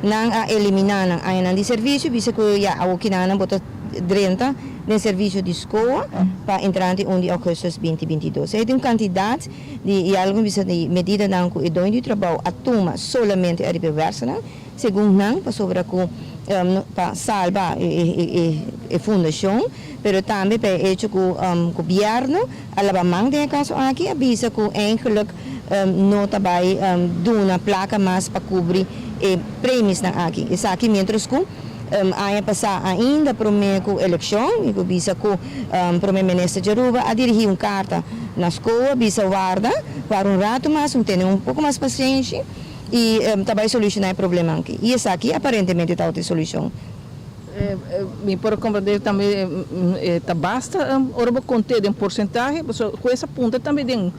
nan a eliminá nan añanan di servisio, bisa ku ya awokinan nan bo ta drenta den servisio di skoa pa entrante un di augustus binti 22. Esei ta un kantidat. Di i algun bisa di medidanan ku e doño di trabou a tuma solamente ariba e wèrsanan, segun nan, pasobra ku pa salba e fundashon, pero tambe pa e echo ku gobièrnu a laba man den e kaso aki, a bisa ku eigenlik no ta bai duna plaka mas pa kubri e premisnan aki. Esaki miéntras ku aña pasá ainda promé ku elekshon, i ku bisa ku Prome Minister di Aruba a dirigí un karta na SCOA bisa warda war un ratu mas, un tene un poko mas pasenshi i ta bai solushoná e problema aki. I esaki aparentemente tabata e solushon. Mi por comprende tambe ta basta ora bo conte den porcentahe, pasobra hues a puntra tambe den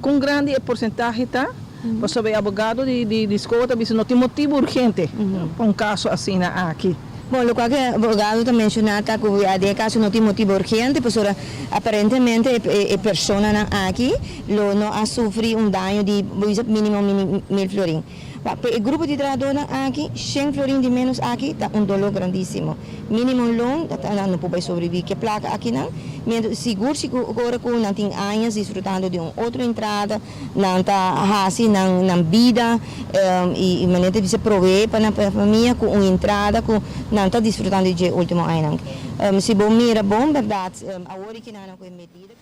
con grandi e porcentahe ta, pasobra e abogado di SCOA ta bisa no tin motibo urgente pa un caso asina aki. Bon, locual cu e abogado ta menciona ta cu den e caso no tin motibo urgente, pasobra aparentemente e personanan aki lo no a sufri un daño di bo bisa minimo mil florin. Pa e grupo di trahadornan aki, shen florin di menos aki ta un dolor grandisimo. Minimum loon, ta nan no por bai sobrevivi ku e plaka akinan. Mientras, sigur sigur ora ku nan tin añas disfrutando di un otro entrada, nan ta hasi nan nan bida i manera ta bisa proveé pa nan famia ku un entrada ku nan ta disfrutando di dje ultimo añanan. Si bo mira bon bèrdat, awor i kinan nan ku e medida.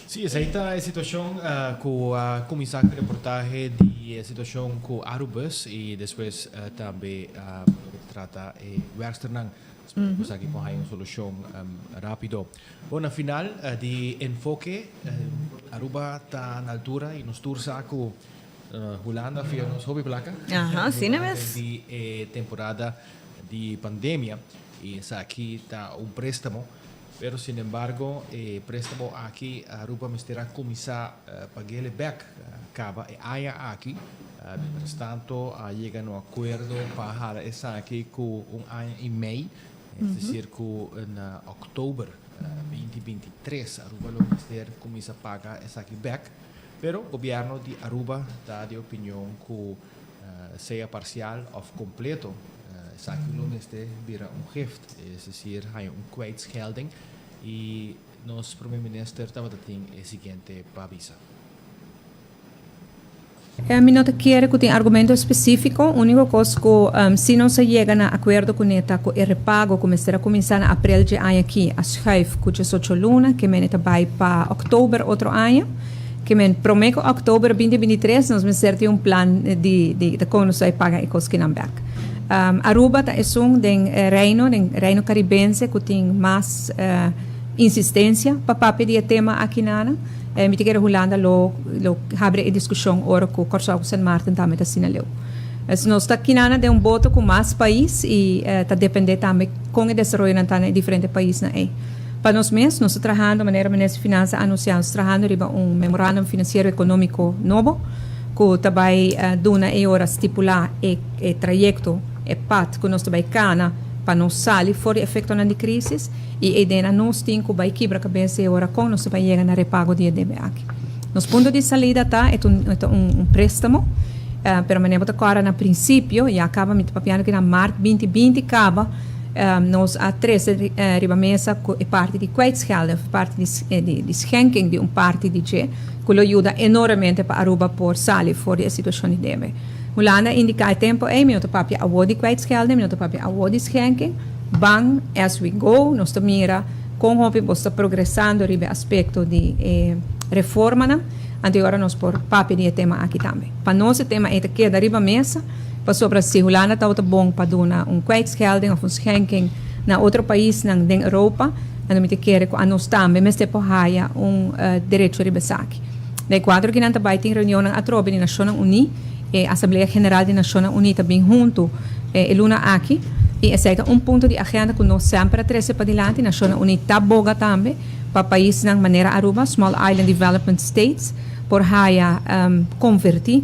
Sí, esei ta e situashon ku a kuminsá ku e reportahe di e situashon ku Arubus i despues tambe loke ta trata e wèrksternan. Spera ku esaki por haña un solushon rápido. Bon, na final di Enfoke, Aruba ta na altura i nos tur sa ku Hulanda fia nos hopi plaka durante di e temporada di pandemia i esaki ta un préstamo. Pero sinembargo e préstamo aki Aruba mester a kuminsá pag'el bèk kaba e aña aki. Mientrastanto a yega na un akuerdo pa hala esaki ku un aña i mei, es desir ku na òktober 2023 Aruba lo mester kuminsá paga esaki bèk. Pero gobièrnu di Aruba ta di opinion ku sea parsial òf kompleto esaki lo mester bira un gift, es desir haña un kwijtschelding i nos Prome Minister tabata tin e siguiente pa bisa. Mi no ta kere ku tin argumento spesífiko. Úniko kos ku si nos a yega na akuerdo kuné ta ku e repago ku mester a kuminsá na aprel dje aña akí a schuif ku diesocho luna, ke men e ta bai pa òktober otro aña. Ke men promé ku òktober 2023 nos mester tin un plan di di kon nos ta bai paga e kos kinan bèk. Aruba ta esun den Reino, den Reino Karibense ku tin mas insistensia pa papia di e tema aki nana. Mi ta kere Hulanda lo lo habri e diskushon ora ku Kòrsou ku Sint Maarten tambe ta asina leu. Nos ta kinana den un boto ku mas pais i ta dependé tambe kon e desaroyonan ta na e diferente paisnan ei. Pa nos mes, nos ta trahando, manera Minister di Finansa a anunsiá, nos ta trahando riba un Memorandum Finansiero Ekonómiko nobo ku ta bai duna e ora stipulá e e trayekto, e pad ku nos ta bai kana pa nos sali for di efektonan di krísis. I e den nos tin ku bai kibra kabes e ora kon nos ta bai yega na repago di e debe aki. Nos punto di salida ta e ta un préstamo, pero manera bo ta kòrda na prinsipio, ya kaba mi ta papiando ki na mart 2020 kaba nos a trese riba mesa ku e parti di kwijtschelden of e parti di schenking di un parti di dje ku lo yuda enormemente pa Aruba por sali for di e situashon di debe. Hulanda a indiká e tempu ei, mi no ta papia awor di kwijtschelden, mi no ta papia awor di schenking. Ban as we go, nos ta mira kon hopi bos ta progresando riba e aspekto di e reformanan, anto e ora nos por papia di e tema aki tambe. Pa nos e tema ei ta keda riba mesa, pasobra si Hulanda tabata bon pa duna un kwijtschelding of un schenking na otro paisnan den Europa, anto mi ta kere ku anos tambe mester por haya un derecho riba esaki. Den e kuadro ki nan ta bai tin reunionnan atrobe di Nashonnan Uní, E Asamblea General di Nashonnan Uní ta bin huntu e luna aki i esei ta un punto di agenda ku nos semper a trese padilanti. Nashonnan Uní ta boga tambe pa paisnan manera Aruba, Small Island Development States, por haya konvertí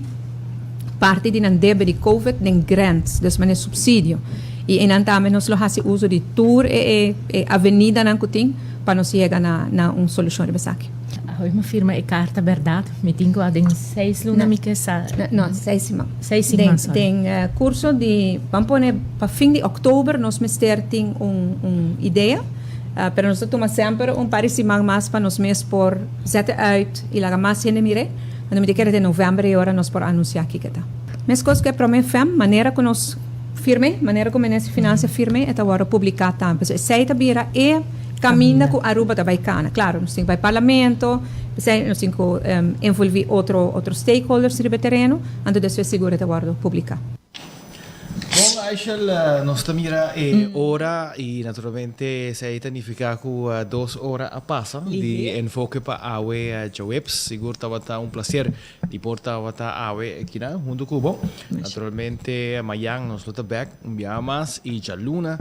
parti di nan debe di Covid den grants, dus manera supsidio. I einan tambe nos lo hasi uso di tur e avenidanan ku tin pa nos yega na un solushon riba esaki. Awe mi firma e karta bèrdat? Mi tin ku a den seis luna mi ke sa. No, seis siman. Seis siman, sorry. Den kurso di, ban pone pa fin di òktober nos mester tin un un idea, pero nos ta tuma semper un par di siman mas pa nos mes por zet e uit i laga mas hende mir'é. Anto mi ta kere den novèmber e ora nos por anunsiá kiko ta. Meskos ku e promé fèm, manera ku nos firm'é, manera ku Minister di Finansia firm'é, e ta wòrdu publiká tambe. So esei ta bira e Caminda cu Aruba ta bay cana. Claro, nos tin cu bay Parlamento, p'esey nos tin cu envolvi otro otro stakeholders riba e tereno, anto despues sigur e ta wordo publica. Bon, Aishel, nos ta mira e ora y naturalmente esey ta nifica cu dos ora a pasa di Enfoke pa awe djaweps. Sigur tabata un placer di por tabata awe akinan hunto cu bo. Naturalmente mayan nos lo ta bek un biaha mas y djaluna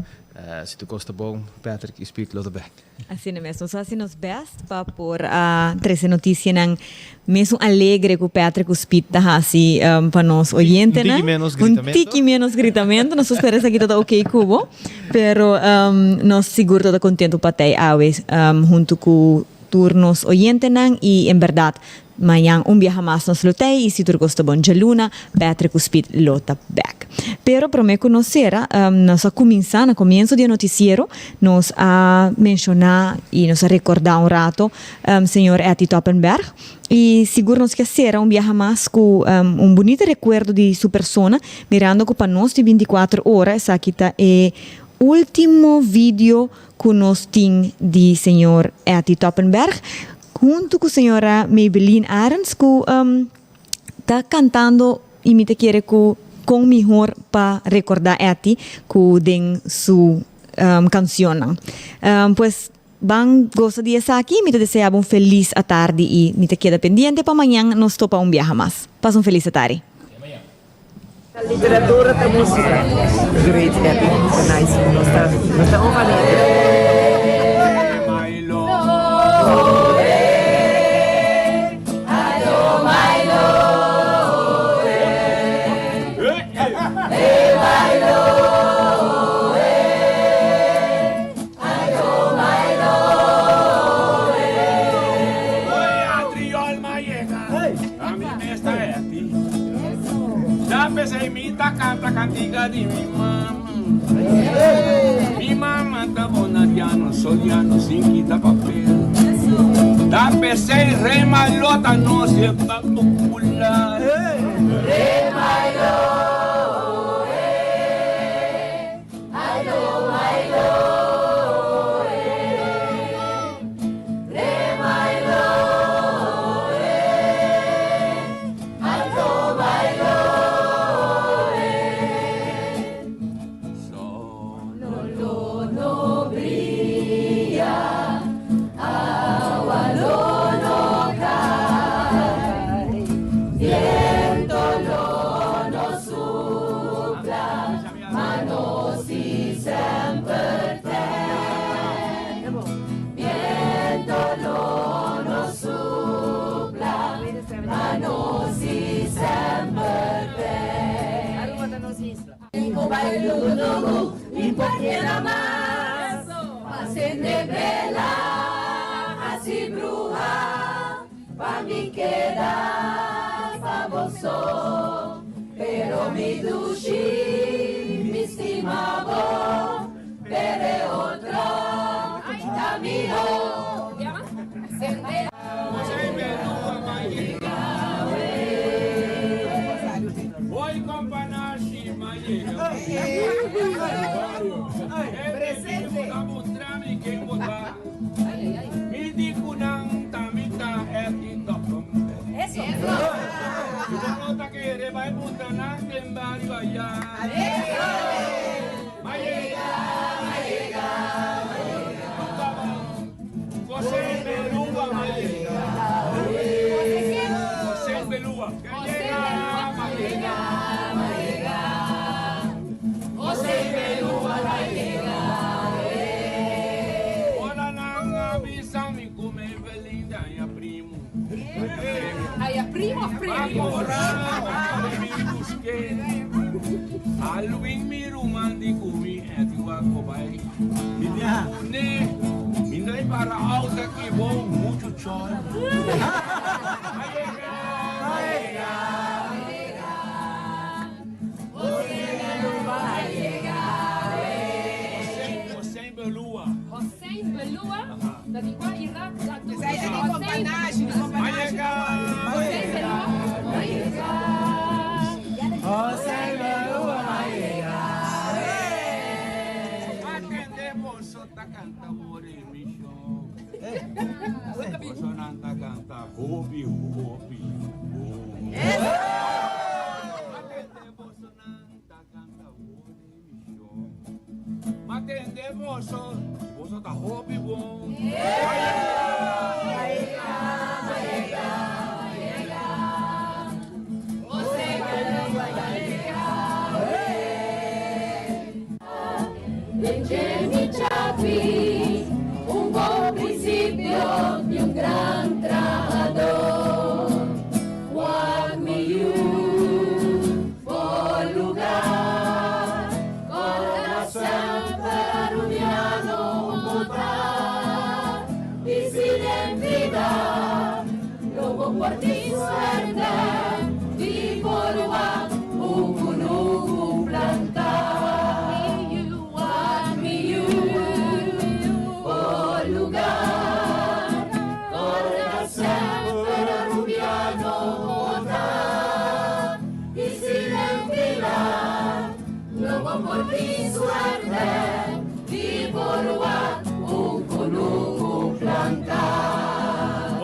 Si tur kos ta bon, Patrick i Speed lo ta bek. Asina mes, nos a hasi nos best pa por a trese notisianan mesun alegre ku Patrick ku Speed ta hasi pa nos oyentenan. Un tiki menos gritamentu. Un tiki menos gritamentu. Nos ta spera esaki ta ta oké ku bo. Pero nos sigur ta ta kontentu pa ta ei awe huntu ku tur nos oyentenan i en bèrdat Mañan un biaha mas nos lo t'ei i si tur kos ta bon djaluna, Patrick ku Speed lo ta bèk. Pero promé ku nos sera, nos a kuminsá na komienso di e notisiero, nos a menshoná i nos a rekordá un rato señor Etty Toppenberg i sigur nos ke sera un biaha mas ku un bunita rekuerdo di su persona, mirando ku pa nos di 24 ora esaki ta e último video ku nos tin di señor Etty Toppenberg. Huntu ku señora Maybelline Arends ku ta kantando i mi ta kere ku kon mihor pa rekorda Etty ku den su kansionnan. Pues ban gosa di esaki, mi ta desea bo un felis atardi i mi ta keda pendiente pa mañan nos topa un biaha mas. Pasa un felis atari. Literatura ta musica. Great Etty, nice. Nos ta nos ta un familia.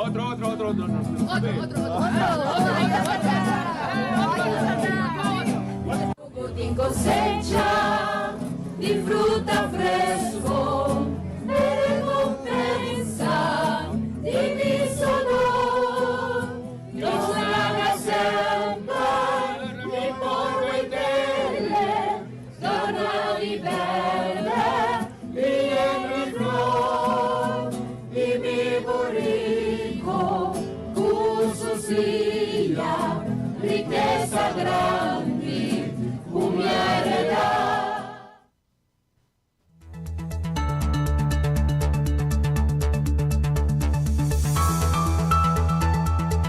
Otro, otro, otro, otro, otro, otro.